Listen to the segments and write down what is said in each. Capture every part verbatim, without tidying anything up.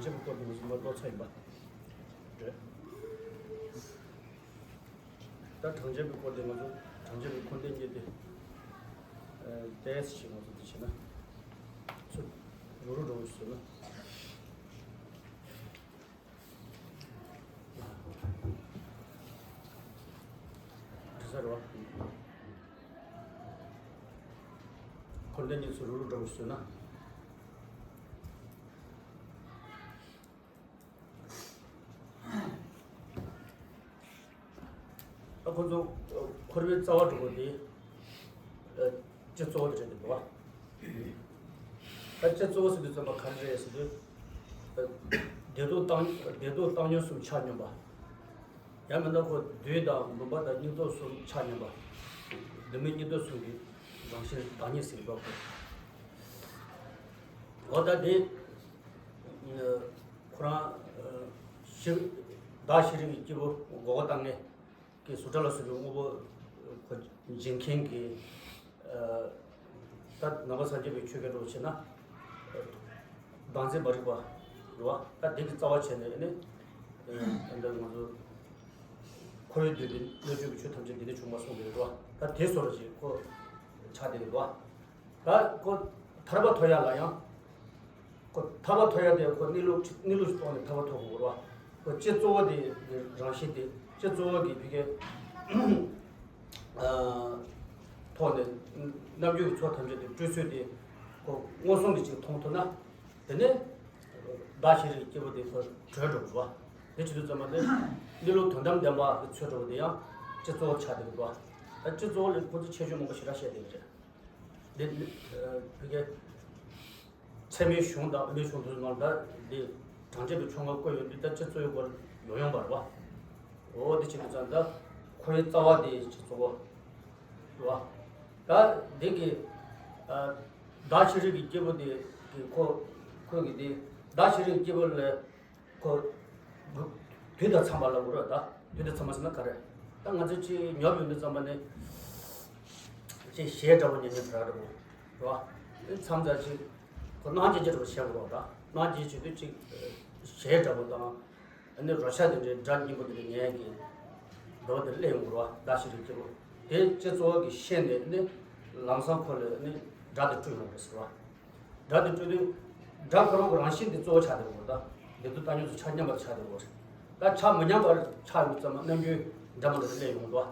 ཆེན་པོའི་སྐོར་དེ་ང་ཚོ་མར་ཀློག་ཚར་ཡིན་པ་རེད། ད་གྲངས་ཅན་པའི་སྐོར་དེ་ང་ཚོ་གྲངས་ཅན་པའི་འཁོར་འདས་གཉིས་དེ་ཏོག་ཙམ་ཞིག་ང་ཚོ་འདི་བྱས་ན་ཚུར་ཡོ་རུ་འགྲོ་བ་ཞིག་བཟོས་ན། འདི་ས་རེད་བ། འཁོར་འདས་གཉིས་སུ་རུ་རུ་འགྲོ་བ་ཞིག་བཟོས་ན། ད་ཁོ་ཚོ་འཁོར་བའི་རྩ་བ་འགྲོ་བ་དེ་སྤྱི་གཙོ་བོ་དེ་རེད་འདུག་བ། ད་སྤྱི་གཙོ་བོ་ཟེར་དུས་ཙམ་པ་ག་རེ་རེད་ཟེར་དུས། བདེ་སྡུག་བཏང་བདེ་སྡུག་བཏང་སྙོམས་གསུམ་ཆ་སྙོམས་པ། ཡང་མིན་ན་ཁོ་བདུད་དང་འབུམ་པ་དང་སྙིང་སྟོབས་གསུམ་ཆ་སྙོམས་པ། བདུད་མི་སྙིང་སྟོབས་གསུམ་གྱི་རང་བཞིན་བདག་ཉིད་ཟེར་བ་ཁོ། འོ་ད་དེ། ཁོ་རང་ཤེས་བདག་ཤེས་རིག་གི་སྐྱེས་བུ་མགོ་སྐོར་བཏང་ནས་ཀྱི་གཟུགས་སྒྲ་ལ་སོགས་པའི་དངོས་པོ་ཁོ་འབྱིན་མཁན་གྱི་ད་ནང་པ་སངས་རྒྱས་པའི་ཆོས་སྐད་འགྲོ་བྱས་ན་བདག་འཛིན་མ་རིག་པ་རེད་བ། ད་འདི་གི་རྩ་བ་བྱས་ནས་ནི་ད་ང་ཚོ་འཁོར་བའི་བདུད་པའི་སྣོད་བཅུད་ཀྱི་ཆོས་ཐམས་ཅད་འདི་ནས་བྱུང་བ་གསུངས་པ་རེད་བ། ད་དེ་བཟོ་འདྲ་ཞིག་ཁོ་ཆགས་བསྡད་ཡོད་བ། ད་ཁོ་ཐར་པ་ཐོབ་ཡ་ལ་ཡང་། ཁོ་ཐར་པ་ཐོབ་ཡ་དེ་ཁོ་གནས་ལུགས་གནས་ལུགས་ཀྱི་ཐོག་ནས་ཐར་པ་ཐོབ་དགོས་རེད་བ། ཁོ་སྤྱི་གཙོ་བོ་དེ་གི་རང་བཞིན་དེ་སྤྱི་གཙོ་བོ་གི་ཕ་གིའི་ཐོག་ནས་རྣམ་འགྱུར་གྱི་ཚོགས་ཐམས་ཅད་དེ་སྤྲུལ་ཚུལ་དེ་ཁོ་མངོན་སུམ་གྱིས་ཅིག་མཐོང་ཐུབ་ན། དེ་ནས་བདག་ཤེས་རིག་སྐྱེས་བུ་དེ་ཁོ་གྲོལ་འགྲོ་དགོས་རེད་བ། དེ་བྱེད་དུས་ཙམ་པ་དེ་གནས་ལུགས་དོན་དམ་བདེན་པ་གི་ཚུལ་འགྲོ་བ་དེ་ཡང་སྤྱི་གཙོ་བོ་ཆགས་བསྡད་དགོས་རེད་བ། ད་སྤྱི་གཙོ་བོ་ལ་ཁོ་ཚོ་ཁྱད་ཆོས་མང་པོ་ཞེ་དྲག་བཤད་བསྡད་ཀྱི་རེད། འདི་ནི་ཕ་གིའི་ཚད་མའི་གཞུང་དང་དབུ་མའི་གཞུང་དུ་མར་ད་འདི་གྲངས་ཅན་པའི་ཆོ་ག་བཀོད་ཡོད་འདི་ད་སྤྱི་གཙོ་བོའི་སྐོར་ཡོང་ཡོང་པ་རེད་བ། འོ་འདི་བྱེད་དུས་ཙམ་ད་ཁོའི་རྩ་བ་དེ་སྤྱི་གཙོ་བོ་རེད་བ། ད་འདི་གི་བདག་ཤེས་རིག་གི་སྐྱེས་བུ་དེ་གི་ཁོ་ཁོ་གི་དེ་བདག་ཤེས་རིག་གི་སྐྱེས་བུ་ལ། ཁོ། དུས་དང་འཚམས་པ་ལ་འུར་བ་ད། དུས་དང་འཚམས་པ་ཟེར་ན་ག་རེ། ད་ང་ཚོ་ཅིག་ཉོབ་ཡོང་དུས་ཙམ་པ་ནི། ཅིག་གཞས་འདྲ་པོ་ཉན་ཉན་འདྲ་འདྲ་པོ། རེད་བ། མཚམས་ད་ཅིག་ཁོ་སྣང་བྱེད་ཅིག་འདྲ་པོ་བྱེད་དགོས་རེད་བ་ད། སྣང་བྱེད་བྱེད་དུས་ཅིག་གཞས་འདྲ་པོ་དང་། ཨ་ནི་རོལ་ཆ་དེ་འདྲའི་སྒྲ་སྙན་པོ་དེ་འདྲ་ཉན་གི། འདྲ་པོ་དེ་སླེབས་ཡོང་གི་རེད་བ་བདག་ཤེས་རིག་སྐྱེས་བུ། དེ་སྤྱི་གཙོ་བོ་གི་ཤེས་ནས་ནི། ལམ་སང་ཁོ་ལ་ནི་སྒྲ་དེ་སྤྲོད་ཡོང་རེད་ཟེར་བ། སྒྲ་དེ་སྤྲོད་དུས། སྒྲ་ཁོ་རང་གི་རང་བཞིན་དེ་གཙོ་བོ་ཆགས་བསྡད་ཡོད་རེད་ད། བདེ་སྡུག་བཏང་སྙོམས་སུ་ཆ་མཉམ་པར་ཆགས་བསྡད་ཡོད་རེད། ད་ཆ་མི་མཉམ་པར་ཆགས་ཡོང་ཙམ་ན་རྣམ་འགྱུར་འདྲ་མི་འདྲ་དེ་སླེབས་ཡོང་གི་འདུག་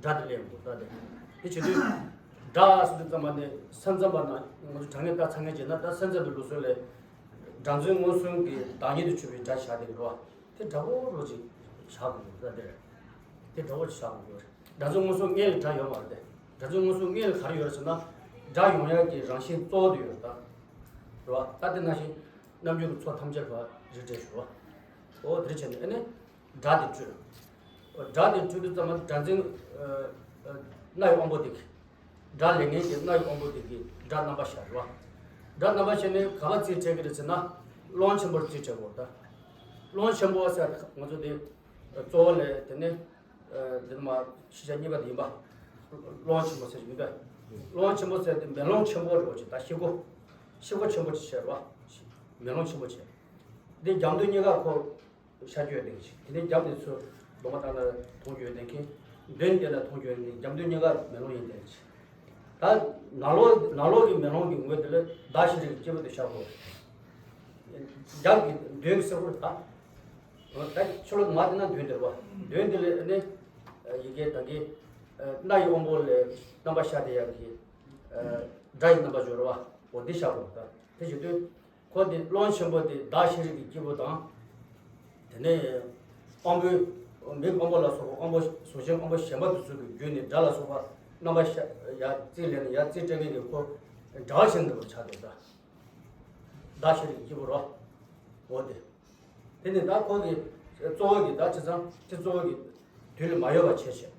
སྒྲ་དེ་སླེབས་ཡོང་གི་འདུག་ད་དེ། དེ་བྱེད་དུས། སྒྲ་ཟེར་དུས་ཙམ་པ་ནི་སེམས་ཙམ་པ་ན་ང་ཚོ་དྲང་ངེས་ད་ཚང་ངེས་བྱས་ན་ད་སེམས་ཙམ་པའི་ལུགས་སྲོལ་ལས། སྒྲ་མཚོན་མངོན་སུམ་གྱི་བདག་ཉིད་དུ་གྱུར་པའི་སྒྲ་བཞག་བསྡད་ཀྱི་རེད་བ། དེ་འདྲ་བོ་རོ་ཅིག་བཞག་དགོས་ཀྱི་རེད་དེ། དེ་འདྲ་བོ་ཅིག་བཞག་དགོས་ཀྱི་རེད། སྒྲ་མཚོན་མངོན་སུམ་མངལ་ལས་སྒྲ་ཡོད་མ་རེད་དེ། སྒྲ་མཚོན་མངོན་སུམ་མངལ་ལས་ག་རེ་ཡོད་རེད་ཟེར་ན། སྒྲ་ཡོང་ཡག་གི་རང་བཞིན་གཙོ་བོ་དེ་ཡོད་རེད་ད། རེད་བ། ད་དེ་ནང་བཞིན་རྣམ་འགྱུར་གྱི་ཚོགས་ཐམས་ཅད་པ་རིགས་འགྲེ་ཞུ་བ། འོ་དེ་རེད་བྱས་ནས་ཨ་ནི། སྒྲ་དེ་སྤྲོད། སྒྲ་དེ་སྤྲོད་དུས་ཙམ་པ་སྒྲ་འཛིན། སྣ་ཡི་དབང་པོ་དེ་གིས། སྒྲ་ལེན་མཁན་གྱི་སྣ་ཡི་དབང་པོ་དེ་གིས་སྒྲ་རྣམ་པར་ཤར་རེད་བ། སྒྲ་རྣམ་པར་ཤར་ནས་ག་པར་རྩིས་སྤྲད་ཀྱི་རེད་ཟེར་ན། ཀློང་ཆེན་པོར་རྩིས་སྤྲད་དགོས་ད། ཀློང་ཆེན་པོ་ཟེར་ང་ཚོ་དེ་གཙོ་བོ་ལས་དེ་ནས་འདི་ནས་མར་ཤེས་བྱ་གཉིས་པ་དེ་ཡིན་པ། ཀློང་ཆེན་པོ་ཟེར་གྱི་མིན་པས། ཀློང་ཆེན་པོ་ཟེར་དེ་མེ་ལོང་ཆེན་པོ་རེད་བ། ཅིག་ད་ཤེལ་སྒོ། ཤེལ་སྒོ་ཆེན་པོ་ཅིག་བྱས་རེད་བ། མེ་ལོང་ཆེན་པོ་བྱས། འདི་རྒྱབ་མདུན་གཉིས་ཀ་ཁོ། ཤར་རྒྱུ་ཡོད་དེ་གི་ཅིག་དེ་ནས་རྒྱབ་ནས་ཚུར་གདོང་པ་བཏང་ན་མཐོང་རྒྱུ་ཡོད་དེ་གི། མདུན་དེ་ལ་མཐོང་རྒྱུ་ཡོད་དེ་རྒྱབ་མདུན་གཉིས་ཀ་མེ་ལོང་ཡིན་དེ་གི་ཅིག་ད་ནང་ལོགས་ནང་ལོགས་ཀྱི་མེ་ལོང་གི་ངོས་དེ་ལ་བདག་ཤེས་རིག་གི་སྐྱེས་བུ་དེ་ཤར་གོ། རྒྱབ་ཀྱི་མདུན་གྱི་སེར་པོ་ད། ད་ཕྱི་ལོགས་མ་དེ་ན་མདུན་དེ་རེད་བ། མདུན་དེ་ལ་ནི། ཡི་གེ་ད་གི། སྣ་ཡི་དབང་པོ་ལས་རྣམ་པར་ཤར་དེ་ཡག་གི། སྒྲ་ཡི་རྣམ་པ་སྦྱོར་བ། འོ་འདི་ཤར་གོ་ད། དེ་བྱེད་དུས། ཁོ་དེ་ཀློང་ཆེན་པོ་དེ་བདག་ཤེས་རིག་གི་སྐྱེས་བུ་དང་། དེ་ནས་དབང་པོའི་མིག་དབང་པོ་ལ་སོགས་པ་དབང་པོ་གཟུགས་ཅན་དབང་པོ་གཞན་པ་དེ་ཚོ་གི་བརྒྱུད་ནས་སྒྲ་ལ་སོགས་པ་རྣམ་པ་ཤར་ཡར་རྩིས་ལེན་ནས་ཡར་རྩིས་སྤྲད་མཁན་གྱི་ཁོ་འདྲ་བ་ཞིག་འདུག་པར་ཆགས་འདུག་ད་བདག་ཤེས་རིག་གི་སྐྱེས་བུ་རོ། འོ་དེ། དེ་ནི་ད་ཁོ་གི་གཙོ་བོ་གི་ད་བྱས་ཙང་དེ་གཙོ་བོ་གི་དུས་ལ་མ་ཡོད་པ་བྱས་བྱས།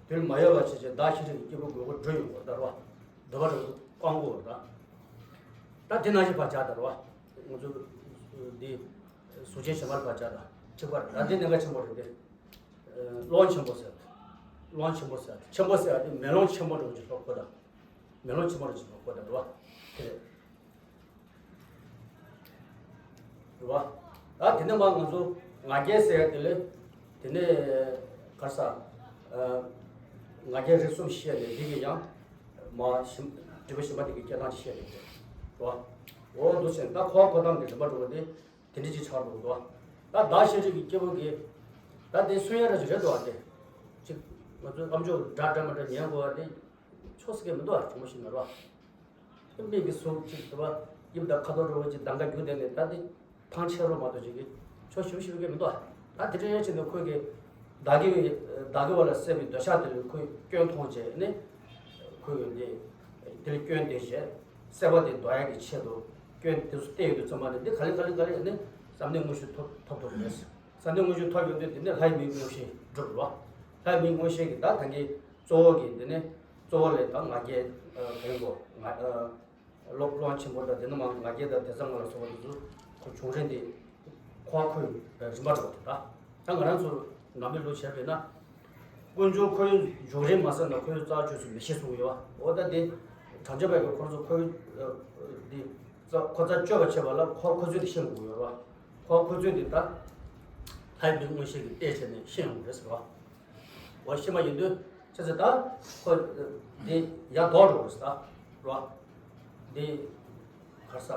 དུས་ལ་མ་ཡོད་པ་བྱས་བྱས་བདག་ཤེས་རིག་གི་སྐྱེས་བུ་དགོས་པ་འགྲོ་ཡོང་བ་ལྟར་བ། འདོད་པ་རེ་བསྐང་དགོས་པ་དང་། ད་དེ་ནང་བཞིན་བར་ཆད་ལྟར་བ། ང་ཚོ་འདི་གཟུགས་ཅན་གཞན་པར་བར་ཆད་དང་འཁྲིག་པར་ད་འདི་གནད་འགག་ཆེན་པོ་རེད་དེ། ཀློང་ཆེན་པོ་ཟེར། ཀློང་ཆེན་པོ་ཟེར། ཆེན་པོ་ཟེར་དེ་མེ་ལོང་ཆེན་པོ་འདྲ་བོ་ཅིག་ལྷག་གོ་དང་། མེ་ལོང་ཆེན་པོ་འདྲ་ཅིག་ལྷག་གོ་དང་རེད་བ། དེ་རེད། རེད་བ། ད་དེ་ནས་མར་ང་ཚོ་ང་རྒྱལ་ཟེར་ཡ་དེ་ལས་དེ་ནས་ག་རེ་ཟ། ང་རྒྱལ་རིགས་གསུམ་བཤད་ནས་འདི་གི་ཡང་མ་ཞིམ་འབྲས་བུ་ཞིམ་པ་དེ་གི་སྐྱེ་སྟངས་ཅིག་བཤད་ནས་འདུག་བ། འོ་འདུག་ཟེར་ད་ཁོ་ཁོ་ཐང་གི་རིམ་པ་འགྲོ་བ་དེ་དེ་འདྲ་ཅིག་ཆགས་འགྲོ་གི་འདུག་བ། ད་བདག་ཤེས་རིག་གི་སྐྱེས་བུ་གི་ད་དེ་སུན་ཡ་ར་ཅིག་རེད་འདུག་བ། དེ་ཅིག་ང་ཚོའི་ཨམ་ཅོག་འདྲ་འདྲ་མ་འདྲ་ཉན་དགོས་བ་དེ་ཆོག་ས་གི་མི་འདུག་བ། དྲང་མོ་བཤད་ན་ར། མིག་གི་ཟུག་ཅིག་དུ་བ་དབྱིབས་དང་ཁ་དོག་རོ་ཅིག་གདང་ག་རྒྱུག་དེ་ནས་ད་དེ་ཐང་ཆད་རོ་མ་གཏོགས་ཅིག་གི་ཆོ་ཞིབ་ཞིབ་གི་མི་འདུག་ད་དེ་འདྲ་ཡོད་ཅིག་ནས་ཁོས་གི་བདག་གི་བདག་གི་བ་ལ་སྲེད་པའི་འདོད་ཆགས་དེ་ལ་ཁོས་སྐྱོན་མཐོང་བྱས་ནས་ཁོས་གི་འདི་དེ་ལ་སྐྱོན་དེ་བྱས་སྲེད་པ་དེ་འདོར་ཡ་གི་ཆེད་དུ་སྐྱོན་དེ་ཚོ་བལྟས་ཡོད་དུས་ཙམ་པ་ནས་འདི་ག་ལེ་ག་ལེ་ག་ལེ་ནས་བསམ་གཏན་དངོས་གཞི་ཐོབ་ཐོབ་ཐུབ་མེད། བསམ་གཏན་དངོས་གཞི་ཐོབ་ཡོང་དུས་དེ་ནས་ལྷའི་མིག་མངོན་ཤེས་འགྲུབ་རོ། ལྷའི་མིག་མངོན་ཤེས་ཀྱི་ད་ད་གི་གཙོ་བོ་གི་འདི་ནས་གཙོ་བོ་ལས་ད་ང་རྒྱལ་གང་གོ་ང་ལོག་ལོང་ཆེན་པོ་དང་དེ་ནས་མ་ང་རྒྱལ་དང་དེ་ཚང་མ་ལ་སོགས་པ་དེ་ཚོ་ཁོ་བྱུང་རིམ་དེ་ཁོ་ཁོའི་རིམ་པ་འགྲོ་དེ་ད་ད་ང་རང་ཚོ་ནང་པའི་ལུགས་བྱས་པས་ན་ཀུན་འབྱུང་ཁོའི་འབྱུང་རིམ་མ་ཟད་ན་ཁོའི་རྩ་ཆོས་སུ་མི་ཤེས་གསུང་གི་ཡོད་བ། འོ་ད་དེ་བྱང་ཆུབ་པའི་གི་ཁོ་ཚོ་ཁོའི་འདི་ཁོ་རྩ་གཅོད་པ་བྱེད་པ་ལ་ཁོ་ཁོ་ཚོས་དེ་ཤེས་དགོས་ཡོད་བ། ཁོ་ཁོ་ཚོས་དེ་ད་ལྷའི་མིག་མངོན་ཤེས་ཀྱི་ལྟས་བྱས་ནས་ཤེས་ཡོང་རེད་ཟེར་བ། འོ་ཤེས་པ་ཡིན་དུས་ཁྱེད་ཚོ་ད་ཁོ་འདི་ཡ་ལྡོག་འགྲོ་རེད་ཟེར་ད་རོ། འདི་གར་ས་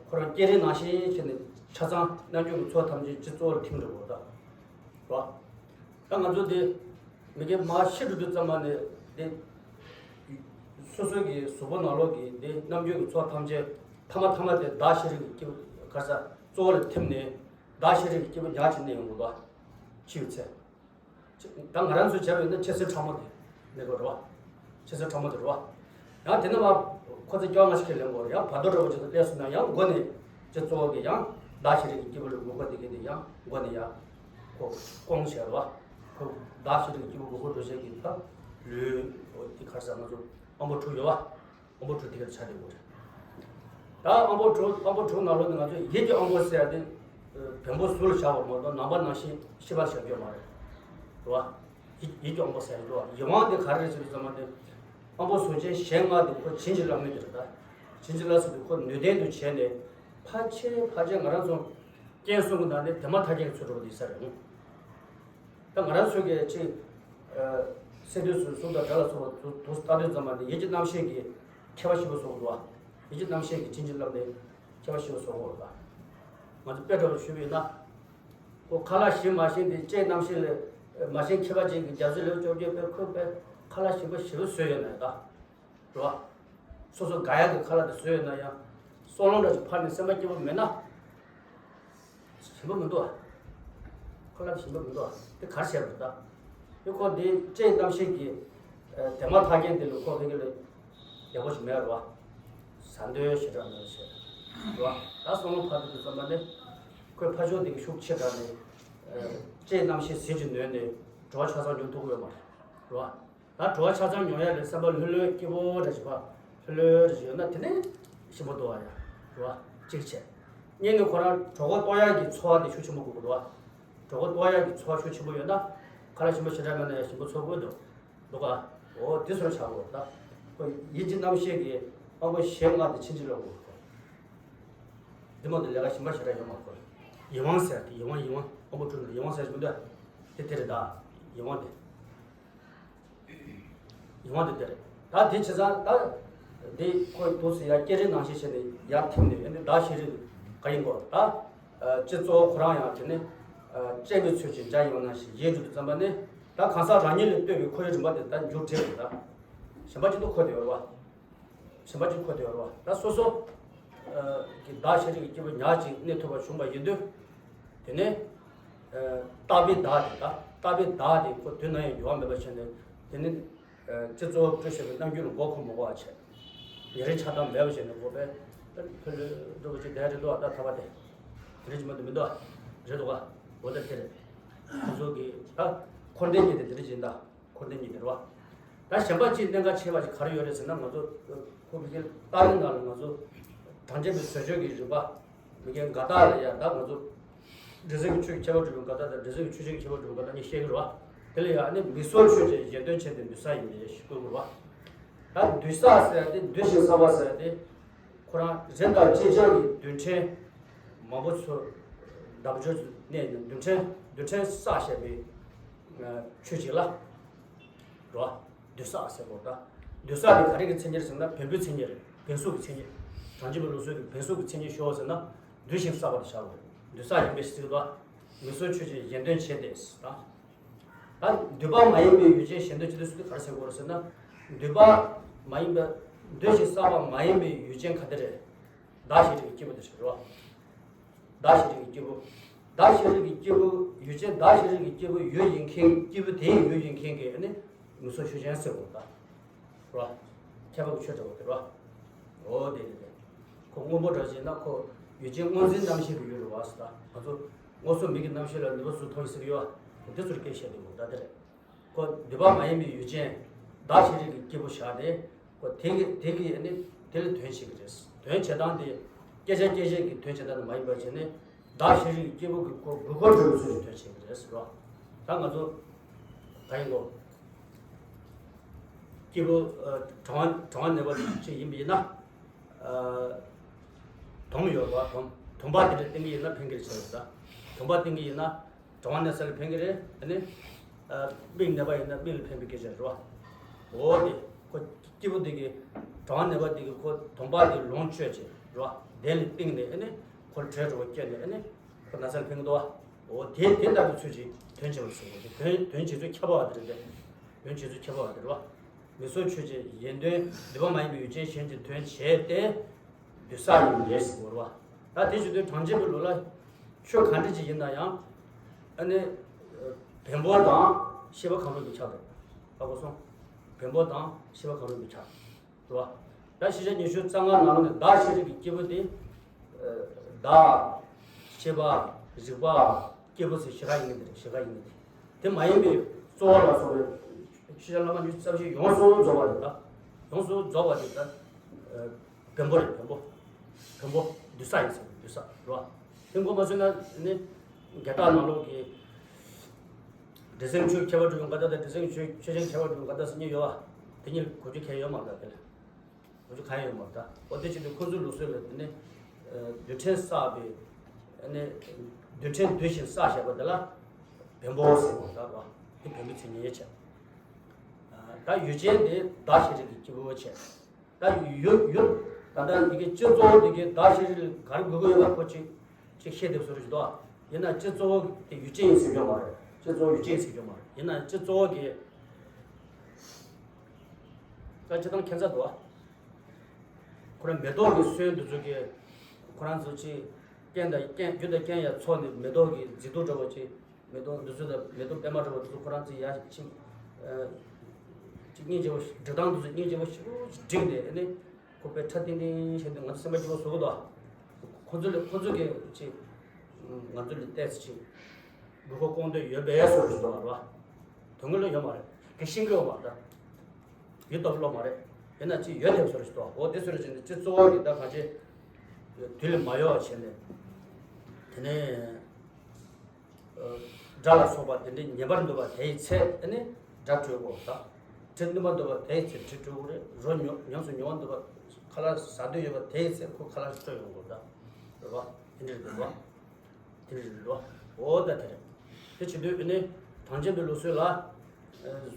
ཁོ་རང་སྐྱེ་རིམ་ནང་བཞིན་བྱས་ནས་ཆ་ཚང་རྣལ་འབྱོར་གྱི་ཚོགས་ཐམས་ཅད་སྤྱི་གཙོ་བོར་ཐིམ་འགྲོ་གི་རེད་ད་རོ། ད་ང་ཚོ་འདི་མི་རྒན་མ་ཤི་འགྲོ་དུས་ཙམ་པ་ནས་འདི་སོ་སོ་གི་གཟུགས་པོ་ནང་ལོགས་ཀྱི་འདི་རྣལ་འབྱོར་གྱི་ཚོགས་ཐམས་ཅད་ཐ་མ་ཐ་མ་དེ་བདག་ཤེས་རིག་གི་སྐྱེ་བོ་གར་ས་གཙོ་བོ་ལ་ཐིམ་ནས་བདག་ཤེས་རིག་གི་སྐྱེ་བོ་ཉག་གཅིག་གནས་ཡོང་གི་འདུག་ཤི་བའི་ཚེ། ད་ང་རང་ཚོས་བྱས་པ་ཡིན་ན་ཆེ་ཚེ་ཕྲ་མོ་དེ་ལེན་དགོས་རེད་བ། ཆེ་ཚེ་ཕྲ་མོ་དེ་རེད་བ། ཡང་དེ་ནས་མ་ཁོ་ཚོ་སྐྱོ་ང་ཞིག་གིས་ལེན་དགོས་རེད། ཡང་བར་དོ་འདྲ་བོ་ཅིག་ཏུ་སླེབས་སོང་ན་ཡང་མགོ་ནས་ཅི་གཙོ་བོ་གི་ཡང་བདག་ཤེས་རིག་གི་སྐྱེས་བུ་ལ་དགོས་མཁོ་དེ་གི་དེ་ཡང་མགོ་ནས་ཡང་ཁོ་སྐོང་བྱས་རེད་བ། ཁོ་བདག་ཤེས་རིག་གི་སྐྱེས་བུ་དགོས་མཁོ་འགྲོ་བྱེད་ཀྱི་ད་ལུས་འོ་དེ་གར་ས་ང་ཚོ་དབང་པོ་དྲུག་ཡོད་བ། དབང་པོ་དྲུག་དེ་གར་ཆ་དེ་དགོས་རེད། ད་དབང་པོ་དྲུག་དབང་པོ་དྲུག་ནང་ལོགས་ནས་ང་ཚོས་ཡིད་ཀྱི་དབང་པོ་ཟེར་ཡ་དེ་བེམ་པོ་ཟུར་ལ་བཞག་པ་མ་གཏོགས་ནང་པ་ནང་བཞིན་ཤེས་པར་བཞག་རྒྱུ་མ་རེད། རེད་བ། ཡིད་ཡིད་ཀྱི་དབང་པོ་ཟེར་ཡ་འདུག་བ། ཡིད་དབང་དེ་ག་རེ་རེད་ཟེར་དུས་ཙམ་པ་དེ་དབང་པོ་གཟུགས་ཅན་གཞན་ལྔ་དེ་ཁོ་བྱིན་གྱིས་བརླབས་ནི་དེ་རེད་ད། བྱིན་གྱིས་བརླབས་ཟེར་དུས་ཁོ་ནུས་ལྡན་དུ་བྱས་ནས་ཕལ་ཆེར་ཕལ་ཆེར་ང་རང་ཚོ་རྐྱེན་གསུམ་གྱི་ནང་ནས་དེ་མ་ཐག་རྐྱེན་གྱི་ཚུལ་འགྲོ་བ་དེ་ས་རེད། ད་ང་རང་ཚོའི་གི་ཅིག་སེ་འདུས་སུ་གསུང་དང་སྒྲ་ལ་སོགས་པ་དུ་དུ་ལྟ་དུས་ཙམ་པ་ནི་ཡིད་ཀྱི་རྣམ་ཤེས་ཀྱི་ཁྱད་པར་ཞིག་པ་སོགས་འདུག་བ། ཡིད་ཀྱི་རྣམ་ཤེས་ཀྱི་བྱིན་གྱིས་བརླབས་ནས་ཁྱད་པར་ཞིག་པ་སོགས་འོང་ལ། ང་ཚོ་དཔེ་འདྲ་བོ་ཞུས་པ་ཡིན་ན། ཁོ་ཁ་ལག་ཞིམ་མ་ཞིམ་དེ་ལྕེའི་རྣམ་ཤེས་ལས་མ་ཞིམ་ཁྱད་པར་ཅན་གྱི་རྒྱ་མཚོའི་ལེའུ་བཅོ་བརྒྱད་པའི་ཁོས་པའི་ཁ་ལག་ཞིམ་པ་ཞེ་པོ་བཟོས་ཡོད་ན་ད། རེད་བ། སོ་སོ་དགའ་ཡག་གི་ཁ་ལག་དེ་བཟོས་ཡོད་ན་ཡང་། སྲོག་རླུང་འདྲ་ཅིག་འཕར་ནས་སེམས་པ་སྐྱིད་པོ་མེད་ན། ཞིམ་པོ་མི་འདུག་ཨ། ཁ་ལག་དེ་ཞིམ་པོ་མི་འདུག་ཨ། དེ་ག་རེ་བྱས་པ་རེད་ད། དེ་ཁོ་དེ་ལྕེའི་རྣམ་ཤེས་ཀྱི། དེ་མ་ཐག་རྐྱེན་དེ་ལ་ཁོ་ཕ་གི་ལ་ཡག་པོ་ཞིག་མེད་རེད་བ། ཟ་འདོད་ཞེ་དྲག་མེད་བྱས། རེད་བ། ད་སྲོག་རླུང་འཕར་དུས་ཙམ་པ་ནི། ཁོའི་ཕ་ཆུང་དེ་གི་ཤུགས་ཆེ་དྲགས་ནས། ལྕེའི་རྣམ་ཤེས་ཟིལ་གྱིས་གནོན་ནས་བྲོ་བ་ཆ་ཚང་མྱོང་ཐུབ་ཀྱི་ཡོད་མ་རེད། རེད་བ། ད་བྲོ་བ་ཆ་ཚང་མྱོང་ཡ་ལས་སེམས་པ་ལྷོད་ལྷོད་སྐྱིད་པོ་འདྲ་ཞིག་པ་ལྷོད་ལྷོད་འདྲ་ཞིག་ཡོད་ན་དེ་ནས་ཞིམ་པོ་འདུག་བ་ཡ། རེད་བ། གཅིག་བྱས། གཉིས་ནི་ཁོ་རང་གྲོད་ཁོག་ལྟོགས་ཡ་གི་ཚོར་བ་དེ་ཤུགས་ཆེན་པོ་དགོས་ཀྱི་འདུག་བ། གྲོད་ཁོག་ལྟོགས་ཡ་གི་ཚོར་བ་ཤུགས་ཆེན་པོ་ཡོད་ན་ཁ་ལག་ཞིམ་པོ་ཞེ་དྲག་མེད་ན་ཡང་ཞིམ་པོ་ཚོར་གི་འདུག་འདུག་ག་འོ་དེ་ཚོར་བྱ་དགོས་ད། ཁོ་ཡིད་ཀྱི་རྣམ་ཤེས་ཀྱི་དབང་པོ་གཞན་ལྔ་དེ་ཕྱིན་ཅི་ལོག་དགོས་ཁོ། དེ་མ་གཏོགས་ལས་ཀ་གཞན་པ་ཞེ་དྲག་ཡོད་མ་རེད་ཁོ། ཡིད་དབང་ཟེར་དེ་ཡིད་དབང་ཡིད་དབང་དབང་པོ་དྲུག་ནང་ཡིད་དབང་ཟེར་གྱི་མི་འདུག་དེ་དེ་རེད་ད། ཡིད་དབང་དེ། ཡིད་དབང་དེ་དེ་རེད། ད་དེ་བྱས་ཙང་ད། དེ་ཁོས་འདུག་སེ་ཡར་སྐྱེ་རིམ་ནང་བཞིན་བྱས་ནས་ཡར་ཐིམ་ནས་ཨ་ནི་བདག་ཤེས་རིག་ག་ཡིན་གོ་ད། སྤྱི་གཙོ་བོ་ཁོ་རང་ཡང་དེ་ནི། སྤྱན་གྱི་ཚུལ་གྱིས་འཇའ་ཡལ་བ་ནང་བཞིན་ཡལ་འགྲོ་དུས་ཙམ་པ་ནི། ད་གང་ཟག་རང་ཉིད་ལ་ལྟོས་པའི་ཁོ་ཡི་རིམ་པ་དེ་ད་མཇུག་བསྒྲིལ་རེད་ད། གཞན་པ་ཅིག་ཏུ་ཁོ་དེ་ཡོད་རེད་བ། གཞན་པ་ཅིག་ཁོ་དེ་ཡོད་རེད་བ། ད་སོ་སོ། གི་བདག་ཤེས་རིག་གི་སྐྱེས་བུ་ཉག་གཅིག་གནས་ཐུབ་པ་བྱུང་བ་ཡིན་དུས། དེ་ནས། རྟག་པའི་བདག་དེ་ད་རྟག་པའི་བདག་དེ་ཁོ་དུས་ན་ཡང་འགྱུར་བ་མེད་པ་བྱས་ནས་དེ་ནི། སྤྱི་གཙོ་བོ་སྤྲོས་བཞག་པའི་རྣམ་འགྱུར་ལ་མགོ་འཁོར་མ་དགོས་པ་བྱས། ཉེ་རིང་ཆགས་སྡང་མེད་པ་བྱས་ནས་འགོག་པས། ཕུ་ལུ་འགྲོ་བ་ཅིག་བསྡད་རེད་འདུག་ཨ་ད་ཐ་བ་དེ། དེ་རེད་ཅི་མ་འདུག་མི་འདུག་ཨ། རེད་འདུག་ཨ། འོ་ད་དེ་རེད། ཁོ་ཚོ་གི་ད་འཁོར་འདས་གཉིས་དེ་དེ་རེད་ཅི་ད། འཁོར་འདས་གཉིས་དེ་རེད་བ། ད་གཞན་པ་གཅིག་གནད་འགག་ཆེ་བ་ཞིག་ག་རེ་ཡོད་རེད་ཟེར་ན་ང་ཚོ་ཁོ་མི་སྐྱེ་ལྟ་བའི་ནང་ལ་ང་ཚོ་གྲངས་ཅན་པའི་བཟོ་བཅོས་ཀྱི་རིམ་པ་མི་སྐྱེ་འགལ་རྟགས་ལ་ཡང་ད་ང་ཚོ་འབྲས་སེམས་ཀྱི་ཆོས་ཀྱི་ཁྱད་པར་གྲུབ་པའི་འགལ་རྟགས་དང་འབྲས་སེམས་ཀྱི་ཆོས་ཅན་གྱི་ཁྱད་པར་གྲུབ་པའི་འགལ་རྟགས་གཉིས་བཤད་ཀྱི་རེད་བ། དེ་ལ་ཡང་ནི་མིག་སོགས་ཆོས་ཅན་གཞན་དོན་ཆེད་དུ་འདུས་ས་ཡིན་པས་ཞེས་བཀོད་དགོས་རེད་བ། ད་འདུས་ས་ཟེར་ཏེ་འདུས་ཤིང་བསགས་པ་ཟེར་ཏེ། ཁོ་རང་རི་དང་ཅིན་ཅང་གི་རྡུལ་ཕྲན་མང་པོ་ཚོ་ བདག་པོ་ཆོས་ཀྱི་གནས་ནི་རྡུལ་ཕྲན་རྡུལ་ཕྲན་བསགས་བཞག་པའི་ཆོས་ཅིག་ལ་རོ། རྡུལ་བསགས་ཟེར་གོ་ད། རྡུལ་བསགས་དེ་ག་རེ་གི་མཚན་ཉིད་ཟེར་ན་བེམ་པོའི་མཚན་ཉིད་རེད། བེམ་གཟུགས་ཀྱི་མཚན་ཉིད། གྲངས་ཅན་པའི་ལུགས་སྲོལ་གྱི་བེམ་གཟུགས་ཀྱི་མཚན་ཉིད་ཤོག་ཟེར་ན་རྡུལ་ཞིང་བསགས་པ་དེ་བཞག་དགོས། རྡུལ་བསགས་ཡིན་པའི་ཕྱིར་ཏོ། མིག་སོགས་ཆོས་ཅན་གཞན་དོན་བྱེད་དེ་ད། ད་འདུས་པ་མ་ཡིན་པའི་ཡུལ་ཅན་གཞན་དོན་བྱེད་དེ་ཟེར་དུས་ག་རེ་ཟེར་དགོས་རེད་ཟེར་ན། འདུས་པ་མ་ཡིན་པ། འདུས་ཤིང་བསགས་པ་མ་ཡིན་པའི་ཡུལ་ཅན་ག་དེ་རེད། བདག་གཞན་རིག་གི་སྐྱེས་བུ་དེ་རེད་རོ། བདག་གཞན་རིག་གི་སྐྱེས་བུ། བདག་གཞན་རིག་གི་སྐྱེས་བུ་ཡུལ་ཅན། བདག་གཞན་རིག་གི་སྐྱེས་བུ་ཡུལ་ཡིན་མཁན། སྐྱེས་བུ་དེའི་ཡུལ་ཡིན་མཁན་གྱི་ཨ་ནི་མིག་སོགས་ཆོས་ཅན་ཟེར་དགོས་ད། རོ། ཁྱད་པར་གྱི་ཆོས་འདྲ་བོ་དེ་རོ། འོ་དེ་དེ་དེ། ཁོ་སྔོན་པོ་འདྲ་བྱས་ན་ཁོ་ཡུལ་ཅན་སྔོ་འཛིན་རྣམ་ཤེས་ཀྱི་ཡུལ་རེད་བ་ཟེར་ད། ང་ཚོ་སྔོ་སོགས་མིག་གི་རྣམ་ཤེས་ལ་ནུས་པ་གཟུགས་མཐོང་ཡི་ཟེར་གྱི་ཡོད་བ། དེ་ཚོར་སྐད་བཤད་དེ་མོ་ད་དེ་རེད། ཁོ་འདུས་པ་མ་ཡིན་པའི་ཡུལ་ཅན། བདག་གཞན་རིག་གི་སྐྱེས་བུ་བཞག་སྟེ། ཁོ་དེ་གི་དེ་གི་ནི་དེ་ལ་དོན་བྱེད་ཀྱི་རེད། དོན་བྱེད་སྟངས་དེ་སྐད་ཆ་སྐད་བཤད་ཀྱི་དོན་བྱེད་སྟངས་དེ་མ་ཡིན་པ་བྱས་ནས་བདག་གཞན་རིག་གི་སྐྱེས་བུ་གི་ཁོ་དགོས་མཁོ་འདྲ་བོའི་ཚུལ་གྱིས་དོན་བྱེད་ཀྱི་རེད་ཟེར་བ། ད་ང་ཚོ་ག་ཡིན་གོ། སྐྱེས་བུ་ཨ་གྲང་བ་གྲང་བ་ནད་པ་ཅིག་ཡིན་པ་ཡིན་ན། ཨ་དོམ་ཡོད་པ། དོམ་དོམ་པ་དེ་འདྲ་བསྟེན་གྱི་ཡིན་ན་ཕན་གྱི་རེད་ཟེར་བ། ད་དོམ་པ་བསྟེན་གྱི་ཡིན་ན། གྲང་བ་ནད་སེལ་ཕན་གྱི་རེད། ཨ་ནི། ཨ་མིག་ནད་པ་ཡིན་ན་མིག་ལ་ཕན་པའི་སྐད་ཆ་རེད་བ། འོ་དེ། ཁོ་སྐྱེས་བུ་དེ་གི་གྲང་བ་ནད་པ་དེ་གི་ཁོ་དོམ་པ་དེ་ལོངས་སྤྱོད་ཅིག་རེད་བ། དེ་ལ་བསྟེན་ནས་ཨ་ནི། ཁོ་ལ་དྲོད་འགྲོ་བ་སྐྱེས་ནས་ཨ་ནི། ཁོ་ནད་སེལ་ཕན་གྱི་འདུག་བ། འོ་དེ་དེ་ལྟ་བུའི་ཚུལ་གྱིས་དོན་བྱེད་པར་ཟེར་བ་དེ། དོན་དོན་བྱེད་ཚུལ་ཁྱབ་པ་དེ་རེད་དེ། དོན་བྱེད་ཚུལ་ཁྱབ་པ་དེ་རེད་བ། མིག་སོགས་ཆོས་ཅན་གཞན་དོན། འདུས་པ་མ་ཡིན་པའི་ཡུལ་ཅན་གཞན་གྱི་དོན་བྱེད་དེ། འདུས་བསགས་ཡིན་པས་ཟེར་བ། ད་དེ་བྱེད་དུས་གྲངས་ཅན་པའི་ལུགས་ལ་ཆོས་ག་འདྲ་ཅིག་ཡིན་ན་ཡང་། ཨ་ནི་བེམ་པོ་དང་ཤེས་པ་གང་རུང་གིས་ཁྱབ་རེད། ཧ་གོ་སོང་། བེམ་པོ་དང་ཤེས་པ་གང་རུང་གིས་ཁྱབ་རེད་བ། ད་ཤེས་བྱ་ཉི་ཤུ་རྩ་ལྔ་ནང་ནས་བདག་གཞན་རིག་གི་སྐྱེས་བུ་དེ། བདག་ཤེས་པ་རིག་པ་སྐྱེས་བུ་ཟེར་བཞི་ཀ་ཡིན་གྱི་འདི་རེད། བཞི་ཀ་ཡིན་གྱི་འདི། དེ་མ་ཡིན་པའི་གཙོ་བོ་ལ་སོགས་པའི་ཤེས་བྱ་བླ་མ་ཉི་ཤུ་རྩ་བཞི་ཡོངས་སུ་རྫོགས་པ་དེ་ད། ཡོངས་སུ་རྫོགས་པ་དེ་ད། བེམ་པོ་རེད། བེམ་པོ། བེམ་པོ་འདུས་བསགས་ཡིན་ཟེར། འདུས་བསགས་རེད་བ། དེ་མགོ་མ་ཚོས་ན་ནི་རྒྱ་སྟག་ནང་ལོགས་ཀྱི་འདྲེ་སེམས་ཆོས་ཁྱད་པར་གྲུབ་པའི་བཀའ་རྟགས་དང་། འདྲེ་སེམས་ཆོས་ཆོས་ཅན་ཁྱད་པར་གྲུབ་པའི་བཀའ་རྟགས་ཟེར་གཉིས་ཡོད་བ། དེ་གཉིས་གོ་རྒྱུ་གང་ཡོད་མ་རེད་ད། དེ་ལ་གོ་རྒྱུ་གང་ཡོད་མ་རེད་ད། འོ་དེ་བྱེད་དུས་ཁོ་ཚོའི་ལུགས་སྲོལ་ལ་དེ་ནི་རྡུལ་ཕྲན་བསགས་པའི་ནི་རྡུལ་ཕྲན་འདུས་ཤིང་བསགས་བཞག་པ་དེ་ལ་བེམ་པོ་ཟེར་བ་ད་རེད་བ། དེ་བེམ་པོའི་མཚན་ཉིད་བྱས། ད་ཡུལ་ཅན་དེ་བདག་གཞན་རིག་གི་སྐྱེས་བུ་བྱས། ད་ཡུལ་ཡུལ་ད་ལྟ་ཡི་གེ་སྤྱི་གཙོ་བོ་དེ་གའི་བདག་གཞན་རིག་ག་རེ་དགོས་ཀྱི་ཡོད་པ་ཁོ་ཅིག་ཅིག་ཤེས་ཐུབ་སོ་རེ་ཞིག་འདུག་ཡིན་ན་སྤྱི་གཙོ་བོ་དེ་ཡུལ་ཅན་ཡིན་ཟེར་རྒྱུ་མ་རེད། སྤྱི་གཙོ་བོ་ཡུལ་ཅན་ཡིན་ཟེར་རྒྱུ་མ་རེད། ཡིན་ན་སྤྱི་གཙོ་བོ་གི་ད་སྤྱི་དང་ཁྱད་མཚར་འདུག་ཁོ་རང་མེ་ཏོག་གི་སོན་དེ་ཚོ་གི་ཁོ་རང་ཚོ་ཅིག་རྐྱེན་དང་རྐྱེན་རྒྱུ་དང་རྐྱེན་ཡར་ཚོགས་ནས་མེ་ཏོག་གི་མཛེས་སྡུག་འདྲ་བོ་ཅིག་མེ་ཏོག་འདི་ཚོ་དང་མེ་ཏོག་པད་མ་འདྲ་བོ་འདི་ཚོ་ཁོ་རང་ཚོ་ཡར་ཕྱིན། ཅིག་སྙིང་རྗེ་བོ་ཞིག་སྒྲིག་སྟངས་འདི་ཚོ་སྙིང་རྗེ་བོ་ཞིག་བསྒྲིགས་ནས་ཨ་ནི་ཁོ་དཔེ་ཕྲ་ཏིང་ཏིང་བྱས་ཏེ་ང་ཚོ་སེམས་པ་སྐྱིད་པོ་བཟོ་གི་འདུག་ཁོ་ཚོ་ལ་ཁོ་ཚོ་གིས་ཅིག་ང་ཚོ་ལ་ཏོག་ཙམ་ཅིག་དགོས་མཁོ་སྐོང་འདོད་ཡོད་པའི་བཟོ་འདྲ་ཞིག་འདུག་རེད་བ། དོན་དངོས་ལ་ཡོད་མ་རེད། དེ་ཤེས་ཀྱི་ཡོད་མ་རེད། ཡོད་སྟོབས་ལོག་མ་རེད། ཡིན་ན་ཅིག་ཡོད་དེ་བཟོ་འདྲ་ཞིག་འདུག་འོ་དེ་བཟོ་འདྲ་ཅིག་ནི་སྤྱི་གཙོ་བོ་གི་ད་གང་ཅི་དུས་ལ་མ་ཡོང་བ་བྱས་ནས་དེ་ནས། སྒྲ་ལ་སོགས་པ་དེ་འདྲའི་ཉན་པར་འདོད་པ་དེའི་ཚེ་ནི་སྒྲ་སྤྲོད་དགོས་ད། དྲི་བརྣུན་པར་འདོད་པ་དེའི་ཚེ་དྲི་སྤྲོད་དགོས་རེད། རོ་ཉོ་ཉམས་སུ་མྱོང་བར་འདོད་པ་ཁ་ལག་ཟ་འདོད་ཡོད་པ་དེའི་ཚེ་ཁོ་ཁ་ལག་སྤྲོད་ཡོང་དགོས་ད། རེད་བ། དེ་འདྲ་རེད་བ། དེ་འདྲ་རེད་བ། འོ་ད་དེ་རེད། དེ་བྱེད་དུས་ནི་གྲངས་ཅན་པའི་ལུགས་སྲོལ་ལ།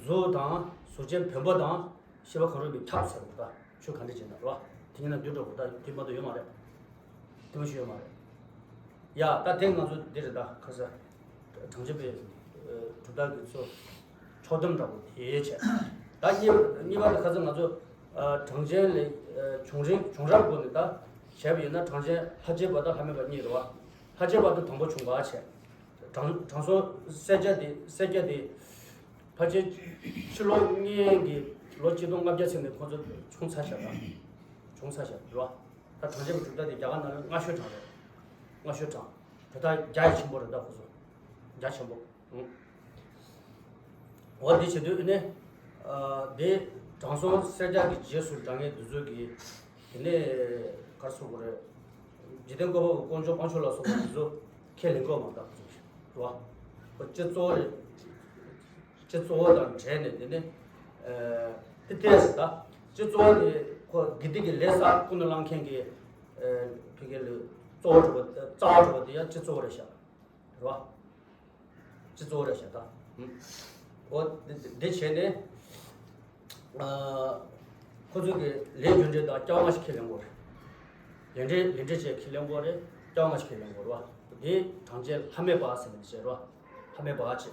གཟུགས་དང་གཟུགས་ཅན་བེམ་པོ་དང་། ཤེས་པ་གང་རུང་གིས་ཁྱབ་ཟེར་བ་ད་ཆོས་ག་འདྲ་བྱས་ན་རོ། དེ་ཉིད་ན་འདུས་འགྲོ་བ་ད་དེ་མ་གཏོགས་ཡོད་མ་རེད། དེ་མ་ཞིག་ཡོད་མ་རེད། ཡ་ད་དེ་ང་ཚོ་འདི་རེད་ད་ཁ་ས། གྲངས་ཅན་པའི་གྲུབ་མཐའ་གི་ཚོ། ཕྱོགས་སྡོམ་འདྲ་པོ་དེ་བྱས། ད་གཉིས་གཉིས་པ་དེ་ཁ་ས་ང་ཚོ་གྲངས་ཅན་ལས་བྱུང་རིམ་བྱུང་རབས་སྒོ་ནས་ད་བྱས་པ་ཡིན་ན་གྲངས་ཅན་ལྷ་བྱེད་པ་དང་ལྷ་མེད་པ་གཉིས་རེད་བ། ལྷ་བྱེད་པ་དེ་དང་པོ་བྱུང་བ་བྱས། དྲང་དྲང་སྲོང་སེར་སྐྱ་དེ་སེར་སྐྱ་དེ་ཕལ་ཆེར་ཕྱི་ལོ་སྔོན་གྱི་ལོ་གཅིག་སྟོང་ལྔ་བརྒྱ་ཚུན་ནས་ཁོང་ཚོ་བྱུང་ཚར་བཞག་ད། བྱུང་ཚར་བཞག་རེད་བ། ད་གྲངས་ཅན་གྱི་གྲུབ་མཐའ་དེ་རྒྱ་གར་ནང་ལ་སྔ་ཤོས་གྲངས་རེད། སྔ་ཤོས་གྲངས། དེ་དག་རྒྱ་ཡི་ཆེན་པོ་རེད་ད་ཁོ་ཚོ། རྒྱ་ཆེན་པོ། ཨང་། འོ་དེ་བྱེད་དུས་ཨ་ནི། ཨ་དེ་དྲང་སྲོང་སེར་སྐྱ་གི་རྗེས་སུ་འབྲང་མཁན་དེ་ཚོ་གིས། དེ་ནས་ག་རེ་ཟེར་དགོས་རེད། འཇིག་རྟེན་བཀོད་པ་པོ་དཀོན་མཆོག་དབང་ཕྱུག་ལ་སོགས་པ་དེ་ཚོ་ཁས་ལེན་གྱི་ཡོད་མ་རེད་ད་ཁོ་ཚོ་གིས། རེད་བ། ཁོ་སྤྱི་གཙོ་བོ་རེད། སྤྱི་གཙོ་བོ་དང་འབྲེལ་ནས་དེ་ནས། ཨ་དེ་ལྟས་སུ་ད། སྤྱི་གཙོ་བོ་དེ་ཁོ་དགེ་སྡིག་གི་ལས་བསགས་ཀུན་ནས་བསླང་མཁན་གྱི། ཨ་ཕ་གི་ལ་གཙོ་བོ་གྲུབ་པ་རྩ་བ་གྲུབ་པ་དེ་ཡང་སྤྱི་གཙོ་བོ་རེད་ཤག་རེད་བ། སྤྱི་ཚོགས་རེད་བྱ་ད། འོ་དེ་བྱས་ནས། ཁོ་ཚོ་གི་ལས་རྒྱུ་འབྲས་དང་སྐྱག་ལྔ་ཞིག་ཁས་ལེན་དགོས་རེད། ལས་འབྲས་ལས་འབྲས་བཅས་ཁས་ལེན་དགོས་རེད། སྐྱག་ལྔ་ཞིག་ཁས་ལེན་དགོས་རེད་བ། དེ་གྲངས་ཅན་ལྷ་མེད་པ་ཟེར་ནས་བྱས་རེད་བ། ལྷ་མེད་པ་བྱས།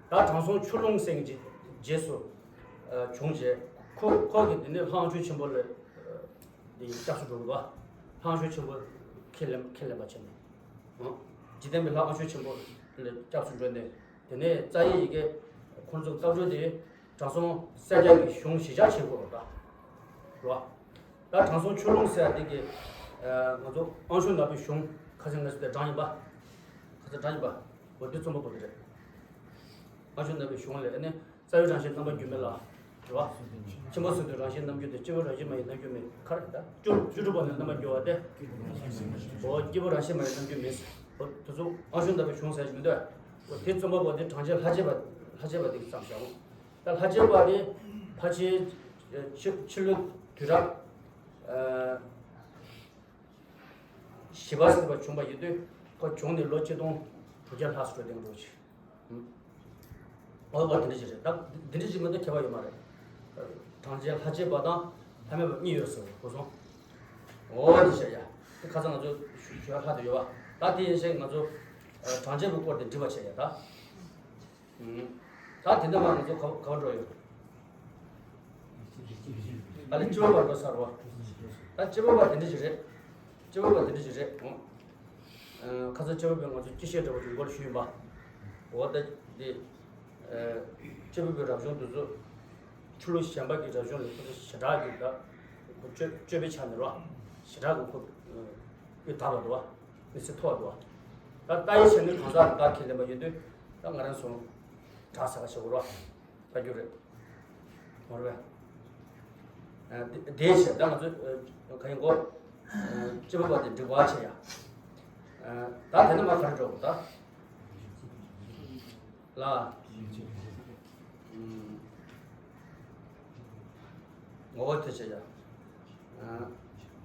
ད་དྲང་སྲོང་ཆུ་ཀླུང་སེང་གི་རྗེས་སུ་བྱུང་རྗེས་ཁོ་ཁོ་གི་དེ་ནས་ལྷ་དབང་ཕྱུག་ཆེན་པོ་ལ་དེ་སྐྱབས་སུ་འགྲོ་དགོས་བ། ལྷ་དབང་ཕྱུག་ཆེན་པོ་ཁས་ལེན་ཁས་ལེན་པ་བྱས་ནས། འཇིག་རྟེན་པའི་ལྷ་དབང་ཕྱུག་ཆེན་པོ་ལ་སྐྱབས་སུ་འགྲོ་ནས། དེ་ནས་རྩ་བའི་ཡི་གེ་ཁོང་ཚོ་བཏབ་འགྲོ་དེ་དྲང་སྲོང་སེར་སྐྱ་གི་གཞུང་གཞི་བཅག་བྱེད་དགོས་རེད་ད། རེད་བ། ད་དྲང་སྲོང་ཆོས་ལུང་ཟེར་ཡ་དེ་གི་ང་ཚོ་དབང་ཕྱུག་ནག་པོའི་གཞུང་ཁ་སང་ང་ཚོ་དེ་བགྲངས་ཡིན་པ། ཁ་སང་བགྲངས་ཡིན་པ། འོ་དེ་རྩོམ་པ་པོ་དེ་རེད། དབང་ཕྱུག་ནག་པོའི་གཞུང་ལས་ཨ་ནི། རྩ་བའི་རང་བཞིན་རྣམ་པར་གྱུར་མེད་ལ། རེད་བ། ཆེན་པོ་ཟེར་དུས་རང་བཞིན་རྣམ་འགྱུར་ཏེ། སྐྱེས་བུ་རང་བཞིན་མ་ཡིན་རྣམ་འགྱུར་མེད། ཁར་ད་བཅུ་བཅུ་དྲུག་པ་ནས་རྣམ་པར་གྱུར་པ་སྟེ། འོ་སྐྱེས་བུ་རང་བཞིན་མ་ཡིན་རྣམ་འགྱུར་མེད། འོ་དེ་ཚོ་དབང་ཕྱུག་ནག་པོའི་གཞུང་ཟེར་གྱི་མི་འདུག་འོ་དེ་རྩོམ་པ་པོ་དེ་གྲངས་ཅན་ལྷ་བརྒྱུད་པ། ལྷ་བརྒྱུད་པ་དེ་བརྩམས་བཞག་ད་ལྷ་བརྒྱུད་པ་དེ་ཕལ་ཆེར་ཕྱི་ཕྱི་ལོ་དུས་རབས་བཞི་པ་ཟེར་བ་བྱུང་བ་ཡིན་དུས། ཁོ་བྱུང་ནས་ལོ་ཆིག་སྟོང་དྲུག་བརྒྱ་ལྷག་ཙམ་འགྲོ་བསྡད་འགྲོ་ཆེ། འོ་འོ་དེ་འདྲ་ཞིག་རེད། ད་འདི་འདྲ་ཞིག་མ་གཏོགས་ཁྱད་པར་ཡོད་མ་རེད། གྲངས་ཅན་ལྷ་བརྒྱུད་པ་དང་ལྷ་མེད་པ་གཉིས་ཡོད་ཟེར་བ་གོ་སོང་། འོ་དེ་བྱས་ཡ། དེ་ཁ་སང་ང་ཚོ་ཞུ་ཞུ་ཡ་ལྷག་དེ་ཡོད་པ། ད་དེ་ཡིན་ཞེས་ང་ཚོ་གྲངས་ཅན་གྱི་སྐོར་དེ་འགྲིག་པ་བྱས་ཡ་ད། ད་དེ་འདྲ་མ་ང་ཚོ་ག་ག་པར་འགྲོ་ཡོད། ཨ་ལེ་སྤྱི་བོ་བར་དུ་ཚར་བ། ད་སྤྱི་བོ་བ་དེ་འདྲ་ཞིག་རེད། སྤྱི་བོ་བ་དེ་འདྲ་ཞིག་རེད། ཁ་སང་སྤྱི་བོ་བའི་ང་ཚོ་སྤྱི་བཤད་འདྲ་བོ་དེ་མགོ་ལ་ཞུས་ཡིན་པ། འོ་ད་དེ། སྤྱི་བོ་བའི་རབ་བྱུང་དེ་ཚོ་ཆུ་ལུག་གཞན་པ་གི་རབ་བྱུང་ལས་ཁོ་ཚོ་ཞེ་དྲག་གི་ད་སྤྱོད་སྤྱོད་པའི་ཆ་ནས་རོ། ཞེ་དྲག་གི་ཁོ་དགའ་བ་འདུག་བ། མི་ཚེ་མཐོ་བ་འདུག་བ། ད་ལྟ་ཡི་བྱས་ནས་གང་ཟག་ལ་བདག་ཁས་ལེན་པ་ཡིན་དུས། ད་ང་རང་ཚོ་གྲྭ་ས་ག་ཞིག་འོར་བ་ལྟ་རྒྱུ་རེད། འོར་བས། དེ་བྱས་ད་ང་ཚོ་ག་ཡིན་གོ། སྤྱི་བོ་བ་དེ་འགྲིག་པ་བྱས་ཡ། ད་དེ་ནས་མ་ག་རེ་འགྲོ་ད། ལ། ངོ་བོ་དེ་བྱས་ཡ། ད་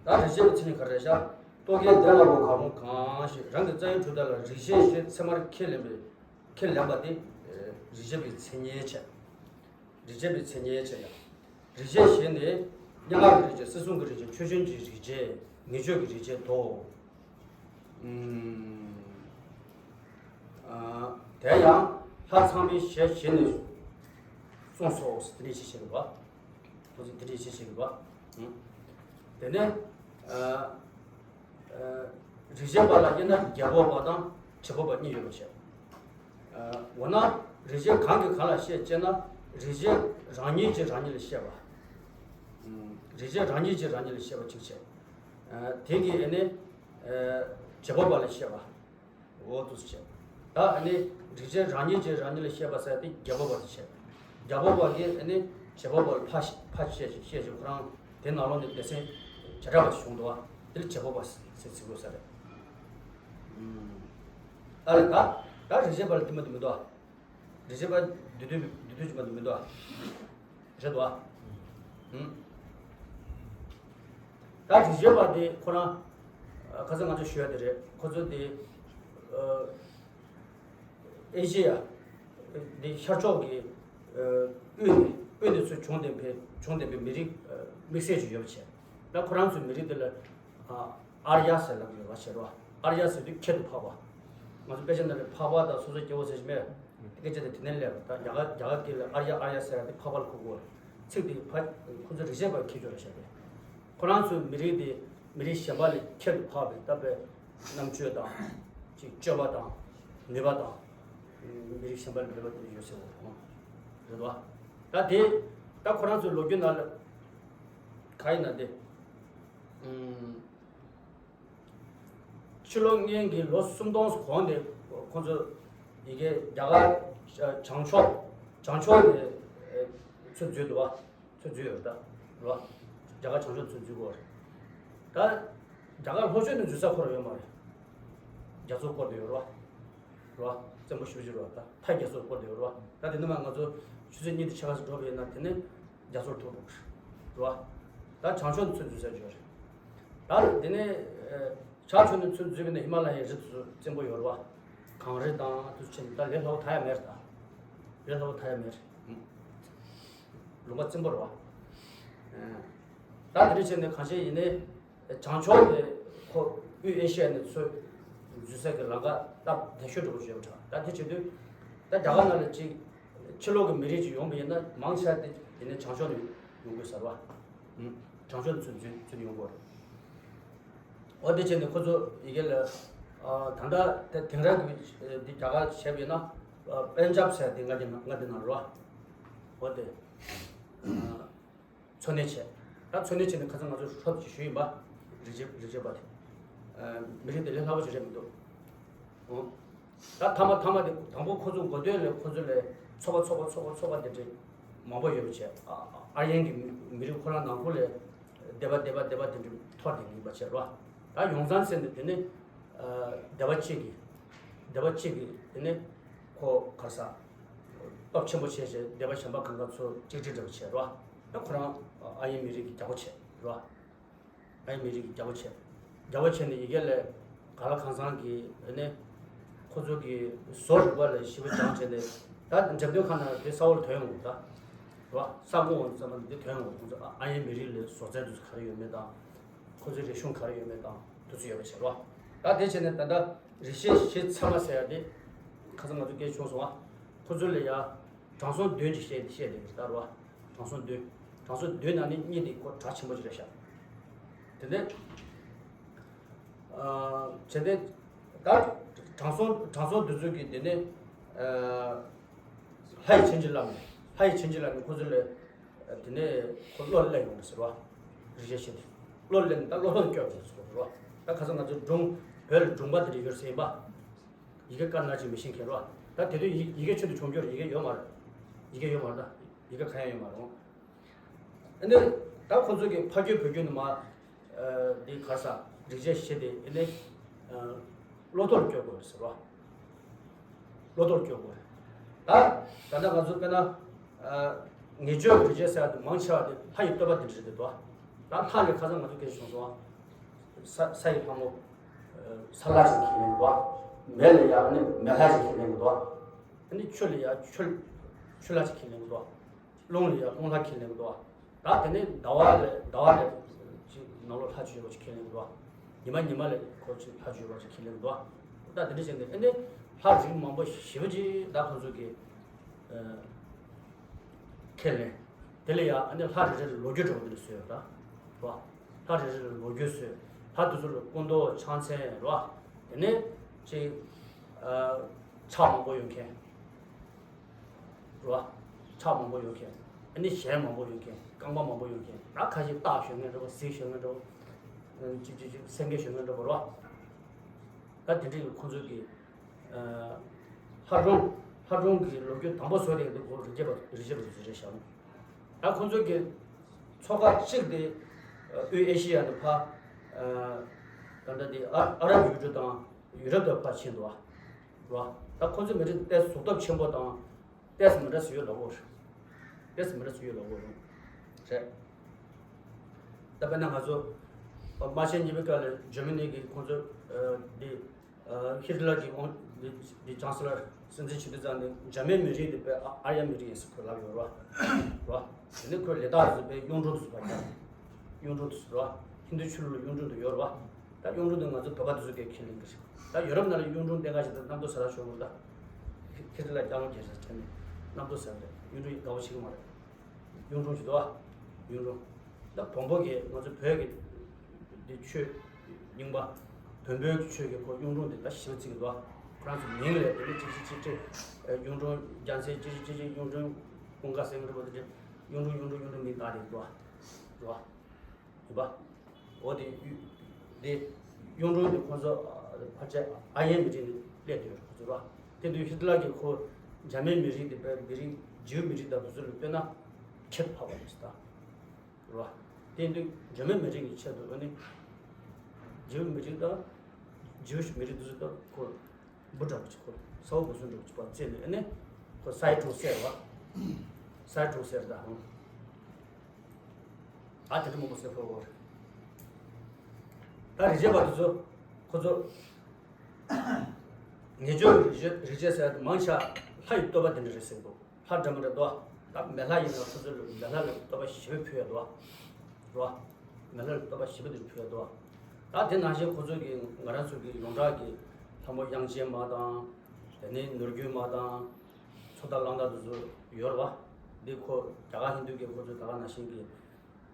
རིག་བྱེད་ཀྱི་མཚན་ཉིད་ག་རེ་རེད་ཤག་རྟོག་གེའི་གདན་ལ་བོ་གང་རུང་གང་ཞིག་རང་གི་རྩ་བའི་གྲུབ་མཐའ་ལ་རིག་བྱེད་ཞེས་ཚད་མར་ཁས་ལེན་པའི་ཁས་ལེན་པ་དེ། རིག་བྱེད་པའི་མཚན་ཉིད་བྱས། རིག་བྱེད་པའི་མཚན་ཉིད་བྱས་ཡ། རིག་བྱེད་ཞེས་ནི་སྙན་ངག་གི་རིག་བྱེད། སྲིད་གསུམ་གྱི་རིག་བྱེད། ཆོས་ཅན་གྱི་རིག་བྱེད། ངེས་བརྗོད་ཀྱི་རིག་བྱེད་དོ། དེ་ཡང་ལྷ་ཚངས་པའི་ཞལ་བཞེས་ནས་གསུངས་སོ། དེ་འདྲའི་ཞིག་བཤད་པ། ཁོ་ཚོས་དེ་འདྲའི་ཞིག་བཤད་པ། དེ་ནས་རིག་བྱེད་པ་ལ་དབྱེ་ན་རྒྱལ་པོ་པ་དང་བྱེད་པོ་པ་གཉིས་ཡོད་པར་བཤད། འོ་ན་རིག་བྱེད་གང་གིས་གང་ལ་བཤད་ཅེ་ན། རིག་བྱེད་རང་ཉིད་ཀྱིས་རང་ཉིད་ལ་བཤད་པ། རིག་བྱེད་རང་ཉིད་ཀྱིས་རང་ཉིད་ལ་བཤད་པ་གཅིག་བྱས། དེ་གིས་ཨ་ནི་བྱེད་པོ་པ་ལ་བཤད་པ། འོ་དུ་བཤད། ད་ཨ་ནི་རིག་བྱེད་རང་ཉིད་ཀྱིས་རང་ཉིད་ལ་བཤད་པ་ཟེར་དེ་རྒྱལ་པོ་པ་དེ་བཤད། རྒྱལ་པོ་པ་གིས་ཨ་ནི་བྱེད་པོ་པ་ལ་ཕར་ཕར་བཤད་ཅིང་བཤད་ཅིང་ཁོ་རང་དེ་ནང་ལོགས་ནས་སྡེ་ཚན་བྱེ་བྲག་པ་ཞིག་བྱུང་འདུག་བ། དེ་ལ་བྱེད་པོ་པ་ཟེར་ཟེར་དགོས་ས་རེད། ཨ་ལེ་ད་ད་རིག་བྱེད་པ་ལ་དེ་མ་དེ་མི་འདུག་བ། རིག་བྱེད་པ་འདི་དུས་འདི་དུས་ཀྱི་པ་འདི་མི་འདུག་ཨ། རེད་དོ། ཨ། ད་རིག་བྱེད་པ་དེ་ཁོ་རང་ཁ་སང་ང་ཚོ་ཞུ་ཡ་དེ་རེད། ཁོ་ཚོ་དེ་ཨེ་ཤེ་ཡ་དེ་ཤར་ཕྱོགས་ཀྱི་དབུས་ནས་དབུས་ནས་ཚུར་བྱུང་བསྡད་པའི་བྱུང་བསྡད་པའི་མི་རིགས་དམིགས་བསལ་ཅིག་ཡོད་པ་བྱས། ད་ཁོ་རང་ཚོའི་མི་རིགས་དེ་ལ་ཨ་ཨར་ཡ་ཟེར་ལབ་ཡོད་པ་བྱས་རོ། ཨར་ཡ་ཟེར་དུས་ཁྱད་དུ་འཕགས་པ། ང་ཚོ་དཔེ་ཆ་ནང་ལ་འཕགས་པ་དང་སོ་སོའི་སྐྱེ་བོ་ཟེར་གྱི་མེད། སྐད་ཆ་དེ་དེ་ནས་སླེབས་པ། ད་རྒྱ་གར་རྒྱ་གར་སྐད་ལ་ཨར་ཡ་ཨར་ཡ་ཟེར་ཡ་དེ་འཕགས་པ་ལ་གོ་དགོས། ཚིག་དེ་ཕ་ཁོ་ཚོ་རིག་བྱེད་པ་ཁྱད་ཆོས་ལ་བཞག་པས། ཁོ་རང་ཚོའི་མི་རིགས་དེ་མི་རིགས་གཞན་པ་ལས་ཁྱད་དུ་འཕགས་པའི་ལྟ་བའི་རྣམ་དཔྱོད་དང་། ཅིག་སྤྱོད་པ་དང་། ནུས་པ་དང་། མི་རིགས་གཞན་པ་ལས་མེད་པ་དེ་ཡོད་ཟེར་བ་དང་། རེད་བ། ད་དེ་ད་ཁོ་རང་ཚོའི་ལོ་རྒྱུས་ནང་ལ་ག་ཡིན་ན་དེ། ཕྱི་ལོ་སྔོན་གྱི་ལོ་སུམ་སྟོང་གོང་ནས་ཁོང་ཚོ་ཡི་གེ་རྒྱ་གར་བྱང་ཕྱོགས་བྱང་ཕྱོགས་ནས་ཚུར་འཛུལ་འདུག་བ། ཚུར་འཛུལ་ཡོད་ད་རོ། རྒྱ་གར་བྱང་ཕྱོགས་ཚུར་འཛུལ་གོ་རེད། ད་རྒྱ་གར་ལྷོ་ཕྱོགས་ནས་འཛུལ་ས་ཁོ་ར་ཡོད་མ་རེད། རྒྱ་མཚོ་སྐོར་དུ་ཡོད་རོ། རོ། བཙན་པོ་ཞེ་པོ་ཅིག་རོ། ད་མཐའ་རྒྱ་མཚོ་སྐོར་དུ་ཡོད་རོ། ད་དེ་ནས་མ་ང་ཚོ་ཆུ་ཚོད་གཉིས་དང་ཕྱེད་ཀ་ཙམ་འགྲོ་བ་ཡིན་ན་དེ་ནས་རྒྱ་མཚོར་ཐུག་འགྲོ་གི་རེད། རེད་བ། ད་བྱང་ཕྱོགས་ནས་ཚུར་འཛུལ་ས་ཅིག་ཡོད་རེད། ད་དེ་ནས་ཨ་བྱང་ཕྱོགས་ནས་ཚུར་འཛུལ་བ་ཡིན་ན་ཧི་མ་ལ་ཡའི་རི་དེ་ཚོ་བཙན་པོ་ཡོད་རེད་བ། གངས་རི་དང་དུ་ཕྱིན་ད་ལས་སླ་པོ་ད་ཡ་མེད་རེད། ད་ལས་སླ་པོ་ད་ཡ་མེད་རེད། ལུང་པ་བཙན་པོ་རེད་བ། ད་དེ་རིང་བྱས་ནས་གང་བྱས་ཡིན་ནའི་བྱང་ཕྱོགས་ནས་ཁོ་དབུས་ཨེ་ཤི་ཡ་ནས་ཚུར་འཛུལ་ས་གི་ལམ་ཁ་སྟབས་བདེ་ཤོས་འདྲ་པོ་ཞིག་ཡོད་པ་འདྲ། ད་དེ་བྱེད་དུས་ད་རྒྱ་གར་ནང་ལ་ཅིག་ཕྱི་ལོགས་ཀྱི་མི་རིགས་ཅིག་ཡོང་པ་ཡིན་ན་མང་ཆེ་བ་དེ་དེ་ནས་བྱང་ཕྱོགས་ནས་ཡོང་དགོས་ཟེར་བ། བྱང་ཕྱོགས་ནས་ཚུར་འཛུལ་ཚུར་ཡོང་དགོས་རེད། འོ་དེ་བྱས་ནས་ཁོ་ཚོ་ཡི་གེ་ལ་ཨ་ད་ལྟ་དེ་དེང་རབས་ཀྱི་འདི་རྒྱ་གར་བྱས་པ་ཡིན་ན་པན་ཇབ་ཟེར་དེ་ང་དེ་ན་ང་དེ་ན་རོ། འོ་དེ་འཚོ་གནས་བྱས། ད་འཚོ་གནས་བྱས་ནས་ཁ་སང་ང་ཚོ་ཧྲོབ་ཅིག་ཞུས་ཡིན་པ། རིག་བྱེད་རིག་བྱེད་པ་དེ་མི་རིགས་དེ་ལས་སླ་པོ་ཞིག་རེད་མི་འདུག་འོ། ད་ཐ་མ་ཐ་མ་དེ་དང་པོ་ཁོ་ཚོ་འགོ་སྟོད་ལས་ཁོ་ཚོ་ལས་ཚོགས་པ་ཚོགས་པ་ཚོགས་པ་ཚོགས་པ་དེ་འདྲ་མང་པོ་ཡོད་པ་བྱས། ཨ་ཨ་རི་ཡན་གྱི་མི་མི་རིགས་ཁོ་རང་ནང་ཁུལ་ལས་སྡེ་པ་སྡེ་པ་སྡེ་པ་དེ་འདྲ་འཐོར་དེ་ཡིན་པ་བྱས་རོ། ད་ཡོང་ཙང་ཟེར་ནས་དེ་ནི་སྡེ་པ་གཅིག་གིས་སྡེ་པ་གཅིག་གིས་དེ་ནི་ཁོ་གར་ས་སྟོབས་ཆེན་པོ་བྱས་བྱས་སྡེ་པ་གཞན་པ་གང་ག་ཚོ་གཅིག་སྒྲིལ་འདྲ་པོ་བྱས་རོ། ད་ཁོ་རང་ཨ་ཡན་མི་རིགས་ཀྱི་རྒྱལ་པོ་བྱས་རོ། ཨ་ཡི་མི་རིགས་ཀྱི་རྒྱལ་པོ་བྱས། རྒྱལ་པོ་བྱས་ནས་ཡི་གེ་ལས་ག་ལ་གང་ཚང་གི་ཨ་ནི་ཁོ་ཚོ་གི་བཟོ་རིག་པ་ལ་ཞིབ་པ་སྦྱངས་བྱས་ནས་ད་འགྲེམས་སྟོན་ཁང་ནང་དེ་ས་འོག་ལ་ཐོན་ཡོང་གི་འདུག་ད། རེད་བ། ས་འོག་འོང་ཙམ་པ་འདི་ཐོན་ཡོང་གི་འདུག་ཨ་ཡི་མི་རིགས་ལ་བཟོ་རྩལ་དེ་ཚོ་ག་རེ་ཡོད་མེད་དང་། ཁོ་ཚོའི་རིག་གཞུང་ག་རེ་ཡོད་མེད་དང་དེ་ཚོ་ཡོད་པ་བྱས་རེད་བ། ད་དེ་བྱས་ནས་ད་ལྟ་རིག་བྱེད་གཞི་ཚང་མ་ཟེར་ཡ་དེ་ཁ་སང་ང་ཚོ་སྐད་ཆ་བྱུང་སོང་བ། ཁོ་ཚོ་ལ་ཡ། དྲང་སྲོང་བདུན་གྱིས་བཤད་བཤད་བསྡད་ཀྱི་རེད་ད་རེད་བ། དྲང་སྲོང་བདུན། དྲང་སྲོང་བདུན་ནང་ནས་གཉིས་དེ་ཁོ་གྲགས་ཆེན་པོ་ཅིག་རེད་ཤག་དེ་ནས་ཨ་བྱས་ཏེ་ད་དྲང་སྲོང་དྲང་སྲོང་དེ་ཚོ་གིས་དེ་ནས་ཨ་ལྷ་ཡི་མཚན་ཅན་བླངས་ནས་ལྷ་ཡི་མཚན་ཅན་བླངས་ནས་ཁོ་ཚོ་ལ་དེ་ནས་ཁོ་བློ་སླེབས་ཡོང་བ་ཟེར་བ། རིག་བྱེད་བཤད་དེ་བློ་སླེབས་ནས་ད་བློ་ལྷོད་སྐྱོབ་ཟེར་བ། ད་ཁ་སང་ང་ཚོ་སྒྲུང་བོད་ལ་སྒྲུང་པ་དེ་འདྲ་ཡོད་ཟེར་ཡིན་པ། ཡི་གེ་དཀར་ནག་ཅིག་མི་ཤེས་མཁན་རོ། ད་དེ་དུས་ཡི་ཡི་གེ་ཆུང་དུ་བྱུང་རྒྱུར་ཡི་གེ་ཡོད་མ་རེད། ཡི་གེ་ཡོད་མ་རེད་ད། ཡི་གེ་གང་ཡང་ཡོད་མ་རེད། ཨ་ནི་ད་ཁོ་ཚོ་གི་ཕ་རྒྱུད་བུ་རྒྱུད་ནས་མ་འདི་ག་ས་རིག་བྱེད་བཤད་དེ་ཨ་ནི་བློ་ཐོག་སྐྱོར་དགོས་ཟེར་རོ། བློ་ཐོག་སྐྱོར་དགོས། ད་ད་ལྟ་ང་ཚོ་དཔེར་ན་ངེས་བརྗོད་རིག་བྱེད་ཟེར་བ་དེ་མང་ཆེ་བ་དེ་ལྷ་ཡི་བསྟོད་པ་དེ་འདྲ་རེད་འདུག་ད་ལྷ་ལས་ཁ་སང་ང་ཚོ་སྐད་ཆ་བྱུང་སོང་། ས་ས་ཡི་ལྷ་མོ། ས་ལྷ་ཞིག་ཁས་ལེན་འདུག་མེ་ལ་ཡ་ནི་མེ་ལྷ་ཞིག་ཁས་ལེན་འདུག་ཨ་ནི་ཆུ་ལ་ཡ་ཆུ་ཆུ་ལྷ་ཞིག་ཁས་ལེན་འདུག་རླུང་ལ་ཡ་རླུང་ལྷ་ཁས་ལེན་འདུག་ད་དེ་ནས་ཟླ་བ་ལ་ཟླ་བ་ལ་ཅིག་ནང་ལོགས་ལྷ་ཅིག་ཡོད་པ་ཅིག་ཁས་ལེན་འདུག་ཉི་མ་ཉི་མ་ལ་ཁོ་ཅིག་ལྷ་ཅིག་ཡོད་པ་ཅིག་ཁས་ལེན་འདུག་ད་དེ་འདྲ་བྱས་ནས་ཨ་ནི་ལྷ་རིགས་མང་པོ་ཞེ་པོ་ཅིག་ད་ཁོ་ཚོ་གི་ཁས་ལེན། དེ་ལ་ཡང་ཨ་ནི་ལྷ་རེ་རེ་ལ་ལོ་རྒྱུས་འདྲ་པོ་དེ་འདྲ་བཟོས་ཡོད་ར། ར། ལྷ་རེ་རེ་ལ་ལོ་རྒྱུས་བཟོས། ལྷ་དེ་ཚོ་ལ་སྐུ་མདོག་ཕྱག་མཚན་ར། དེ་ནས་ཅིག་ཨ་ཕྱག་མང་པོ་ཡོད་མཁན། ར། ཕྱག་མང་པོ་ཡོད་མཁན། ཨ་ནི་ཞལ་མང་པོ་ཡོད་མཁན། རྐང་པ་མང་པོ་ཡོད་མཁན། ད་ཁ་ཤས་སྟག་ཞོན་མཁན་འདྲ་པོ། གཟིག་ཞོན་མཁན་འདྲ་པོ། ཅིག་ཅིག་ཅིག་སེང་གེ་ཞོན་མཁན་འདྲ་པོ་ར། ད་དེ་འདྲ་ཡི་ཁོང་ཚོ་གི་ལྷ་སྒྲུང་། ལྷ་སྒྲུང་གི་ལོ་རྒྱུས་དང་པོ་བཟོས་དེ་འདུག་གོ་རིག་བྱེད་པ་རིག་བྱེད་པ་རེད་བཞག་ད་ཁོང་ཚོ་གི་ཚོགས་ཁག་གཅིག་དེ་དབུས་ཨེ་ཤི་ཡ་ནས་ཕར་ད་ལྟ་དེ་ཨ་ཨ་རབ་ཡུལ་གྲུ་དང་ཡུ་རོབ་དུ་ཕར་ཕྱིན་འདུག་བ། ད་ཁོང་ཚོ་མི་རིགས་དེ་གཟུགས་སྟོབས་ཆེན་པོ་དང་། ཏེས་མི་འདྲ་སུ་ཡོད་ལོ་གོ། ཏེས་མི་འདྲ་སུ་ཡོད་ལོ་གོ་རུང་། རེད། ད་དཔེར་ན་ང་ཚོ་དམག་ཆེན་གཉིས་པའི་སྐབས་ལ་འཇར་མ་ནི་གི་ཁོང་ཚོ་འདི་ཧི་ཏི་ལར་གྱི་དབང་འདི་འདི་ཅང་སི་ལར་སྲིད་འཛིན་བྱེད་དུས་ཙང་ནས་འཇར་མན་མི་རིགས་འདི་དཔེ་ཨ་ཨ་རི་ཡ་མི་རིགས་ཡིན་ཟེར་ཁོས་ལབ་ཡོད་རེད་བ། རེད་བ། དེ་ནས་ཁོས་ལས་རྟགས་རེ་ཟུང་དཔེ་གཡུང་དྲུང་དུ་བཟོས་པ་རེད། གཡུང་དྲུང་དུ་བཟོས་རེད་བ། ཧིན་རྡུ་ཆོས་ལུགས་ལ་གཡུང་དྲུང་དུ་ཡོད་རེད་བ། ད་གཡུང་དྲུང་དེ་ང་ཚོ་བོད་པ་དེ་ཚོ་གིས་ཁས་ལེན་གྱི་རེད། ད་ཡོ་རོབ་ནང་ལ་གཡུང་དྲུང་བསྟེན་མཁན་ཞིག་དང་གནམ་ཐོ་ཟ་ར་ཞོག་གི་རེད་ད། ཁྱེད་ཚོ་ལ་སྐྱག་ལོ་རྒྱག་ས་དྲན་ནས་གནམ་ཐོ་ཟ་ར་རེད། གཡུང་དྲུང་དགའ་པོ་བྱེད་ཀྱི་མ་རེད། གཡུང་དྲུང་ཞིག་འདུག་ཨ། གཡུང་དྲུང་། ད་བོན་པོ་གིས་ང་ཚོ་བོད་ཀྱི་འདི་ཆོས་རྙིང་པ། བོན་པོའི་ཆོས་ཀྱི་ཁོ་གཡུང་དྲུང་དེ་ད་ཞེ་པོ་བརྩི་གི་འདུག་ཨ། ཁོ་རང་ཚོ་མིང་ལ་དེ་འདྲ་ཅིག་ཅིག་ཅིག་ཅིག་གཡུང་དྲུང་རྒྱལ་མཚན་ཅིག་ཅིག་ཅིག་ཅིག་གཡུང་དྲུང་ཀུན་དགའ་ཟེར་གི་འདྲ་པོ་དེ་འདྲ་གཡུང་དྲུང་གཡུང་དྲུང་གཡུང་དྲུང་མིང་བཏགས་དེ་འདུག་ཨ། འདུག་ཨ། ཡིན་པ། འོ་དེ་དེ་གཡུང་དྲུང་དེ་ཁོང་ཚོ་ཕལ་ཆེར་ཨ་ཡན་མི་རིགས་ནས་སླེབས་ཡོད་རེད་ཁོ་ཚོ་ར། དེ་དུས་ཧི་ཏི་ལར་གྱིས་ཁོ་འཇར་མན་མི་རིགས་དེ་དཔེ་མི་རིགས་ཇིའུ་མི་རིགས་དང་དེ་ཚོ་ལ་དཔེར་ན་ཁྱད་དུ་འཕགས་པ་རེད་ཟེར་ད། རེད་བ། དེ་དུས་འཇར་མན་མི་རིགས་ཀྱི་ཆེད་དུ་ཨ་ནི་ཇིའུ་མི་རིགས་དང་ཇིའུ་ཤི་མི་རིགས་དེ་ཚོ་དང་ཁོ་འབུ་འདྲ་པོ་ཅིག་ཁོ་ས་འོག་འབུ་ཚོ་འདྲ་པོ་ཅིག་པ་བཙལ་ནས་ཨ་ནི་ཁོ་ས་ཡི་དྲུང་ཟེར་བ། ས་ཡི་དྲུང་ཟེར་ད་ཧང་། ཨ་དེ་འདྲ་མང་པོ་ཟེར་ཕོ་བོར། ད་རིག་བྱེད་པ་དེ་ཚོ་ཁོ་ཚོ་ ངེས་སྦྱོར་རིག་བྱེད་རིག་བྱེད་ཟེར་ཡ་དེ་མང་ཆེ་ལྷ་ཡི་བསྟོད་པ་དེ་འདྲ་རེད་ཟེར་འདུག་ལྷ་འདྲ་མི་འདྲ་འདུག་ད་མེ་ལྷ་ཡིན་ན་ཁོ་ཚོ་ལ་མེ་ལྷ་ལ་བསྟོད་པ་ཞེ་པོ་ཕུལ་ཡ་འདུག་རེད་བ། མེ་ལྷ་ལ་བསྟོད་པ་ཞེ་པོ་དེ་འདྲ་ཕུལ་ཡ་འདུག་ད་དེ་ནང་བཞིན་ཁོ་ཚོ་གི་ང་རང་ཚོ་གི་ཡོངས་གྲགས་ཀྱི་ལྷ་མོ་དབྱངས་ཅན་མ་དང་། དེ་ནས་ནོར་རྒྱུན་མ་དང་། མཚོ་རྟ་གླང་དར་དེ་ཚོ་ཡོད་རེད་བ། འདི་ཁོ་རྒྱ་གར་ཧིན་རྡུ་གི་ཁོ་ཚོ་ད་ག་ནང་བཞིན་གྱི་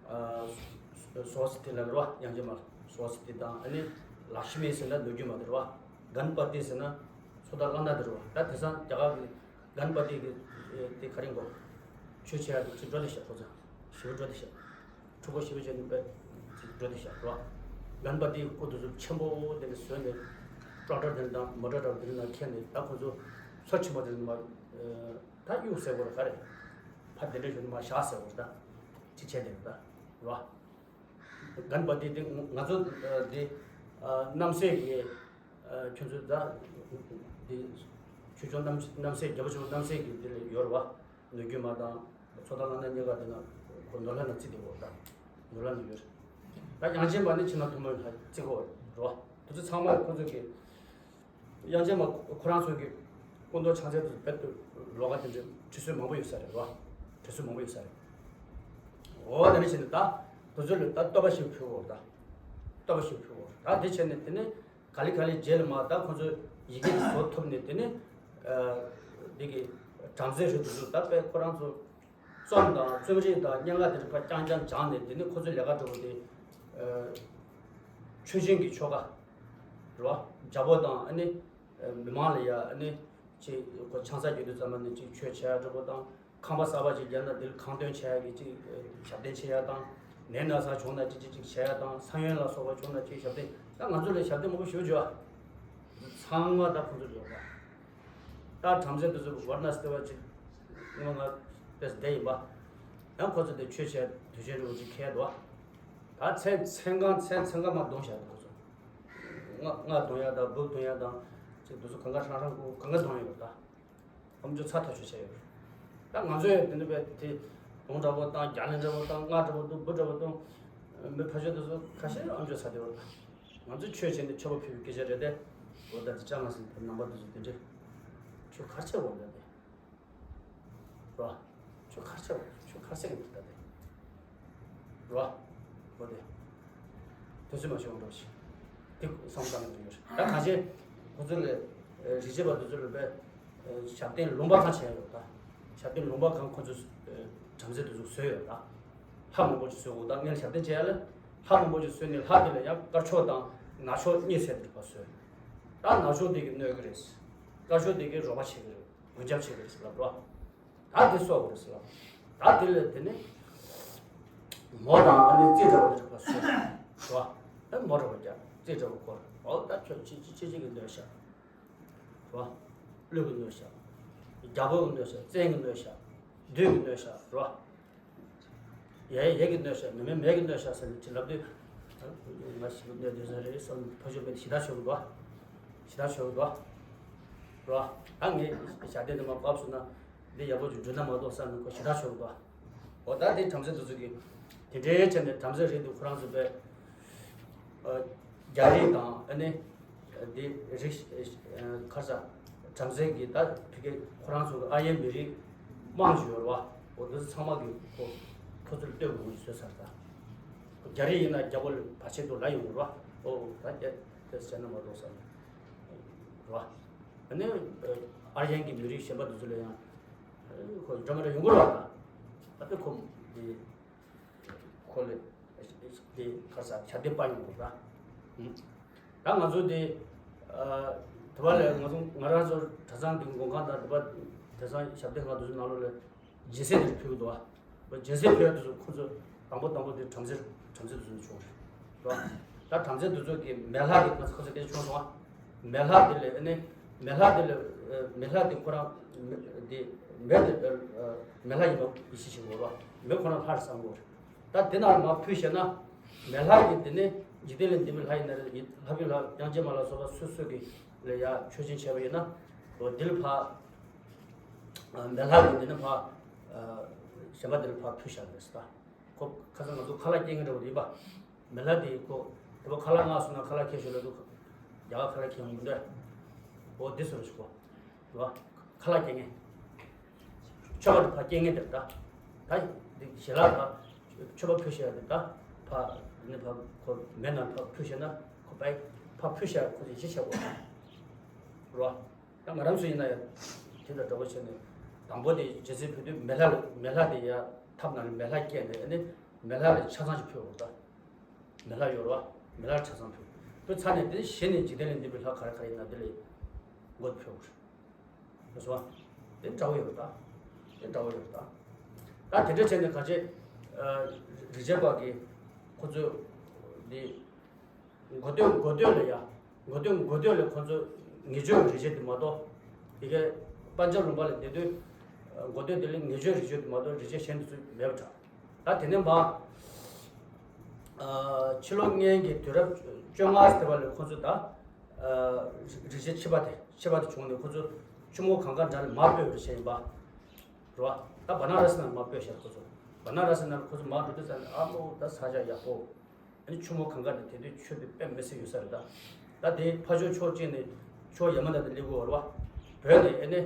ཨ་སོ་སི་ཏི་ལ་རེད་བ། དབྱངས་ཅན་མ་སོ་སི་ཏི་དང་ཨ་ནི་ལག་ཤི་མི་ཟེར་ན་ནོར་རྒྱུན་མ་དེ་རེད་བ། གན་པ་ཏི་ཟེར་ན་མཚོ་རྟ་གླང་དར་དེ་རེད་བ། ད་དེང་སང་རྒྱ་གར་གི་གན་པ་ཏི་གི་དེ་ག་རེ་གོ་ཆོས་བྱེད་ཡག་གི་ཅིག་འགྲོ་དེ་ཤག་ཁོ་ཚོ་ཞེ་པོ་འགྲོ་དེ་ཤག་ཕྲུ་གུ་ཞེ་པོ་ཅིག་ནི་དཔེ་ཅིག་འགྲོ་དེ་ཤག་རེད་བ། གན་པ་ཏི་སྐུ་དེ་ཚོ་ཆེན་པོ་དེ་ནས་བཟོས་ནས་ཊེག་ཊར་དེ་དང་མོ་ཊར་དེ་ནང་འཁྱེར་ནས་ད་ཁོ་ཚོ་མཚོ་ཆེན་པོ་དེ་ནས་མར་ད་གཡུག་ཟེར་བ་རེད་ག་རེད། ཕ་དེ་འདྲ་ཞིག་ནས་མར་བཞག་ཟེར་བ་རེད། ད་ཅི་བྱས་དེ་རེད་ད་རེད་བ། གན་པ་ཏི་དེ་ང་ཚོ་དེ་རྣམ་སྲས་ཀྱི་ཁྱོད་ཚོ་ད་དེ་ཆོས་སྐྱོང་རྣམ་རྣམ་སྲས་རྒྱལ་པོ་ཆེན་པོ་རྣམ་སྲས་ཀྱི་དེ་ལ་ཡོད་རེད་བ། ནོར་རྒྱུན་མ་དང་མཚོ་རྟ་གླང་དར་གཉིས་ཀ་དེ་ན་ཁོ་ནོར་ལྷ་ན་རྩིས་དེ་བོར་དང་ནོར་ལྷ་ན་ཡོད་རེད། ད་དབྱངས་ཅན་མ་ནི་ཕྱི་ནང་ཐུན་མོང་ལ་རྩིས་གོ་རེད་བ། དེ་ཚོ་ཚང་མ་ཁོ་ཚོ་གི་དབྱངས་ཅན་མ་ཁོ་རང་ཚོ་གི་སྐུ་མདོག་ཕྱག་མཚན་དེ་ཚོ་དཔེ་དུ་ལོགས་ཀ་དེ་འདྲ་བྲིས་སྲོལ་མང་པོ་ཡོད་ས་རེད་བ། བྲིས་སྲོལ་མང་པོ་ཡོད་ས་རེད། འོ་དེ་འདྲ་བྱས་ནས་ད་དེ་ཚོ་ལ་ད་བསྟོད་པ་ཞིག་ཕུལ་གོ་རེད་ད། བསྟོད་པ་ཞིག་ཕུལ་གོ་རེད་ད། དེ་བྱས་ནས་དེ་ནས། ག་ལེ་ག་ལེ་རྗེས་ལ་མ་ད་ཁོ་ཚོས་ཡི་གེ་བཟོ་ཐུབ་ནས་དེ་ནི་འདི་གི་བྲམ་ཟེ་རེད་འདུག་ད་དཔེ་ཁོ་རང་ཚོ་རྩོམ་དང་རྩོམ་རིག་དང་སྙན་ངག་དེ་འདྲ་ཕར་རྐྱང་རྐྱང་སྦྱངས་ནས་དེ་ནི་ཁོ་ཚོའི་ལས་ཀ་འགྲོ་བ་དེ་ཆོས་ཅན་གྱི་ཆོ་ག་རེད་བ། རྒྱལ་པོ་དང་ཨ་ནི་མི་མང་ལ་ཡ་ཨ་ནི་ཅིག་ཁོ་ཆང་ས་རྒྱག་དུས་ཙམ་པ་ནི་ཅིག་ཆོས་བྱེད་ཡ་འགྲོ་བ་དང་། ཁང་པ་གསར་པ་ཅིག་བརྒྱབ་ན་འདིར་ཁང་སྟོན་བྱེད་ཡག་གི་ཅིག་ཞབས་བརྟན་བྱེད་ཡག་དང་། ནད་ན་ཚ་བྱུང་ན་ཅིག་ཅིག་ཅིག་བྱེད་ཡག་དང་། ས་ཡོམ་ལ་སོགས་པ་བྱུང་ན་ཅིག་ཞབས་བརྟན། ད་ང་ཚོ་ལ་ཞབས་བརྟན་མང་པོ་ཞུ་བརྗོད་ཨ། ཚང་མ་ད་ཁོ་ཚོ་ཡོད་པ། ད་བྲམ་ཟེ་འདི་ཚོ་ཝར་ན་སྟེ་བ་ཅིག་སྔོན་ང་དཔེ་བསྡད་ཡིན་པ། ཡང་ཁོ་ཚོ་དེ་ཆོས་བྱེད་དུས་ཆེན་རུ་ཅིག་ཁེལ་འདུག་ད་མཚན་མཚན་གང་མཚན་མཚན་གང་མ་གཏོང་བཞག་འདུག་ཁོ་ཚོ། རྔ་རྔ་གཏོང་ཡག་དང་འབུབ་གཏོང་ཡག་དང་། ཅིག་འདི་ཚོ་གང་ག་ཧྲང་ཧྲང་ཁུ་གང་ག་གཏོང་ཡོད་པ་ད། ཨམ་ཅོག་ཚ་ཐག་ཆོད་བྱས་ཡོད་རེད། ད་ང་ཚོས་དེ་འདྲ་བས་དེ་དོང་འདྲ་པོ་བཏང་། རྒྱ་ལན་འདྲ་པོ་བཏང་། རྔ་འདྲ་པོ་བཏང་། འབུ་འདྲ་པོ་བཏང་། མི་ཕ་ཆོས་དེ་ཚོ་ཁ་ཤས་ཨམ་ཅོག་ཚ་དེ་བ། ང་ཚོས་ཆོས་བྱས་ནས་ཆོས་པ་ཕུལ་བའི་སྐད་ཆ་རེད་དེ། འོ་ད་དེ་ཅང་མ་ཟིན་པའི་ནང་པ་དེ་ཚོ་དེ་འདྲས་ཆོས་གར་ཆེ་བ་རེད་དེ། རོ། ཆོས་གར་ཆེ་བ་ཆོས་གར་ཆེ་གི་འདུག་ད་དེ། རོ། འོ་དེ། དུས་ཚོད་མ་ཤོང་འགྲོ་ཞིག་དེ་བསམ་བཏང་གི་ཡོད་རེད། ད་གང་ཅི་ཁོ་ཚོ་ལས་རིག་བྱེད་པ་དེ་ཚོ་ལས་པས་ཞབས་བརྟན་ལུང་པ་གང་བྱས་ཡོད་ད། ཞབས་བརྟན་ལུང་པ་གང་ཁོ་ཚོ་བྲམ་ཟེ་དེ་ཚོ་བཟོས་ཡོད་ད། ལྷ་མང་པོ་ཅིག་བཟོས་འོ་ད་ངས་ཞབས་བརྟན་བྱས་ཡ་ལ་ལྷ་མང་པོ་ཅིག་བཟོས་ནས་ལྷ་དེ་ལ་ཡང་དཀར་ཕྱོགས་དང་ནག་ཕྱོགས་གཉིས་ཟེར་དེ་འདྲ་བཟོས། ད་ནག་ཕྱོགས་དེ་གི་གནོད་གི་རེད། དཀར་ཕྱོགས་དེ་གི་རོགས་པ་བྱེད་གི་རེད། མགོན་སྐྱབས་བྱེད་གི་རེད་ཟེར་ལབ་རོ། ད་དེ་གསོག་དགོས་རེད་ཟེར་ལབ། ད་དེ་ལས་དེ་ནི་མོ་དང་ཨ་ནི་རྩེ་འདྲ་བོ་དེ་འདྲ་བ་གསོག་རོ། ཨ་མོ་འདྲ་བོ་རྒྱག་རྩེ་འདྲ་བོ་བསྐོར། འོ་ད་ཁྱོད་ཅི་ཅི་ཅི་ཅི་གི་གནོད་ཤག་རོ། ཀླུ་གི་གནོད་ཤག་རྒྱལ་པོ་གི་གནོད་ཤག་བཙན་གི་གནོད་ཤག་བདུད་གི་གནོད་ཤག་རོ། ཡ་ཡ་ཡ་གི་གནོད་ཤག་མེ་མེ་མེ་གི་གནོད་ཤག་ཟེར་ནས་ཅི་ལབ་དུས། ང་ཞིག་གནོད་དེ་ཟེར་རེད་བསམ་ཕ་ཆོས་པས་ཞི་དྲག་ཆོག་གི་འདུག་ཞི་དྲག་ཆོག་གི་འདུག་རོ། ད་ངས་ཞག་དེ་ནས་མ་བབས་སོང་ན་འདི་ཡག་པོ་ཅིག་འགྲུབ་ན་མ་གཏོགས་བསམ་ནས་ཁོ་ཞི་དྲག་ཆོག་གི་འདུག་འོ་ད་དེ་བྲམ་ཟེ་དེ་ཚོ་གིས་དེ་འདྲའི་བྱས་ནས་བྲམ་ཟེ་རེད་འདུག་ཁོ་རང་ཚོ་པས། རྒྱ་རིགས་དང་ཨ་ནི་འདི་རིགས་ཁ་ས་བྲམ་ཟེ་གི་ད་ཕི་གེ་ཁོ་རང་ཚོ་གི་ཨ་ཡན་མི་རིགས་དམངས་ཞུ་ཡོད་རེད་བ། འོ་འདི་ཚང་མ་གི་ཁོ་ཁོ་ཚོར་ལྟོས་དགོས་ཀྱི་བཟོས་ཚར་ད། རྒྱ་རིགས་ཡིན་ན་རྒྱ་པོ་ལ་བར་ཆད་དུ་ལ་ཡོང་རེད་བ། འོ་ད་རྒྱ་དེ་བྱས་ན་མ་གཏོགས་བསམ་རེད་བ། ཨ་ནི་ཨ་ཡན་གི་མི་རིགས་གཞན་པ་དེ་ཚོ་ལ་ཡང་ཁོ་འདྲ་མི་འདྲ་ཡོང་གི་རེད་བ། ད་ཨ་ནི་ཁོ་འདི། ཁོ་ལས་དེ་ག་ས་ཞབས་བརྟན་པ་ཡོང་དགོས་ར། ད་ང་ཚོ་དེ་དེ་བ་ལས་ང་ཚོ་ང་རང་ཚོ་གྲྭ་ཚང་གི་མགོན་ཁང་དང་དེ་བ་དེ་ཚང་ཞབས་བརྟན་ཁང་དེ་ཚོ་ནང་ལོགས་ལ་སྦྱིན་སྲེག་དེ་ཕུལ་གི་འདུག་བ། སྦྱིན་སྲེག་ཕུལ་དུས་ཁོ་ཚོ་དང་པོ་དང་པོ་དེ་བྲམ་ཟེ་བྲམ་ཟེ་དེ་ཚོ་ནས་བྱུང་རེད། ད་བྲམ་ཟེ་དེ་ཚོ་གི་མེ་ལྷ་གི་ང་ཚོ་ཁ་ཚ་སྐད་ཆ་བྱུང་སོང་ཨ། མེ་ལྷ་དེ་ལས་ཨ་ནི་མེ་ལྷ་དེ་ལས་མེ་ལྷ་དེ་ཁོ་རང་དེ་མེ་དེ་མེ་ལྷ་ཡིན་པ་ཡིད་ཆེས་བྱེད་དགོས་ར། མེ་ཁོ་རང་ལྷ་རེད་བསམ་དགོས་རེད། ད་དེ་ནང་མར་ཕུལ་བྱས་ན། མེ་ལྷ་གིས་དེ་ནི་འཇིག་རྟེན་ལ་འདི་མི་ལྷ་ཡིན་ན་རེད། ལྷ་བུའི་ལྷ་དབྱངས་ཅན་མ་ལ་སོགས་པ་སོ་སོ་གི་ལ་ཡ་མཆོད་སྦྱིན་བྱས་པ་ཡིན་ན། འོ་འདི་ལ་ཕ། མེ་ལྷ་གིས་འདི་ནི་ཕ། གཞན་པ་འདི་ལ་ཕ་ཕུལ་བཞག་རེད་ཟེར་ད། ཁོ་ཁ་སང་ང་ཚོ་ཁ་ལག་སྐྱེལ་མཁན་འདྲ་བོ་དེ་ཡིན་པ། མེ་ལྷ་དེ་ཁོ་དེ་པ་ཁ་ལག་མངགས་སོང་ན་ཁ་ལག་ཁྱེར་ཤོག་ལབ་འདུག་རྒྱ་གར་ཁ་ལག་ཁྱེར་འོང་མི་འདུག་འོ་འདི་སོ་རུ་ཞིག་གོ། རེད་བ། ཁ་ལག་སྐྱེལ་མཁན། མཆོད་པ་དེ་ཕར་སྐྱེལ་མཁན་དེ་རེད་ད། ད་འདི་ཞལ་ལག་ད། མཆོད་པ་ཕུལ་བཞག་དེ་ད། ཕར་འདི་ནས་ཕར་ཁོ་མེ་ནང་ཕར་ཕུལ་བཞག་ན་ཁོ་པའི་ཕར་ཕུལ་བཞག་ཁོ་ཡིད་ཆེས་བྱེད་དགོས། རེད་བ། ད་ང་རང་ཚོ་ཡིན་ན་ཡང་དེ་དང་འདྲ་བོ་བྱས་ནས་དང་པོ་དེ་རྗེས་སུ་ཕུལ་དུས་མེ་ལྷ་ལ་མེ་ལྷ་དེ་ཡར་ཐབ་ནང་ལ་མེ་ལྷ་བསྐྱལ་ནས་ཨ་ནི་མེ་ལྷ་ལ་ཆ་ཚང་ཞིག་ཕུལ་དགོས་ད། མེ་ལྷ་ཡོད་རེད་བ། མེ་ལྷ་ཆ་ཚང་ཕུལ། ཕུལ་ཚར་ནས་དེ་ནས་གཞི་ནས་འཇིག་རྟེན་ལས་འདས་པའི་ལྷ་ག་རེ་ག་རེ་ཡིན་ན་དེ་ལ་མགོ་ཕུལ་དགོས་རེད། རེད་སོང་། དེ་འདྲ་བོ་ཡོད་རེད་ད། དེ་འདྲ་བོ་ཡོད་རེད་ད། ད་དེ་འདྲ་བྱས་ནས་ག་ཅེ། རིག་བྱེད་པ་གི་ཁོ་ཚོས་འདི། འགོ་སྟོད་འགོ་སྟོད་ལ་ཡ། འགོ་སྟོད་འགོ་སྟོད་ལ་ཁོ་ཚོ་ངེས་བརྗོད་རིག་བྱེད་དེ་མ་གཏོགས། དེ་གའི་པཎ་ཆེན་ལུང་པ་ལ་བསྡད་དུས། འགོ་སྟོད་དེ་ལ་ངེས་བརྗོད་རིག་བྱེད་དེ་མ་གཏོགས་རིག་བྱེད་གཞན་དེ་ཚོ་མེད་པ་འདྲ། ད་དེ་ནས་མ། ཕྱི་ལོ་སྔོན་གྱི་དུས་རབས་བཅོ་ལྔ་ཟེར་བ་ལ་ཁོ་ཚོ་ད། རིག་བྱེད་ཕྱི་པ་དེ་ཕྱི་པ་དེ་བྱུང་ནས་ཁོ་ཚོ་ཆུ་མོ་གངྒཱ་འདྲ་ལ་མར་སྤོས་པར་བྱས་ཡིན་པ། རེད་བ། ད་བ་ན་ར་སི་ནང་མར་སྤོས་བཞག་ཁོ་ཚོ། བ་ན་ར་སི་ནང་ཁོ་ཚོ་མར་འགྲོ་དུས་ཙམ་ནས་ཨ་མོ་ད་ས་ཆ་ཡག་པོ། ཨ་ནི་ཆུ་མོ་གངྒཱ་དེ་དེ་དུས་ཆུ་དེ་དཔེ་མི་སྲིད་ཡོད་ས་རེད་ད། ད་དེ་ཕར་ཕྱོགས་ཕྱོགས་གཅིག་ནས་ཕྱོགས་ཡ་མ་ད་དེ་སླེབས་དགོས་རེད་བ། བོད་ནས་ཨ་ནི།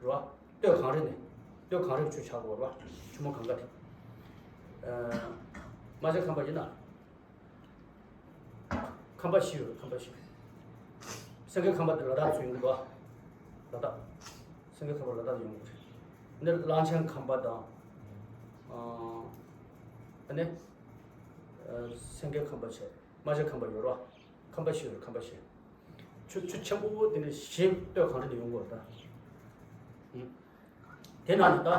རེད་བ། སྟོད་གངས་རི་ནས། སྟོད་གངས་རི་ཆུ་ཆགས་དགོས་རེད་བ། ཆུ་མོ་གངྒཱ་དེ། རྨ་བྱ་ཁམས་པ་ཡིན་ན། ཁམས་པ་བཞི་ཡོད་རེད་ཁམས་པ་བཞི། སེང་གེ་ཁམས་པ་དེ་ལ་དྭགས་ཚུད་ཡོང་གི་འདུག་བ། ལ་དྭགས། སེང་གེ་ཁམས་པ་ལ་དྭགས་ཡོང་གི་རེད། འདི་གླང་ཆེན་ཁམས་པ་དང་། ཨ་ནི། སེང་གེ་ཁམས་པ་བྱས། རྨ་བྱ་ཁམས་པ་ཡོད་རེད་བ། ཁམས་པ་བཞི་ཡོད་རེད་ཁམས་པ་བཞི། ཆུ་ཆུ་ཆེན་པོ་དེ་ནས་བཞི་སྟོད་གངས་རི་ནས་ཡོང་གི་ཡོད་རེད་ད། དེ་ནང་ནས་ད།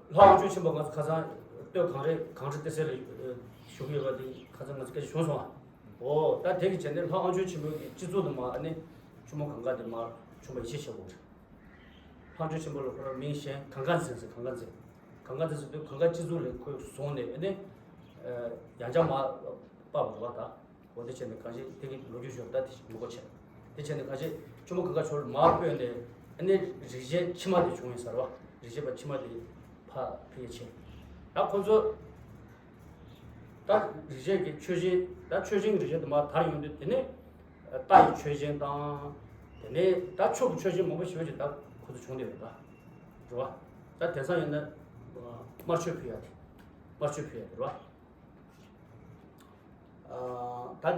ལྷ་དབང་ཕྱུག་ཆེན་པོ་ང་ཚོ་ཁ་སང་སྟོད་གངས་རི་གངས་རི་ཏི་སེ་ལ་བཞུགས་ཡོད་པ་དེ་ཁ་སང་ང་ཚོ་སྐད་ཆ་བྱུང་སོང་ཨ། འོ་ད་དེ་གི་བྱས་ནས་ལྷ་དབང་ཕྱུག་ཆེན་པོ་གི་སྤྱི་གཙུག་ཏུ་མར་ཨ་ནི་ཆུ་མོ་གངྒཱ་དེ་མར་བྱུང་བ་ཡིད་ཆེས་བྱེད་དགོས་རེད། ལྷ་དབང་ཕྱུག་ཆེན་པོ་ལ་ཁོ་རང་མིང་གཞན་གངྒཱ་འཛིན་ཟེར་གངྒཱ་འཛིན། གངྒཱ་འཛིན་ཟེར་དུས་གངྒཱ་སྤྱི་གཙུག་ལ་ཁོས་བཟུང་ནས་ཨ་ནི། ཡང་བསྐྱར་མར་སྤར་བ་རེད་བ་ད། འོ་དེ་བྱས་ནས་གང་ཞིག་དེ་གི་ལོ་རྒྱུས་ཤོར་ད་དེ་ཞིག་མི་གོ་བྱས། དེ་བྱས་ནས་གང་ཞིག་ཆུ་མོ་གངྒཱ་ཆུ་ལ་མར་སྤོས་ནས་ཨ་ནི་རིག་བྱེད་ཕྱི་མ་དེ་བྱུང་ཡིན་ཟེར་བ། རིག་བྱེད་པ་ཕྱི་མ་དེ་ཕར་ཕུལ་ཡས་བྱས། ད་ཁོ་ཚོ་ད་རིག་བྱེད་ཀྱི་ཆོས་ཆེན་ད་ཆོས་ཆེན་གྱི་རིག་བྱེད་དུ་མར་དར་ཡོང་དུས་དེ་ནས་རྟ་ཡི་ཆོས་ཆེན་དང་། དེ་ནས་ད་ཕྱུགས་ཀྱི་ཆོས་ཆེན་མང་པོ་ཞེ་པོ་ཅིག་ད་ཁོ་ཚོ་བྱུང་བསྡད་ཡོད་ད། རེད་བ། ད་དེང་སང་ཡིན་ན་དམར་མཆོད་ཕུལ་ཡ་དེ། དམར་མཆོད་ཕུལ་ཡ་དེ་རེད་བ། ད་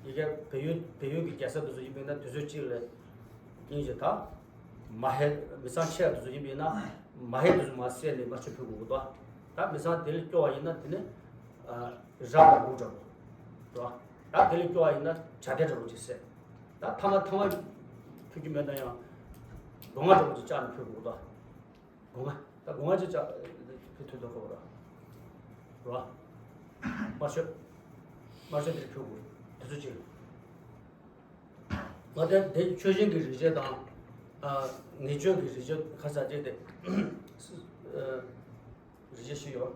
ཡི་གེ་བལ་ཡུལ་བལ་ཡུལ་གྱི་རྒྱལ་ས་དེ་ཚོ་ཡིན་པས་ན་དུས་ཚོད་གཅིག་ལ་སྙིང་རྗེ་ད། མ་ཧེ་མི་ཚང་ཆེ་བ་དེ་ཚོ་ཡིན་པས་ན་མ་ཧེ་དེ་ཚོ་མར་བསད་ནས་དམར་མཆོད་ཕུལ་དགོས་ཀྱི་འདུག་ད་མི་ཚང་དེ་ལས་སྐྱོ་བ་ཡིན་ན་དེ་ནི་ར་དང་ལུག་འདྲ་པོ་འདུག་ད་དེ་ལས་སྐྱོ་བ་ཡིན་ན་བྱ་དེ་འདྲ་པོ་ཅིག་བསད། ད་ཐ་མ་ཐ་མ་ཕུལ་རྒྱུ་མེད་ན་ཡང་སྒོ་ང་འདྲ་པོ་ཅིག་བཅག་ནས་ཕུལ་དགོས་ཀྱི་འདུག་སྒོ་ང་། ད་སྒོ་ང་ཅིག་བཅག་ཕུལ་ཐུབ་ཐུབ་ཁོ་ར། ར། དམར་མཆོད། དམར་མཆོད་དེ་ཕུལ་དགོས། དེ་ཚོ་ཅིག་ང་དེ་དེ་ཆོས་ཆེན་གྱི་རིག་བྱེད་དང་། ཨ། ངེས་བརྗོད་ཀྱི་རིག་བྱེད་ཁ་ས་བཅད་དེ། ཨ། རིག་བྱེད་ཞིག་ཡོད།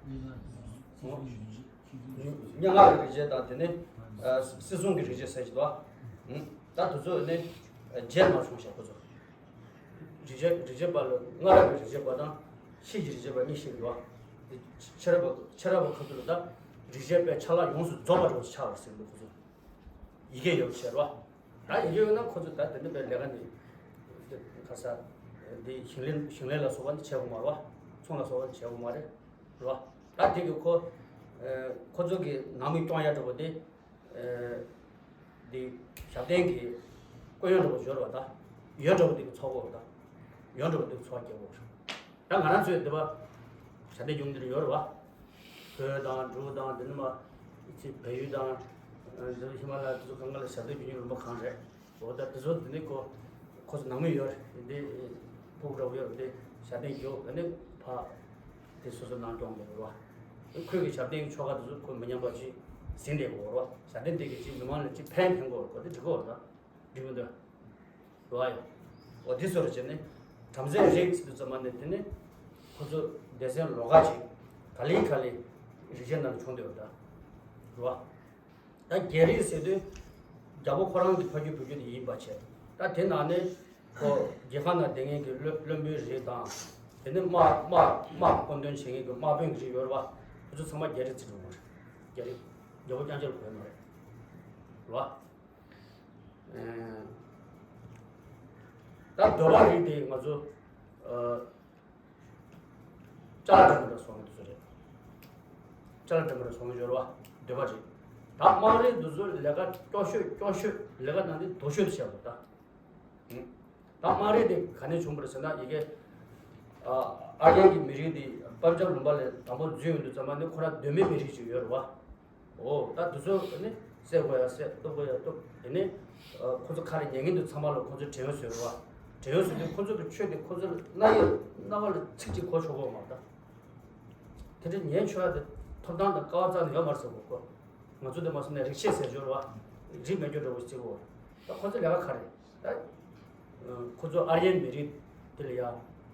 སྙན་ངག་གི་རིག་བྱེད་དང་དེ་ནས་ཨ་སྲིད་སྲུང་གི་རིག་བྱེད་ཟེར་གྱི་འདུག་ཨ། ད་དེ་ཚོ་ནི་རྗེས་མ་བྱུང་ཞེས་ཁོ་ཚོ། རིག་བྱེད་རིག་བྱེད་པ་ལ་སྔ་རབས་ཀྱི་རིག་བྱེད་པ་དང་ཕྱིས་ཀྱི་རིག་བྱེད་པ་གཉིས་ཤིག་འདུག་ཨ། དེ་ཕྱི་རབས་པ་ཕྱི་རབས་པ་ཁོ་ཚོ་ལ་ད་རིག་བྱེད་པའི་ཆ་ལག་ཡོངས་སུ་རྫོགས་པ་རེད་ཆགས་པ་ཟེར་འདུག་ཁོ་ཚོ། ཡི་གེ་ཡོད་ཟེར་བ། ད་ཡི་གེ་ཡོད་ན་ཁོ་ཚོ་ད་དེ་འདྲ་པའི་ལས་ཀ་འདི་ཁ་ས་འདི་ཞིང་ལས་ཞིང་ལས་ལ་སོགས་པ་འདི་བྱེད་དགོས་མ་རེད་བ། ཚོང་ལ་སོགས་པ་འདི་བྱེད་དགོས་མ་རེད་རེད་བ། ད་དེ་གི་ཁོ་ཁོ་ཚོ་གི་ནང་མི་སྐྱོང་ཡ་འདྲ་པོ་དེ་འདི་ཞབས་བརྟན་གི་སྐུ་ཡོན་འདྲ་པོ་ཡོད་རེད་བ། ད་ཡོན་འདྲ་པོ་དེ་གི་ཚོགས་པ་རེད། ད་ཡོན་འདྲ་པོ་དེ་གི་ཚོགས་རྒྱག་དགོས་རེད། ད་ང་རང་ཚོའི་འདི་པ་ཞབས་བརྟན་རྒྱུ་འདིར་ཡོད་རེད་བ། བོད་དང་འབྲུག་དང་འདི་ནི་མ། ཅི་བལ་ཡུལ་དང་། འདི་ཧི་མ་ལ་ཡ་དེ་ཚོ་གང་ག་ལ་ཞབས་བརྟན་རྒྱུ་ཉུང་རིམ་པ་གང་རེད། འོ་ད་དེ་ཚོ་འདི་ནི་ཁོ། ཁོ་ཚོ་ནང་མི་ཡོད་རེད་འདི། ཕྲུ་གུ་འདྲ་བོ་ཡོད་རེད་འདི་ཞབས་བརྟན་རྒྱུ་འདི་ནི་ཕ། དེ་སོ་སོ་ནང་སྐྱོང་དགོས་རེད་བ། ཁོས་ཀྱི་ཞབས་བརྟན་གྱི་ཆོ་ག་དེ་ཚོ་ཁོ་མི་ཉམས་པ་ཅིག་ཟིན་བསྡད་དགོས་རེད་བ། ཞབས་བརྟན་དེ་གི་ཅིག་མི་མང་ལ་ཅིག་ཕན་ཕན་དགོས་རེད་ཁོ་དེ་འགྲིག་གོ་རེད་ད། འགྲིག་མི་འདུག་རེད་བ་ཡ། འོ་དེ་སོ་རུ་བྱས་ནས་བྲམ་ཟེའི་རིགས་ཟེར་དུས་ཙམ་པ་ནས་དེ་ནི་ཁོ་ཚོ་སྡེ་ཚན་ལོགས་ཀ་ཅིག་ག་ལེ་ག་ལེ་རིག་བྱེད་ནང་བྱུང་བསྡད་ཡོད་ད། རེད་བ། ད་རྒྱལ་རིགས་ཟེར་དུས་རྒྱལ་པོ་ཁོ་རང་གི་ཕ་རྒྱུད་བུ་རྒྱུད་དེ་ཡིན་པ་བྱས། ད་དེ་ནང་ནས་ཁོ་རྒྱལ་ཁང་ནང་བསྡད་མཁན་གྱི་བློན་བློན་པོའི་རིགས་དང་། དེ་ནས་དམག་དམག་དམག་མཁོ་འདོན་བྱེད་མཁན་གྱི་དམག་དཔོན་གྱི་རིགས་ཡོད་རེད་བ། ཁོ་ཚོ་ཚང་མ་རྒྱ་རིགས་རྩིས་འགྲོ་གི་རེད། རྒྱ་རིགས། རྒྱལ་པོ་རྐྱང་རྐྱང་ལ་གོ་ཡ་མ་རེད། རེད་བ། ཨེ། ད་འདོད་པ་རིགས་དེ་ང་ཚོ། ཨ། ཅ་ལག་འདྲ་མི་འདྲ་བཟོ་མཁན་དེ་ཚོ་རེད། ཅ་ལག་འདྲ་མི་འདྲ་བཟོ་མཁན་ཡོད་རེད་བ། འདོད་པ་རེད། ད་དམངས་རིགས་དེ་ཚོ་ལས་ཀ་སྐྱོ་ཤོས་སྐྱོ་ཤོས་ལས་ཀ་ནང་དེ་སྡུག་ཤོས་དེ་བྱས་པ་ད། ད་དམངས་རིགས་དེ་ག་ནས་བྱུང་བ་རེད་ཟེར་ན། ཡ་གི། ཨ། ཨ་རྒྱན་གྱི་མི་རིགས་དེ་པན་ཇབ་ལུང་པ་ལ་དང་པོ་འཛུལ་ཡོང་དུས་ཙམ་པ་ནི་ཁོ་རང་གདོད་མའི་མི་རིགས་ཅིག་ཡོད་རེད་བ། འོ། ད་དེ་ཚོ་ནི་བསད་དགོས་ཡ་བསད། གཏུབ་དགོས་ཡ་གཏུབ། དེ་ནས། ཨ། ཁོ་ཚོ་ཁ་ལ་ཉན་མཁན་དེ་ཚང་མ་ལ་ཁོ་ཚོས་བྲན་གཡོག་བཟོས་རེད་བ། བྲན་གཡོག་བཟོས་དུས་ཁོ་ཚོ་གི་ཆོས་དེ་ཁོ་ཚོ་ལ་རྣ་ཡི་རྣ་བ་ལ་ཚིག་གཅིག་གོ་ཆོག་གི་མ་རེད་ད། དེ་འདྲ་ཉན་ཆོག་ཡ་དེ་ཐོབ་ཐང་དང་སྐལ་བ་རྩ་ནས་ཡོད་མ་རེད་ཟེར་གོ་ཁོ། ང་ཚོ་འདི་མ་སོང་ནས་རིག་བྱེད་ཟེར་སྦྱོར་བ། རིག་མེད་སྦྱོར་འདྲ་བོ་ཞིག་བརྩི་གོ། ད་ཁོ་ཚོ་ལས་ཀ་ག་རེ་ད། ཁོ་ཚོ་ཨར་ཡན་མི་རིགས་དེ་ལ་ཡ།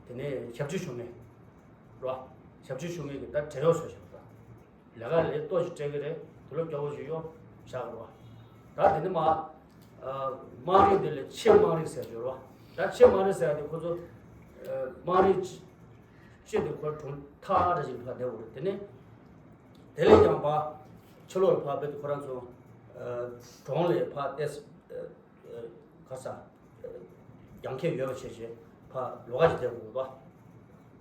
དེ་ནས་ཞབས་ཕྱི་ཞུ་མཁན་རེད་བ། ཞབས་ཕྱི་ཞུ་མཁན་གྱི་ད་བྲན་གཡོག་བཟོས་བཞག་པ་ད། ལས་ཀ་ལས་ཏོག་ཅིག་སྤྲད་ཀྱི་རེད། དུག་ལོག་སྐྱོ་བོ་ཞིག་གཡོག་བཞག་གི་རེད་བ། ད་དེ་ནས་མ། ཨ། དམངས་རིགས་དེ་ལ་ཕྱེད་དམངས་རིགས་ཟེར་སྦྱོར་བ། ད་ཕྱེད་དམངས་རིགས་ཟེར་ཡ་དེ་ཁོ་ཚོ། ཨ། དམངས་རིགས་སྤྱི་དེ་ཁོ་གྲོང་ཐག་ར་ཅིག་ཕར་བསྡད་ཡོད་རེད། དེ་ནས་དེ་ལས་ཀྱང་ཕར་ཕྱི་ལོགས་ལ་ཕར་ཕེབས་ཏེ་ཁོ་རང་ཚོ། ཨ། གྲོང་ལ་ཕར་བལྟས། ཨ། ག་རེ་ཟ། རྒྱང་ཁེ་ཡོད་པ་བྱས་བྱས་ཕར་ལོགས་ཀ་ཅིག་བསྡད་ཡོད་རེད་བ།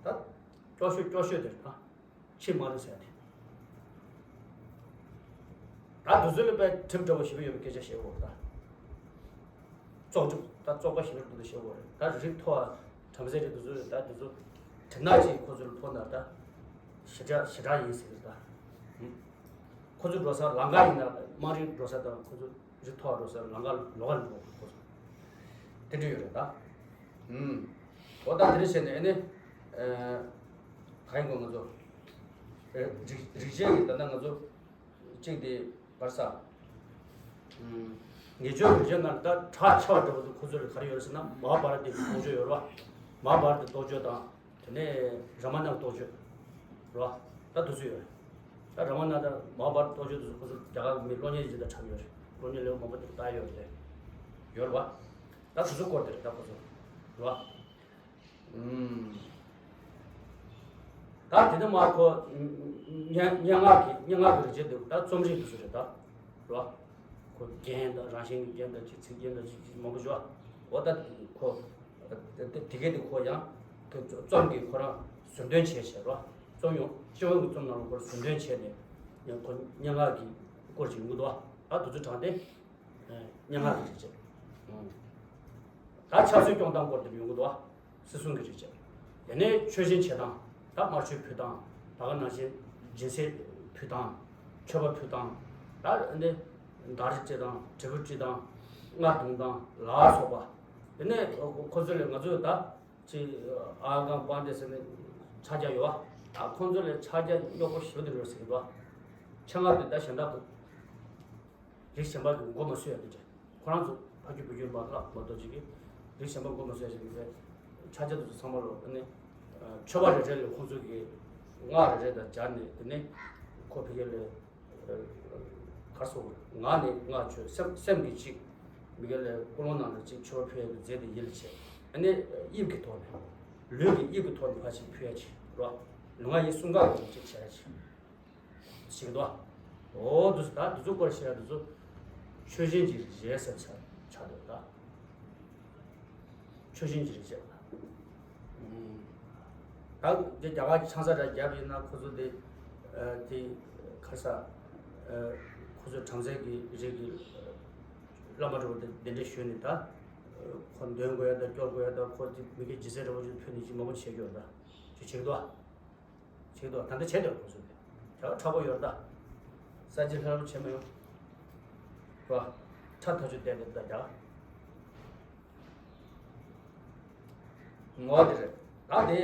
ད་སྐྱོ་ཤོས་སྐྱོ་ཤོས་དེ་རེད་ད། ཕྱེད་དམངས་རིགས་ཟེར་ཡ་དེ། ད་དེ་ཚོ་ལ་དཔེ་གྲིབ་འདྲ་བོ་ཞེ་པོ་ཡོད་པའི་སྐད་ཆ་བཤད་ཡོད་རེད་ད། བཙོག་གྲིབ། ད་བཙོག་པ་ཞེ་པོ་འདུག་ད་བཤད་ཡོད་རེད། ད་རིགས་མཐོ་བ་བྲམ་ཟེ་རིགས་དེ་ཚོ་ད་དེ་ཚོ་གྲིབ་ནག་ཅིག་ཁོ་ཚོ་ལ་ཕོག་ན་ད་ཞེ་དྲག་ཞེ་དྲག་ཡིན་ཟེར་གི་རེད་ད། ཁོ་ཚོ་འགྲོ་ས་ལམ་ཁ་ཡིན་ན་དམངས་རིགས་འགྲོ་ས་དང་ཁོ་ཚོ་རི་མཐོ་བ་འགྲོ་ས་ལམ་ཁ་ལོགས་ཀ་ལ་འགྲོ་དགོས་ཁོ་ཚོ། དེ་འདྲ་ཡོད་རེད་ད། ཨུམ། འོ་ད་དེ་འདྲ་བྱས་ནས་ཨ་ནི། ཨ། ག་ཡིན་གོ་ང་ཚོ། ཨ། རིག་རིག་བྱེད་ཀྱི་ད་ལྟ་ང་ཚོ་གཅིག་དེ་བར་ས། ཨུམ། ངེས་བྱུང་རིག་བྱེད་ནང་ད་གྲགས་ཆེ་བ་འདྲ་བོ་དེ་ཁོ་ཚོ་ལ་ག་རེ་ཡོད་རེད་ཟེར་ན། མ་ཧཱ་བྷ་ར་ཏའི་རྟོགས་བརྗོད་ཡོད་རེད་བ། མ་ཧཱ་བྷ་ར་ཏའི་རྟོགས་བརྗོད་དང་། དེ་ནས་རཱ་མ་ཎའི་རྟོགས་བརྗོད་རེད་བ། ད་དེ་ཚོ་ཡོད་རེད། ད་རཱ་མ་ཎ་དང་མ་ཧཱ་བྷ་ར་ཏ་རྟོགས་བརྗོད་དེ་ཚོ་ཁོ་ཚོ་རྒྱ་གར་མི་གློག་བརྙན་ཅིག་དང་འཁྲབ་ཡོད་རེད། གློག་བརྙན་ལེའུ་མང་པོ་དེ་ལྟ་ཡོད་རེད། ཡོད་རེད་བ། ད་དེ་ཚོ་སྐོར་དེ་རེད་ད་ཁོ་ཚོ། རེད་བ། ཨུམ། ད་དེ་ནས་མར་ཁོ་སྙན་སྙན་ངག་གི་སྙན་ངག་གི་རིག་བྱེད་དེ་ད་རྩོམ་རིག་དེ་ཚོ་རེད་ད། རེད་བ། ཁོ་རྒྱན་དང་རང་བཞིན་གྱི་རྒྱན་དང་ཅིག་ཚིག་རྒྱན་དང་ཅིག་ཅིག་མང་པོ་ཞིག་བ། འོ་ད་ཁོ། དེ་དེ་གས་དེ་ཁོ་ཡང་། དེ་རྩོམ་གྱི་ཁོ་རང་ཟུར་འདོན་བྱས་བྱས་རོ། རྩོམ་ཡོང་སྤྱི་དབང་གི་རྩོམ་ནང་ལ་ཁོ་རང་ཟུར་འདོན་བྱས་ནས། ཡང་ཁོ་སྙན་ངག་གི་སྐོར་ཅིག་ཡོང་གི་འདུག་བ། ད་དེ་ཚོ་དྲངས་ཏེ། སྙན་ངག་གི་རིག་བྱེད། ད་ཆབ་སྲིད་སྐྱོང་སྟངས་སྐོར་དེ་ཡོང་གི་འདུག་བ། སྲིད་སྲུང་གི་རིག་བྱེད། དེ་ནས་ཆོས་བཞིན་བྱེད་སྟངས། ད་དམར་མཆོད་ཕུལ་སྟངས། ད་ག་ནང་བཞིན་སྦྱིན་སྲེག་ཕུལ་སྟངས། མཆོད་པ་ཕུལ་སྟངས། ད་ནི་མདའ་རྩེ་སྟངས། དྲིལ་བུ་དཀྲིས་སྟངས། རྔ་བརྡུང་སྟངས་ལ་སོགས་པ། དེ་ནས་ཁོ་ཚོ་ལས་ང་ཚོས་ད་ཅི་ཨ་གང་པང་དེ་ཟེར་ནས་ཕྱག་རྒྱ་ཡོད་བ། ད་ཁོ་ཚོ་ལས་ཕྱག་རྒྱ་རྙོག་པོ་ཞེ་པོ་དེ་རེད་ཟེར་གི་འདུག་བ། ཆེད་མངགས་དེ་ད་གཞན་དག་གི། རིགས་གཞན་པ་གི་མགོ་མ་གསོད་ཡ་དེ་འདྲ། ཁོ་རང་ཚོ་ཕ་རྒྱུད་བུ་རྒྱུད་མ་བརླག་མ་གཏོགས་ཅིག་གིས་རིགས་གཞན་པ་མགོ་མ་གསོད་ཡ་ཞིག་མི་ཚེ། ཕྱག་རྒྱ་དེ་ཚོ་ཚང་མ་ལོ་ཨ་ནི། མཆོད་པ་རེ་རེ་ལ་ཁོང་ཚོ་གིས་སྔགས་རེ་རེ་དང་སྦྱར་ནས། དེ་ནས་ཁོ་ཕ་གི་ལ་གར་སོང་ངག་ནས་སྔགས་མཆོད། སེམས་སེམས་ཀྱི་གཅིག་མི་གི་ལ་ཀུན་སློང་ནང་ལ་གཅིག་མཆོད་པ་ཕུལ་ཡ་གི་རྫས་དེ་ཡིད་ལ་བྱས། ཨ་ནི་དབྱིབས་ཀྱི་ཐོག་ནས། ལུས་ཀྱི་དབྱིབས་ཀྱི་ཐོག་ནས་ཕར་ཅིག་ཕུལ་ཡ་ཅིག་རོ། ལུས་ངག་ཡིད་གསུམ་ཀ་གི་གཅིག་བྱས་ཡ་ཅིག་ཞིག་འདུག་འོ་འདུག་ད་འདི་ཚོ་སྐོར་བཤད་ཡ་འདི་ཚོ་ཆོས་བཞིན་གྱི་རིག་བྱེད་ཟེར་ཆ་ཆ་འདུག་ད། ཆོས་བཞིན་གྱི་རིག་བྱེད། ད་དེ་རྒྱ་གར་གྱི་ཆང་ས་འདྲ་བརྒྱབ་ཡིན་ན་ཁོ་ཚོ་དེ་དེ་ག་ས་ཁོ་ཚོ་བྲམ་ཟེ་གི་རིགས་ཀྱི་བླ་མ་འདྲ་བོ་དེ་གདན་འདྲེན་ཞུས་ནས། ད་ཁོ་འདོན་དགོས་ཡ་ད་སྐྱོར་དགོས་ཡ་ད་ཁོ་དེ་མི་དགེ་ཇི་སྲིད་འདྲ་བོ་ཅིག་ཕུལ་ནས་ཅིག་མང་པོ་བྱེད་རྒྱུ་ད་ཅིག་བྱེད་ཀྱི་འདུག་ཨ། བྱེད་འདུག་ད་ལྟ་བྱེད་འདུག་ཁོ་ཚོས་དེ། བྱ་བ་མཁྲེགས་པོ་ཡོད་རེད་ད། གསར་བརྗེ་སླར་གསོ་བྱེད་མ་ཡོང་། རོ། ཁྲ་ཐག་ཆོད་བསྡད་འདུག་ད་རྒྱ། ངོ་བོ་དེ་རེད་ད་དེ།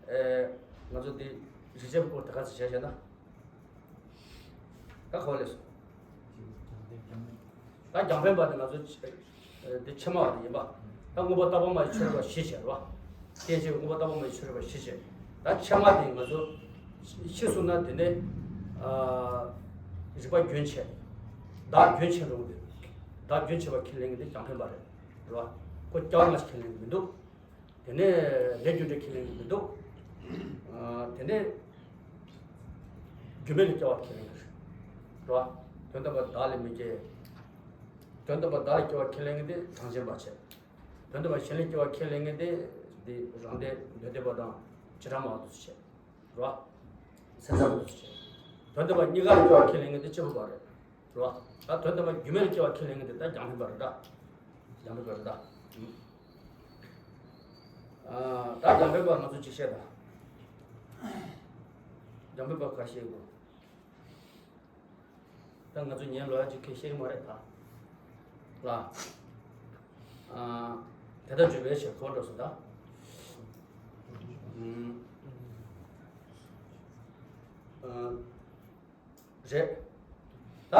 ཨེ། ང་ཚོ་དེ་རིག་བྱེད་སྐོར་དེ་ག་ཚོད་བྱས་བྱས་ན། ད་ག་བ་ལས་སོ། ད་རྒྱང་འཕེན་པ་དེ་ང་ཚོ་འདི་ཕྱི་མ་བ་དེ་ཡིན་པ། ད་མངོན་པར་རྟོགས་པ་མ་ཡི་ཆོས་རིག་པ་བཞི་བྱས་རེད་བ། སྐྱེ་མཆེད་མངོན་པར་རྟོགས་པ་མ་ཡི་ཆོས་རིག་པ་བཞི་བྱས། ད་ཕྱི་མ་དེ་ང་ཚོ་ཕྱི་སོང་ན་དེ་ནས་རིག་པ་རྒྱུན་ཆད། བདག་རྒྱུན་ཆད་རུང་དེ། བདག་རྒྱུན་ཆད་པ་ཁས་ལེན་གྱི་དེ་རྒྱང་འཕེན་པ་རེད། རེད་བ། ཁོ་སྐྱེ་བ་སྔ་ཕྱི་ཁས་ལེན་གྱི་མི་འདུག་དེ་ནས་ལས་རྒྱུ་འབྲས་ཁས་ལེན་གྱི་མི་འདུག་ཨ། དེ་ནས་ རྒྱུ་མེད་ལ་སྐྱེ་བ་ཁས་ལེན་གྱི་རེད། རེད་བ། དོན་དམ་པར་བདག་ལ་མི་སྐྱེ། དོན་དམ་པར་བདག་ལ་སྐྱེ་བ་ཁས་ལེན་མཁན་དེ་གྲངས་ཅན་པ་བྱས། དོན་དམ་པར་གཞན་ལ་སྐྱེ་བ་ཁས་ལེན་མཁན་དེ་འདི་རང་སྡེ་འདོད་ལྡན་པ་དང་བྱེ་བྲག་སྨྲ་བ་དེ་ཚོ་བྱས། རེད་བ། སེམས་ཙམ་དེ་ཚོ་བྱས། དོན་དམ་པར་གཉིས་ཀ་ལ་སྐྱེ་བ་ཁས་ལེན་མཁན་དེ་སྐྱེས་བུ་པ་རེད། རེད་བ། ད་དོན་དམ་པར་རྒྱུ་མེད་ལ་སྐྱེ་བ་ཁས་ལེན་མཁན་དེ་ད་རྒྱང་འཕེན་པ་རེད་ད། རྒྱང་འཕེན་པ་རེད་ད། ཨ། ད་རྒྱང་འཕེན་པ་ང་ཚོ་ཅིག་བཤད་དང་། རྒྱང་འཕེན་པ་ག་བཤད་དགོས། ད་ང་ཚོ་ཉན་ལོ་ཡ་ཅིག་གིས་ཤེས་ཀྱི་མ་རེད་ད། ལ། ཨ། དེ་ལྟར་བརྗོད་པའི་ཕྱིར་གོ་འགྲོ་སོང་ད། ཨུམ། ཨ། རེད། ད།